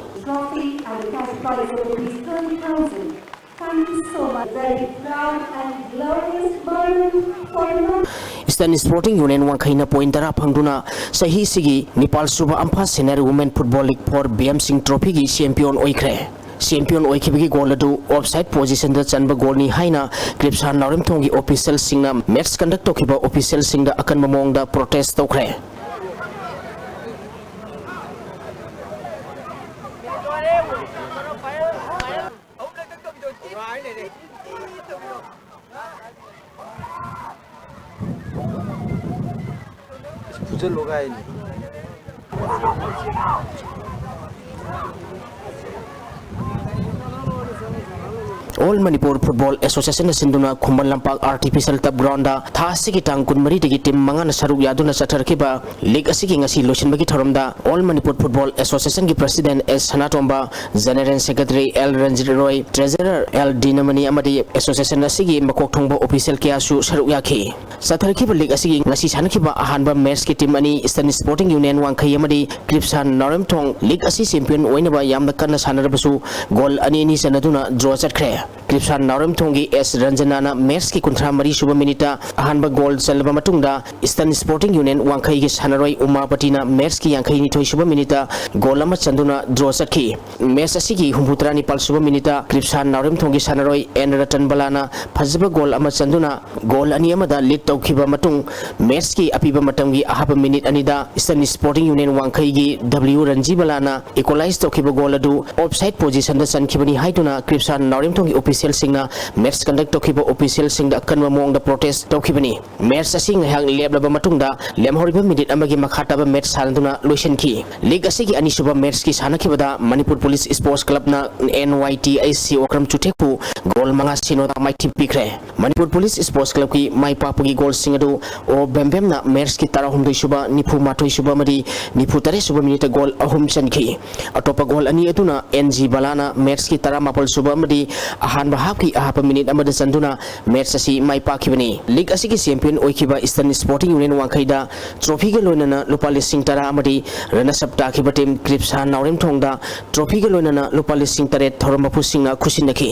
Trophy and cash prize of rupees twenty thousand. Thank you so much. Very proud and glorious moment for the Eastern Sporting Union ꯋꯥꯡꯈꯩꯅ point ꯇꯔꯥ ꯐꯪꯗꯨꯅ ꯆꯍꯤꯁꯤꯒꯤ ꯅꯤꯄꯥꯜ ꯁꯨꯕ ꯑꯝꯐꯥ Senior Women Football League four B M Singh Trophy ꯒꯤ champion ꯑꯣꯏꯈ꯭ꯔꯦ꯫ Champion ꯑꯣꯏꯈꯤꯕꯒꯤ goal ꯑꯗꯨ offside position ꯗ ꯆꯟꯕ goal ꯅꯤ ꯍꯥꯏꯅ ꯀ꯭ꯔꯤꯞꯁꯥꯟ ꯅꯥꯎꯔꯦꯝꯊꯣꯡꯒꯤ official ꯁꯤꯡꯅ match conduct ꯇꯧꯈꯤꯕ official ꯁꯤꯡꯗ ꯑꯀꯟꯕ ꯃꯑꯣꯡꯗ protest ꯇꯧꯈ꯭ꯔꯦ꯫ ꯐꯨꯖꯜꯂꯣ ꯀꯥꯏꯅꯤ꯫ All Manipur Football Association ꯅ ꯁꯤꯟꯗꯨꯅ Khuman Lampak Artificial Turf Ground ꯗ ꯊꯥ ꯑꯁꯤꯒꯤ ꯇꯥꯡ ꯀꯨꯟꯃꯔꯤꯗꯒꯤ team ꯃꯉꯥꯅ ꯁꯔꯨꯛ ꯌꯥꯗꯨꯅ ꯆꯠꯊꯔꯛꯈꯤꯕ league ꯑꯁꯤꯒꯤ ꯉꯁꯤ ꯂꯣꯏꯁꯤꯟꯕꯒꯤ ꯊꯧꯔꯝꯗ All Manipur Football Association ꯒꯤ President S ꯁꯅꯥꯇꯣꯝꯕ, General Secretary L ꯔꯟꯖꯤꯠ ꯔꯣꯏ, Treasurer L ꯗꯤꯅꯃꯅꯤ ꯑꯃꯗꯤ association ꯑꯁꯤꯒꯤ ꯃꯀꯣꯛ ꯊꯣꯡꯕ official ꯀꯌꯥꯁꯨ ꯁꯔꯨꯛ ꯌꯥꯈꯤ꯫ ꯆꯠꯊꯔꯛꯈꯤꯕ league ꯑꯁꯤꯒꯤ ꯉꯁꯤ ꯁꯥꯟꯅꯈꯤꯕ ꯑꯍꯥꯟꯕ match ꯀꯤ team ꯑꯅꯤ Eastern Sporting Union ꯋꯥꯡꯈꯩ ꯑꯃꯗꯤ ꯀ꯭ꯔꯤꯞꯁꯥꯟ ꯅꯥꯎꯔꯦꯝꯊꯣꯡ league ꯑꯁꯤ champion ꯑꯣꯏꯅꯕ ꯌꯥꯝꯅ ꯀꯟꯅ ꯁꯥꯟꯅꯔꯕꯁꯨ goal ꯑꯅꯤ ꯑꯅꯤ ꯆꯟꯅꯗꯨꯅ draw ꯆꯠꯈ꯭ꯔꯦ꯫ ꯀ꯭ꯔꯤꯞꯁꯥꯟ ꯅꯥꯎꯔꯦꯝꯊꯣꯡꯒꯤ ꯑꯦꯁ ꯔꯟꯖꯅꯥꯅ ꯃꯦꯠꯁꯀꯤ ꯀꯨꯟꯊ꯭ꯔꯥ ꯃꯔꯤ ꯁꯨꯕ ꯃꯤꯅꯤꯠꯇ ꯑꯍꯥꯟꯕ ꯒꯣꯜ ꯆꯜꯂꯕ ꯃꯇꯨꯡꯗ, ꯏꯁꯇꯔꯟ ꯁ꯭ꯄꯣꯔꯇꯤꯡ ꯌꯨꯅꯤꯌꯟ ꯋꯥꯡꯈꯩꯒꯤ ꯁꯥꯟꯅꯔꯣꯏ ꯎꯃꯥꯄꯇꯤꯅ ꯃꯦꯠꯁꯀꯤ ꯌꯥꯡꯈꯩ ꯅꯤꯊꯣꯏ ꯁꯨꯕ ꯃꯤꯅꯤꯠꯇ ꯒꯣꯜ ꯑꯃ ꯆꯟꯗꯨꯅ ꯗ꯭ꯔꯣ ꯆꯠꯈꯤ꯫ ꯃꯦꯠꯁ ꯑꯁꯤꯒꯤ ꯍꯨꯝꯐꯨ ꯇꯔꯥ ꯅꯤꯄꯥꯜ ꯁꯨꯕ ꯃꯤꯅꯤꯠꯇ ꯀ꯭ꯔꯤꯞꯁꯥꯟ ꯅꯥꯎꯔꯦꯝꯊꯣꯡꯒꯤ ꯁꯥꯟꯅꯔꯣꯏ ꯑꯦꯟ ꯔꯇꯟ ꯕꯂꯥꯅ ꯐꯖꯕ ꯒꯣꯜ ꯑꯃ ꯆꯟꯗꯨꯅ ꯒꯣꯜ ꯑꯅꯤ ꯑꯃꯗ ꯂꯤꯗ ꯇꯧꯈꯤꯕ ꯃꯇꯨꯡ, ꯃꯦꯠꯁꯀꯤ ꯑꯄꯤꯕ ꯃꯇꯝꯒꯤ ꯑꯍꯥꯞꯄ ꯃꯤꯅꯤꯠ ꯑꯅꯤꯗ ꯏꯁꯇꯔꯟ ꯁ꯭ꯄꯣꯔꯇꯤꯡ ꯌꯨꯅꯤꯌꯟ ꯋꯥꯡꯈꯩꯒꯤ ꯗꯕ꯭ꯂꯤꯌꯨ ꯔꯟꯖꯤ ꯕꯂꯥꯅ ꯏꯀ꯭ꯋꯂꯥꯏꯖ ꯇꯧꯈꯤꯕ ꯒꯣꯜ ꯑꯗꯨ ꯑꯣꯐꯁꯥꯏꯗ ꯄꯣꯖꯤꯁꯟꯗ ꯆꯟꯈꯤꯕꯅꯤ ꯍꯥꯏꯗꯨꯅ ꯀ꯭ꯔꯤꯞꯁꯥꯟ ꯅꯥꯎꯔꯦꯝꯊꯣꯡꯒꯤ ꯑꯣꯐꯤꯁꯤꯌꯦꯜꯁꯤꯡꯅ ꯃꯦꯠꯁ ꯀꯟꯗꯛ ꯇꯧꯈꯤꯕ ꯑꯣꯐꯤꯁꯤꯌꯦꯜꯁꯤꯡꯗ ꯑꯀꯟꯕ ꯃꯑꯣꯡꯗ ꯄ꯭ꯔꯣꯇꯦꯁ ꯇꯧꯈꯤꯕꯅꯤ꯫ ꯃꯦꯠꯁ ꯑꯁꯤ ꯉꯥꯏꯍꯥꯛ ꯂꯦꯞꯂꯕ ꯃꯇꯨꯡꯗ ꯂꯦꯝꯍꯧꯔꯤꯕ ꯃꯤꯅꯤꯠ ꯑꯃꯒꯤ ꯃꯈꯥ ꯇꯥꯕ ꯃꯦꯠꯁ ꯁꯥꯟꯅꯗꯨꯅ ꯂꯣꯏꯁꯤꯟꯈꯤ꯫ ꯂꯤꯒ ꯑꯁꯤꯒꯤ ꯑꯅꯤꯁꯨꯕ ꯃꯦꯠꯁꯀꯤ ꯁꯥꯟꯅꯈꯤꯕꯗ ꯃꯅꯤꯄꯨꯔ ꯄꯨꯂꯤꯁ ꯁ꯭ꯄꯣꯔꯠꯁ ꯀ꯭ꯂꯕꯅ N Y T H C Okram ꯆꯨꯊꯦꯛꯄꯨ goal ꯃꯉꯥ ꯁꯤꯅꯣꯗ ꯃꯥꯏꯊꯤꯕ ꯄꯤꯈ꯭ꯔꯦ꯫ ꯃꯅꯤꯄꯨꯔ ꯄꯨꯂꯤꯁ ꯁ꯭ꯄꯣꯔꯠꯁ ꯀ꯭ꯂꯕꯀꯤ ꯃꯥꯏ ꯄꯥꯛꯄꯒꯤ ꯒꯣꯜꯁꯤꯡ ꯑꯗꯨ ꯑꯣ ꯕꯦꯝꯕꯦꯝꯅ ꯃꯦꯠꯁꯀꯤ ꯇꯔꯥꯍꯨꯝꯗꯣꯏ ꯁꯨꯕ, ꯅꯤꯐꯨ ꯃꯥꯊꯣꯏ ꯁꯨꯕ ꯑꯃꯗꯤ ꯅꯤꯐꯨ ꯇꯔꯦꯠ ꯁꯨꯕ ꯃꯤꯅꯤꯠꯇ ꯒꯣꯜ ꯑꯍꯨꯝ ꯆꯟꯈꯤ꯫ ꯑꯇꯣꯞꯄ ꯒꯣꯜ ꯑꯅꯤ ꯑꯗꯨꯅ ꯑꯦꯟ ꯖꯤ ꯕꯂꯥꯅ ꯃꯦꯠꯁꯀꯤ ꯇꯔꯥꯃꯥꯄꯜ ꯁꯨꯕ ꯑꯃꯗꯤ ꯑꯍꯥꯟꯕ ꯍꯥꯞꯀꯤ ꯑꯍꯥꯞꯄ ꯃꯤꯅꯤꯠ ꯑꯃꯗ ꯆꯟꯗꯨꯅ ꯃꯦꯠꯁ ꯑꯁꯤ ꯃꯥꯏ ꯄꯥꯛꯈꯤꯕꯅꯤ꯫ ꯂꯤꯒ ꯑꯁꯤꯒꯤ ꯆꯦꯝꯄꯤꯌꯟ ꯑꯣꯏꯈꯤꯕ ꯏꯁꯇꯔꯟ ꯁ꯭ꯄꯣꯔꯇꯤꯡ ꯌꯨꯅꯤꯌꯟ ꯋꯥꯡꯈꯩꯗ ꯇ꯭ꯔꯣꯐꯤꯒ ꯂꯣꯏꯅꯅ ꯂꯨꯄꯥ ꯂꯤꯁꯤꯡ ꯇꯔꯥ ꯑꯃꯗꯤ ꯔꯅꯁ ꯑꯞ ꯇꯥꯈꯤꯕ ꯇꯤꯝ ꯀ꯭ꯔꯤꯞꯁꯥꯟ ꯅꯥꯎꯔꯦꯝꯊꯣꯡꯗ ꯇ꯭ꯔꯣꯐꯤꯒ ꯂꯣꯏꯅꯅ ꯂꯨꯄꯥ ꯂꯤꯁꯤꯡ ꯇꯔꯦꯠ ꯊꯧꯔꯝ ꯃꯄꯨꯁꯤꯡꯅ ꯈꯨꯠꯁꯤꯟꯅꯈꯤ꯫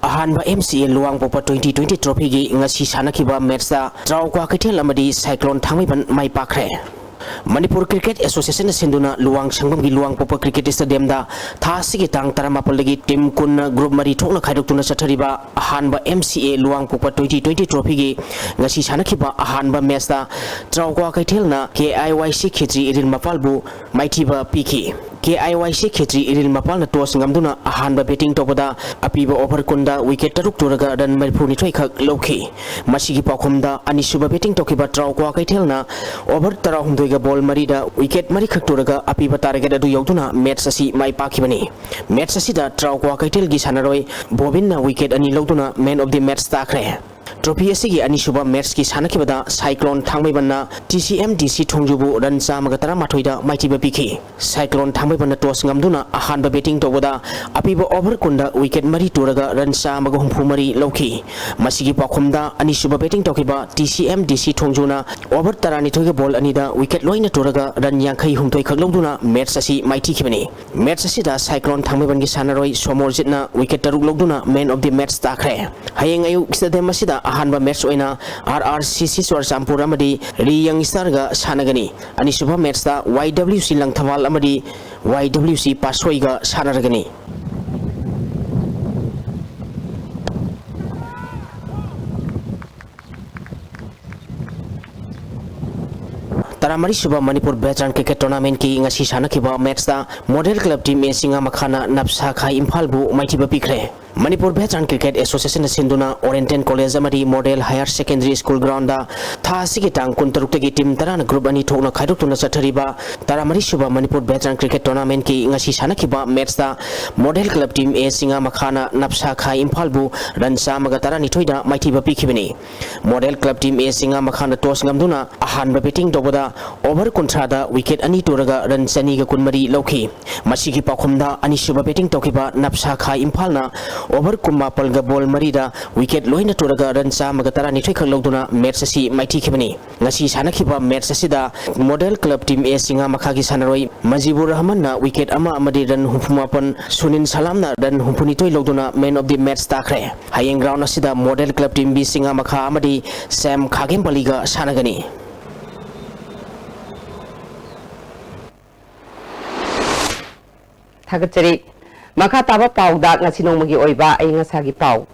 ꯑꯍꯥꯟꯕ ꯑꯦꯝ ꯁꯤ ꯑꯦ ꯂꯨꯋꯥꯡꯄꯣꯛꯄ ꯇ꯭ꯋꯦꯟꯇꯤ ꯇ꯭ꯋꯦꯟꯇꯤ ꯇ꯭ꯔꯣꯐꯤꯒꯤ ꯉꯁꯤ ꯁꯥꯟꯅꯈꯤꯕ ꯃꯦꯠꯁꯇ ꯇ꯭ꯔꯥꯎ ꯀ꯭ꯋꯥꯀꯩꯊꯦꯜ ꯑꯃꯗꯤ ꯁꯥꯏꯀ꯭ꯂꯣꯟ ꯊꯥꯡꯃꯩꯕꯟ ꯃꯥꯏ ꯄꯥꯛꯈ꯭ꯔꯦ꯫ ꯃꯅꯤꯄꯨꯔ ꯀ꯭ꯔꯤꯀꯦꯠ ꯑꯦꯁꯣꯁꯤꯌꯦꯁꯟꯅ ꯁꯤꯟꯗꯨꯅ ꯂꯨꯋꯥꯡ ꯁꯪꯕꯝꯒꯤ ꯂꯨꯋꯥꯡꯄꯣꯛꯄ ꯀ꯭ꯔꯤꯀꯦꯠ ꯁ꯭ꯇꯦꯗꯤꯌꯝꯗ ꯊꯥ ꯑꯁꯤꯒꯤ ꯇꯥꯡ ꯇꯔꯥꯃꯥꯄꯜꯗꯒꯤ ꯇꯤꯝ ꯀꯨꯟꯅ ꯒ꯭ꯔꯨꯞ ꯃꯔꯤ ꯊꯣꯛꯅ ꯈꯥꯏꯗꯣꯛꯇꯨꯅ ꯆꯠꯊꯔꯤꯕ ꯑꯍꯥꯟꯕ ꯑꯦꯝ ꯁꯤ ꯑꯦ ꯂꯨꯋꯥꯡꯄꯣꯛꯄ ꯇ꯭ꯋꯦꯟꯇꯤ ꯇ꯭ꯋꯦꯟꯇꯤ ꯇ꯭ꯔꯣꯐꯤꯒꯤ ꯉꯁꯤ ꯁꯥꯟꯅꯈꯤꯕ ꯑꯍꯥꯟꯕ ꯃꯦꯠꯁꯇ ꯇ꯭ꯔꯥꯎ ꯀ꯭ꯋꯥꯀꯩꯊꯦꯜꯅ ꯀꯦ ꯑꯥꯏ ꯋꯥꯏ ꯁꯤ ꯈꯦꯇ꯭ꯔꯤ ꯏꯔꯤꯜ ꯃꯄꯥꯜꯕꯨ ꯃꯥꯏꯊꯤꯕ ꯄꯤꯈꯤ꯫ ꯀꯦ ꯑꯥꯏ ꯋꯥꯏ ꯁꯤ ꯈꯦꯇ꯭ꯔꯤ ꯏꯔꯤꯜ ꯃꯄꯥꯜꯅ ꯇꯣꯁ ꯉꯝꯗꯨꯅ ꯑꯍꯥꯟꯕ ꯕꯦꯇꯤꯡ ꯇꯧꯕꯗ ꯑꯄꯤꯕ ꯑꯣꯚꯔ ꯀꯨꯟꯗ ꯋꯤꯀꯦꯠ ꯇꯔꯨꯛ ꯇꯨꯔꯒ ꯔꯟ ꯃꯔꯤꯐꯨ ꯅꯤꯊꯣꯏ ꯈꯛ ꯂꯧꯈꯤ꯫ ꯃꯁꯤꯒꯤ ꯄꯥꯎꯈꯨꯝꯗ ꯑꯅꯤꯁꯨꯕ ꯕꯦꯇꯤꯡ ꯇꯧꯈꯤꯕ ꯇ꯭ꯔꯥꯎ ꯀ꯭ꯋꯥꯀꯩꯊꯦꯜꯅ ꯑꯣꯚꯔ ꯇꯔꯥꯍꯨꯝꯗꯣꯏꯒ ꯕꯣꯜ ꯃꯔꯤꯗ ꯋꯤꯀꯦꯠ ꯃꯔꯤꯈꯛ ꯇꯨꯔꯒ ꯑꯄꯤꯕ ꯇꯥꯔꯒꯦꯠ ꯑꯗꯨ ꯌꯧꯗꯨꯅ ꯃꯦꯠꯁ ꯑꯁꯤ ꯃꯥꯏ ꯄꯥꯛꯈꯤꯕꯅꯤ꯫ ꯃꯦꯠꯁ ꯑꯁꯤꯗ ꯇ꯭ꯔꯥꯎ ꯀ꯭ꯋꯥꯀꯩꯊꯦꯜꯒꯤ ꯁꯥꯟꯅꯔꯣꯏ ꯕꯣꯕꯤꯟꯅ ꯋꯤꯀꯦꯠ ꯑꯅꯤ ꯂꯧꯗꯨꯅ ꯃꯦꯟ ꯑꯣꯐ ꯗꯤ ꯃꯦꯠꯁ ꯇꯥꯈ꯭ꯔꯦ꯫ Trophy ꯑꯁꯤꯒꯤ ꯑꯅꯤꯁꯨꯕ matchꯀꯤ ꯁꯥꯟꯅꯈꯤꯕꯗ Cyclone ꯊꯥꯡꯃꯩꯕꯟꯅ T C M D C ꯊꯣꯡꯖꯨꯕꯨ run ꯆꯥꯝꯃꯒ ꯇꯔꯥꯃꯥꯊꯣꯏꯗ ꯃꯥꯏꯊꯤꯕ ꯄꯤꯈꯤ꯫ Cyclone ꯊꯥꯡꯃꯩꯕꯟꯅ toss ꯉꯝꯗꯨꯅ ꯑꯍꯥꯟꯕ batting ꯇꯧꯕꯗ ꯑꯄꯤꯕ over ꯀꯨꯟꯗ wicket ꯃꯔꯤ ꯇꯨꯔꯒ run ꯆꯥꯝꯃꯒ ꯍꯨꯝꯐꯨ ꯃꯔꯤ ꯂꯧꯈꯤ꯫ ꯃꯁꯤꯒꯤ ꯄꯥꯎꯈꯨꯝꯗ ꯑꯅꯤꯁꯨꯕ batting ꯇꯧꯈꯤꯕ T C M D C ꯊꯣꯡꯖꯨꯅ over ꯇꯔꯥꯅꯤꯊꯣꯏꯒ ball ꯑꯅꯤꯗ wicket ꯂꯣꯏꯅ ꯇꯨꯔꯒ run ꯌꯥꯡꯈꯩ ꯍꯨꯝꯗꯣꯏ ꯈꯛ ꯂꯧꯗꯨꯅ match ꯑꯁꯤ ꯃꯥꯏꯊꯤꯈꯤꯕꯅꯤ꯫ Match ꯑꯁꯤꯗ Cyclone ꯊꯥꯡꯃꯩꯕꯟꯒꯤ ꯁꯥꯟꯅꯔꯣꯏ ꯁꯣꯃꯣꯔꯖꯤꯠꯅ wicket ꯇꯔꯨꯛ ꯂꯧꯗꯨꯅ man of the match ꯇꯥꯈ꯭ꯔꯦ꯫ ꯍꯌꯦꯡ ꯑꯌꯨꯛ stadium ꯑꯁꯤꯗ ꯑꯍꯥꯟꯕ match ꯑꯣꯏꯅ R R C C Churachandpur ꯑꯃꯗꯤ ꯔꯤ ꯌꯪ ꯁ꯭ꯇꯥꯔꯒ ꯁꯥꯟꯅꯒꯅꯤ꯫ ꯑꯅꯤꯁꯨꯕ matchꯇ Y W C ꯂꯪꯊꯕꯥꯜ ꯑꯃꯗꯤ Y W C ꯄꯥꯠꯁꯣꯏꯒ ꯁꯥꯟꯅꯔꯒꯅꯤ꯫ ꯇꯔꯥꯃꯔꯤꯁꯨꯕ Manipur Veteran Cricket Tournamentꯀꯤ ꯉꯁꯤ ꯁꯥꯟꯅꯈꯤꯕ matchꯇ Model Club Team A ꯆꯤꯡꯉꯥꯃꯈꯥꯅ ꯅꯞꯁꯥ ꯈꯥ ꯏꯝꯐꯥꯜꯕꯨ ꯃꯥꯏꯊꯤꯕ ꯄꯤꯈ꯭ꯔꯦ꯫ ꯃꯅꯤꯄꯨꯔ Veteran Cricket Associationꯅ ꯁꯤꯟꯗꯨꯅ Oriental College ꯑꯃꯗꯤ Model Higher Secondary School groundꯗ ꯊꯥ ꯑꯁꯤꯒꯤ ꯇꯥꯡ ꯀꯨꯟꯇꯔꯨꯛꯇꯒꯤ team ꯇꯔꯥꯅ group ꯑꯅꯤ ꯊꯣꯛꯅ ꯈꯥꯏꯗꯣꯛꯇꯨꯅ ꯆꯠꯊꯔꯤꯕ ꯇꯔꯥꯃꯔꯤꯁꯨꯕ ꯃꯅꯤꯄꯨꯔ Veteran Cricket Tournamentꯀꯤ ꯉꯁꯤ ꯁꯥꯟꯅꯈꯤꯕ matchꯇ Model Club Team A ꯆꯤꯡꯉꯥꯃꯈꯥꯅ ꯅꯞꯁꯥ ꯈꯥ ꯏꯝꯐꯥꯜꯕꯨ run ꯆꯥꯝꯃꯒ ꯇꯔꯥꯅꯤꯊꯣꯏꯗ ꯃꯥꯏꯊꯤꯕ ꯄꯤꯈꯤꯕꯅꯤ꯫ Model Club Team A ꯆꯤꯡꯉꯥꯃꯈꯥꯅ toss ꯉꯝꯗꯨꯅ ꯑꯍꯥꯟꯕ batting ꯇꯧꯕꯗ over ꯀꯨꯟꯊ꯭ꯔꯥꯗ wicket ꯑꯅꯤ ꯇꯨꯔꯒ run ꯆꯅꯤꯒ ꯀꯨꯟꯃꯔꯤ ꯂꯧꯈꯤ꯫ ꯃꯁꯤꯒꯤ ꯄꯥꯎꯈꯨꯝꯗ ꯑꯅꯤꯁꯨꯕ batting ꯇꯧꯈꯤꯕ ꯅꯞꯁꯥ ꯈꯥ ꯏꯝꯐꯥꯜꯅ over ꯀꯨꯟꯃꯥꯄꯜꯒ ball ꯃꯔꯤꯗ wicket ꯂꯣꯏꯅ ꯇꯨꯔꯒ run ꯆꯥꯝꯃꯒ ꯇꯔꯥꯅꯤꯊꯣꯏ ꯈꯛ ꯂꯧꯗꯨꯅ match ꯑꯁꯤ ꯃꯥꯏꯊꯤꯈꯤꯕꯅꯤ꯫ ꯉꯁꯤ ꯁꯥꯟꯅꯈꯤꯕ match ꯑꯁꯤꯗ Model Club Team A ꯆꯤꯡꯉꯥꯃꯈꯥꯒꯤ ꯁꯥꯟꯅꯔꯣꯏ ꯃꯖꯤꯕꯨꯔ ꯔꯍꯃꯟꯅ wicket ꯑꯃ ꯑꯃꯗꯤ run ꯍꯨꯝꯐꯨ ꯃꯥꯄꯟ, ꯁꯨꯅꯤꯜ ꯁꯂꯥꯝꯅ run ꯍꯨꯝꯐꯨꯅꯤꯊꯣꯏ ꯂꯧꯗꯨꯅ man of the match ꯇꯥꯈ꯭ꯔꯦ꯫ ꯍꯌꯦꯡ ground ꯑꯁꯤꯗ Model Club Team B ꯆꯤꯡꯉꯥꯃꯈꯥ ꯑꯃꯗꯤ ꯁꯦꯝ ꯈꯥꯒꯦꯝꯄꯂꯤꯒ ꯁꯥꯟꯅꯒꯅꯤ꯫ ꯊꯥꯒꯠꯆꯔꯤ꯫ ꯃꯈꯥ ꯇꯥꯕ ꯄꯥꯎꯗ ꯉꯁꯤ ꯅꯣꯡꯃꯒꯤ ꯑꯣꯏꯕ ꯑꯏꯪ ꯑꯁꯥꯒꯤ ꯄꯥꯎ꯫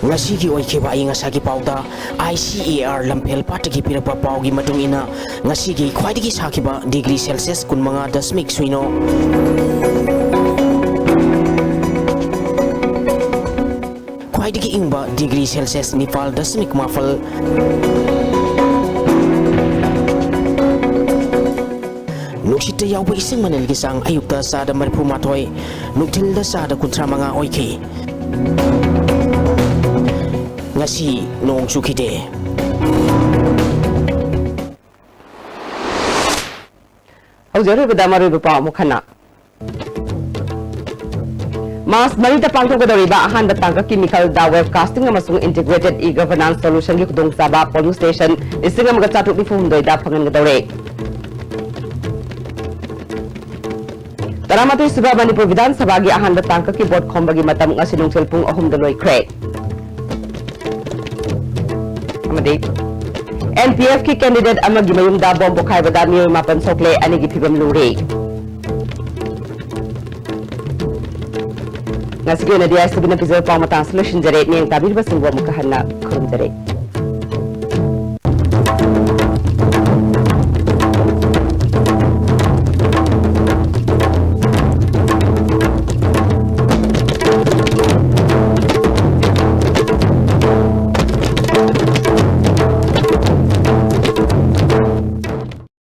ꯉꯁꯤꯒꯤ ꯑꯣꯏꯈꯤꯕ ꯑꯏꯪ ꯑꯁꯥꯒꯤ ꯄꯥꯎꯗ I C A R ꯂꯝꯐꯦꯜ ꯄꯥꯠꯇꯒꯤ ꯄꯤꯔꯛꯄ ꯄꯥꯎꯒꯤ ꯃꯇꯨꯡ ꯏꯟꯅ, ꯉꯁꯤꯒꯤ ꯈ꯭ꯋꯥꯏꯗꯒꯤ ꯁꯥꯈꯤꯕ degree Celsius ꯀꯨꯟꯃꯉꯥ ꯗꯁꯃꯤꯛ ꯁꯨꯏꯅꯣ, ꯈ꯭ꯋꯥꯏꯗꯒꯤ ꯏꯪꯕ degree Celsius ꯅꯤꯄꯥꯜ ꯗꯁꯃꯤꯛ ꯃꯥꯄꯜ꯫ ꯅꯨꯡꯁꯤꯠꯇ ꯌꯥꯎꯕ ꯏꯁꯤꯡ ꯃꯅꯤꯜꯒꯤ ꯆꯥꯡ ꯑꯌꯨꯛꯇ ꯆꯥꯗ ꯃꯔꯤꯐꯨ ꯃꯥꯊꯣꯏ, ꯅꯨꯡꯊꯤꯜꯗ ꯆꯥꯗ ꯀꯨꯟꯊ꯭ꯔꯥ ꯃꯉꯥ ꯑꯣꯏꯈꯤ꯫ ꯉꯁꯤ ꯅꯣꯡ ꯆꯨꯈꯤꯗꯦ꯫ ꯍꯧꯖꯤꯛ ꯑꯔꯣꯏꯕꯗ ꯃꯔꯨꯑꯣꯏꯕ ꯄꯥꯎ ꯑꯃꯨꯛ ꯍꯟꯅ꯫ ꯃꯥꯔꯆ ꯃꯔꯤꯗ ꯄꯥꯡꯊꯣꯛꯀꯗꯧꯔꯤꯕ ꯑꯍꯥꯟꯕ ꯇꯥꯡꯀꯛꯀꯤ ꯃꯤꯈꯜꯗ web casting ꯑꯃꯁꯨꯡ integrated e-governance solutionꯒꯤ ꯈꯨꯗꯣꯡꯆꯥꯕ polling station ꯂꯤꯁꯤꯡ ꯑꯃꯒ ꯆꯥꯇ꯭ꯔꯨꯛ ꯅꯤꯐꯨ ꯍꯨꯝꯗꯣꯏꯗ ꯐꯪꯍꯟꯒꯗꯧꯔꯦ꯫ ꯇꯔꯥꯃꯥꯊꯣꯏ ꯁꯨꯕ ꯃꯅꯤꯄꯨꯔ ꯕꯤꯙꯥꯟ ꯁꯚꯥꯒꯤ ꯑꯍꯥꯟꯕ ꯇꯥꯡꯀꯛꯀꯤ ꯚꯣꯠ ꯈꯣꯝꯕꯒꯤ ꯃꯇꯝ ꯉꯁꯤ ꯅꯨꯡꯊꯤꯜ ꯄꯨꯡ ꯑꯍꯨꯝꯗ ꯂꯣꯏꯈ꯭ꯔꯦ꯫ ꯑꯃꯗꯤ NPFꯀꯤ candidate ꯑꯃꯒꯤ ꯃꯌꯨꯝꯗ ꯕꯣꯝ ꯄꯣꯈꯥꯏꯕꯗ ꯃꯤꯑꯣꯏ ꯃꯥꯄꯟ ꯁꯣꯛꯂꯦ, ꯑꯅꯤꯒꯤ ꯐꯤꯕꯝ ꯂꯨꯔꯤ꯫ ꯉꯁꯤꯒꯤ ꯑꯣꯏꯅꯗꯤ ISTVꯅ ꯄꯤꯖꯕ ꯄꯥꯎ ꯃꯇꯥꯡꯁꯤ ꯂꯣꯏꯁꯤꯟꯖꯔꯦ꯫ ꯃꯤꯠꯌꯦꯡ ꯇꯥꯕꯤꯔꯤꯕꯁꯤꯡꯕꯨ ꯑꯃꯨꯛꯀ ꯍꯟꯅ ꯈꯨꯔꯨꯝꯖꯔꯤ꯫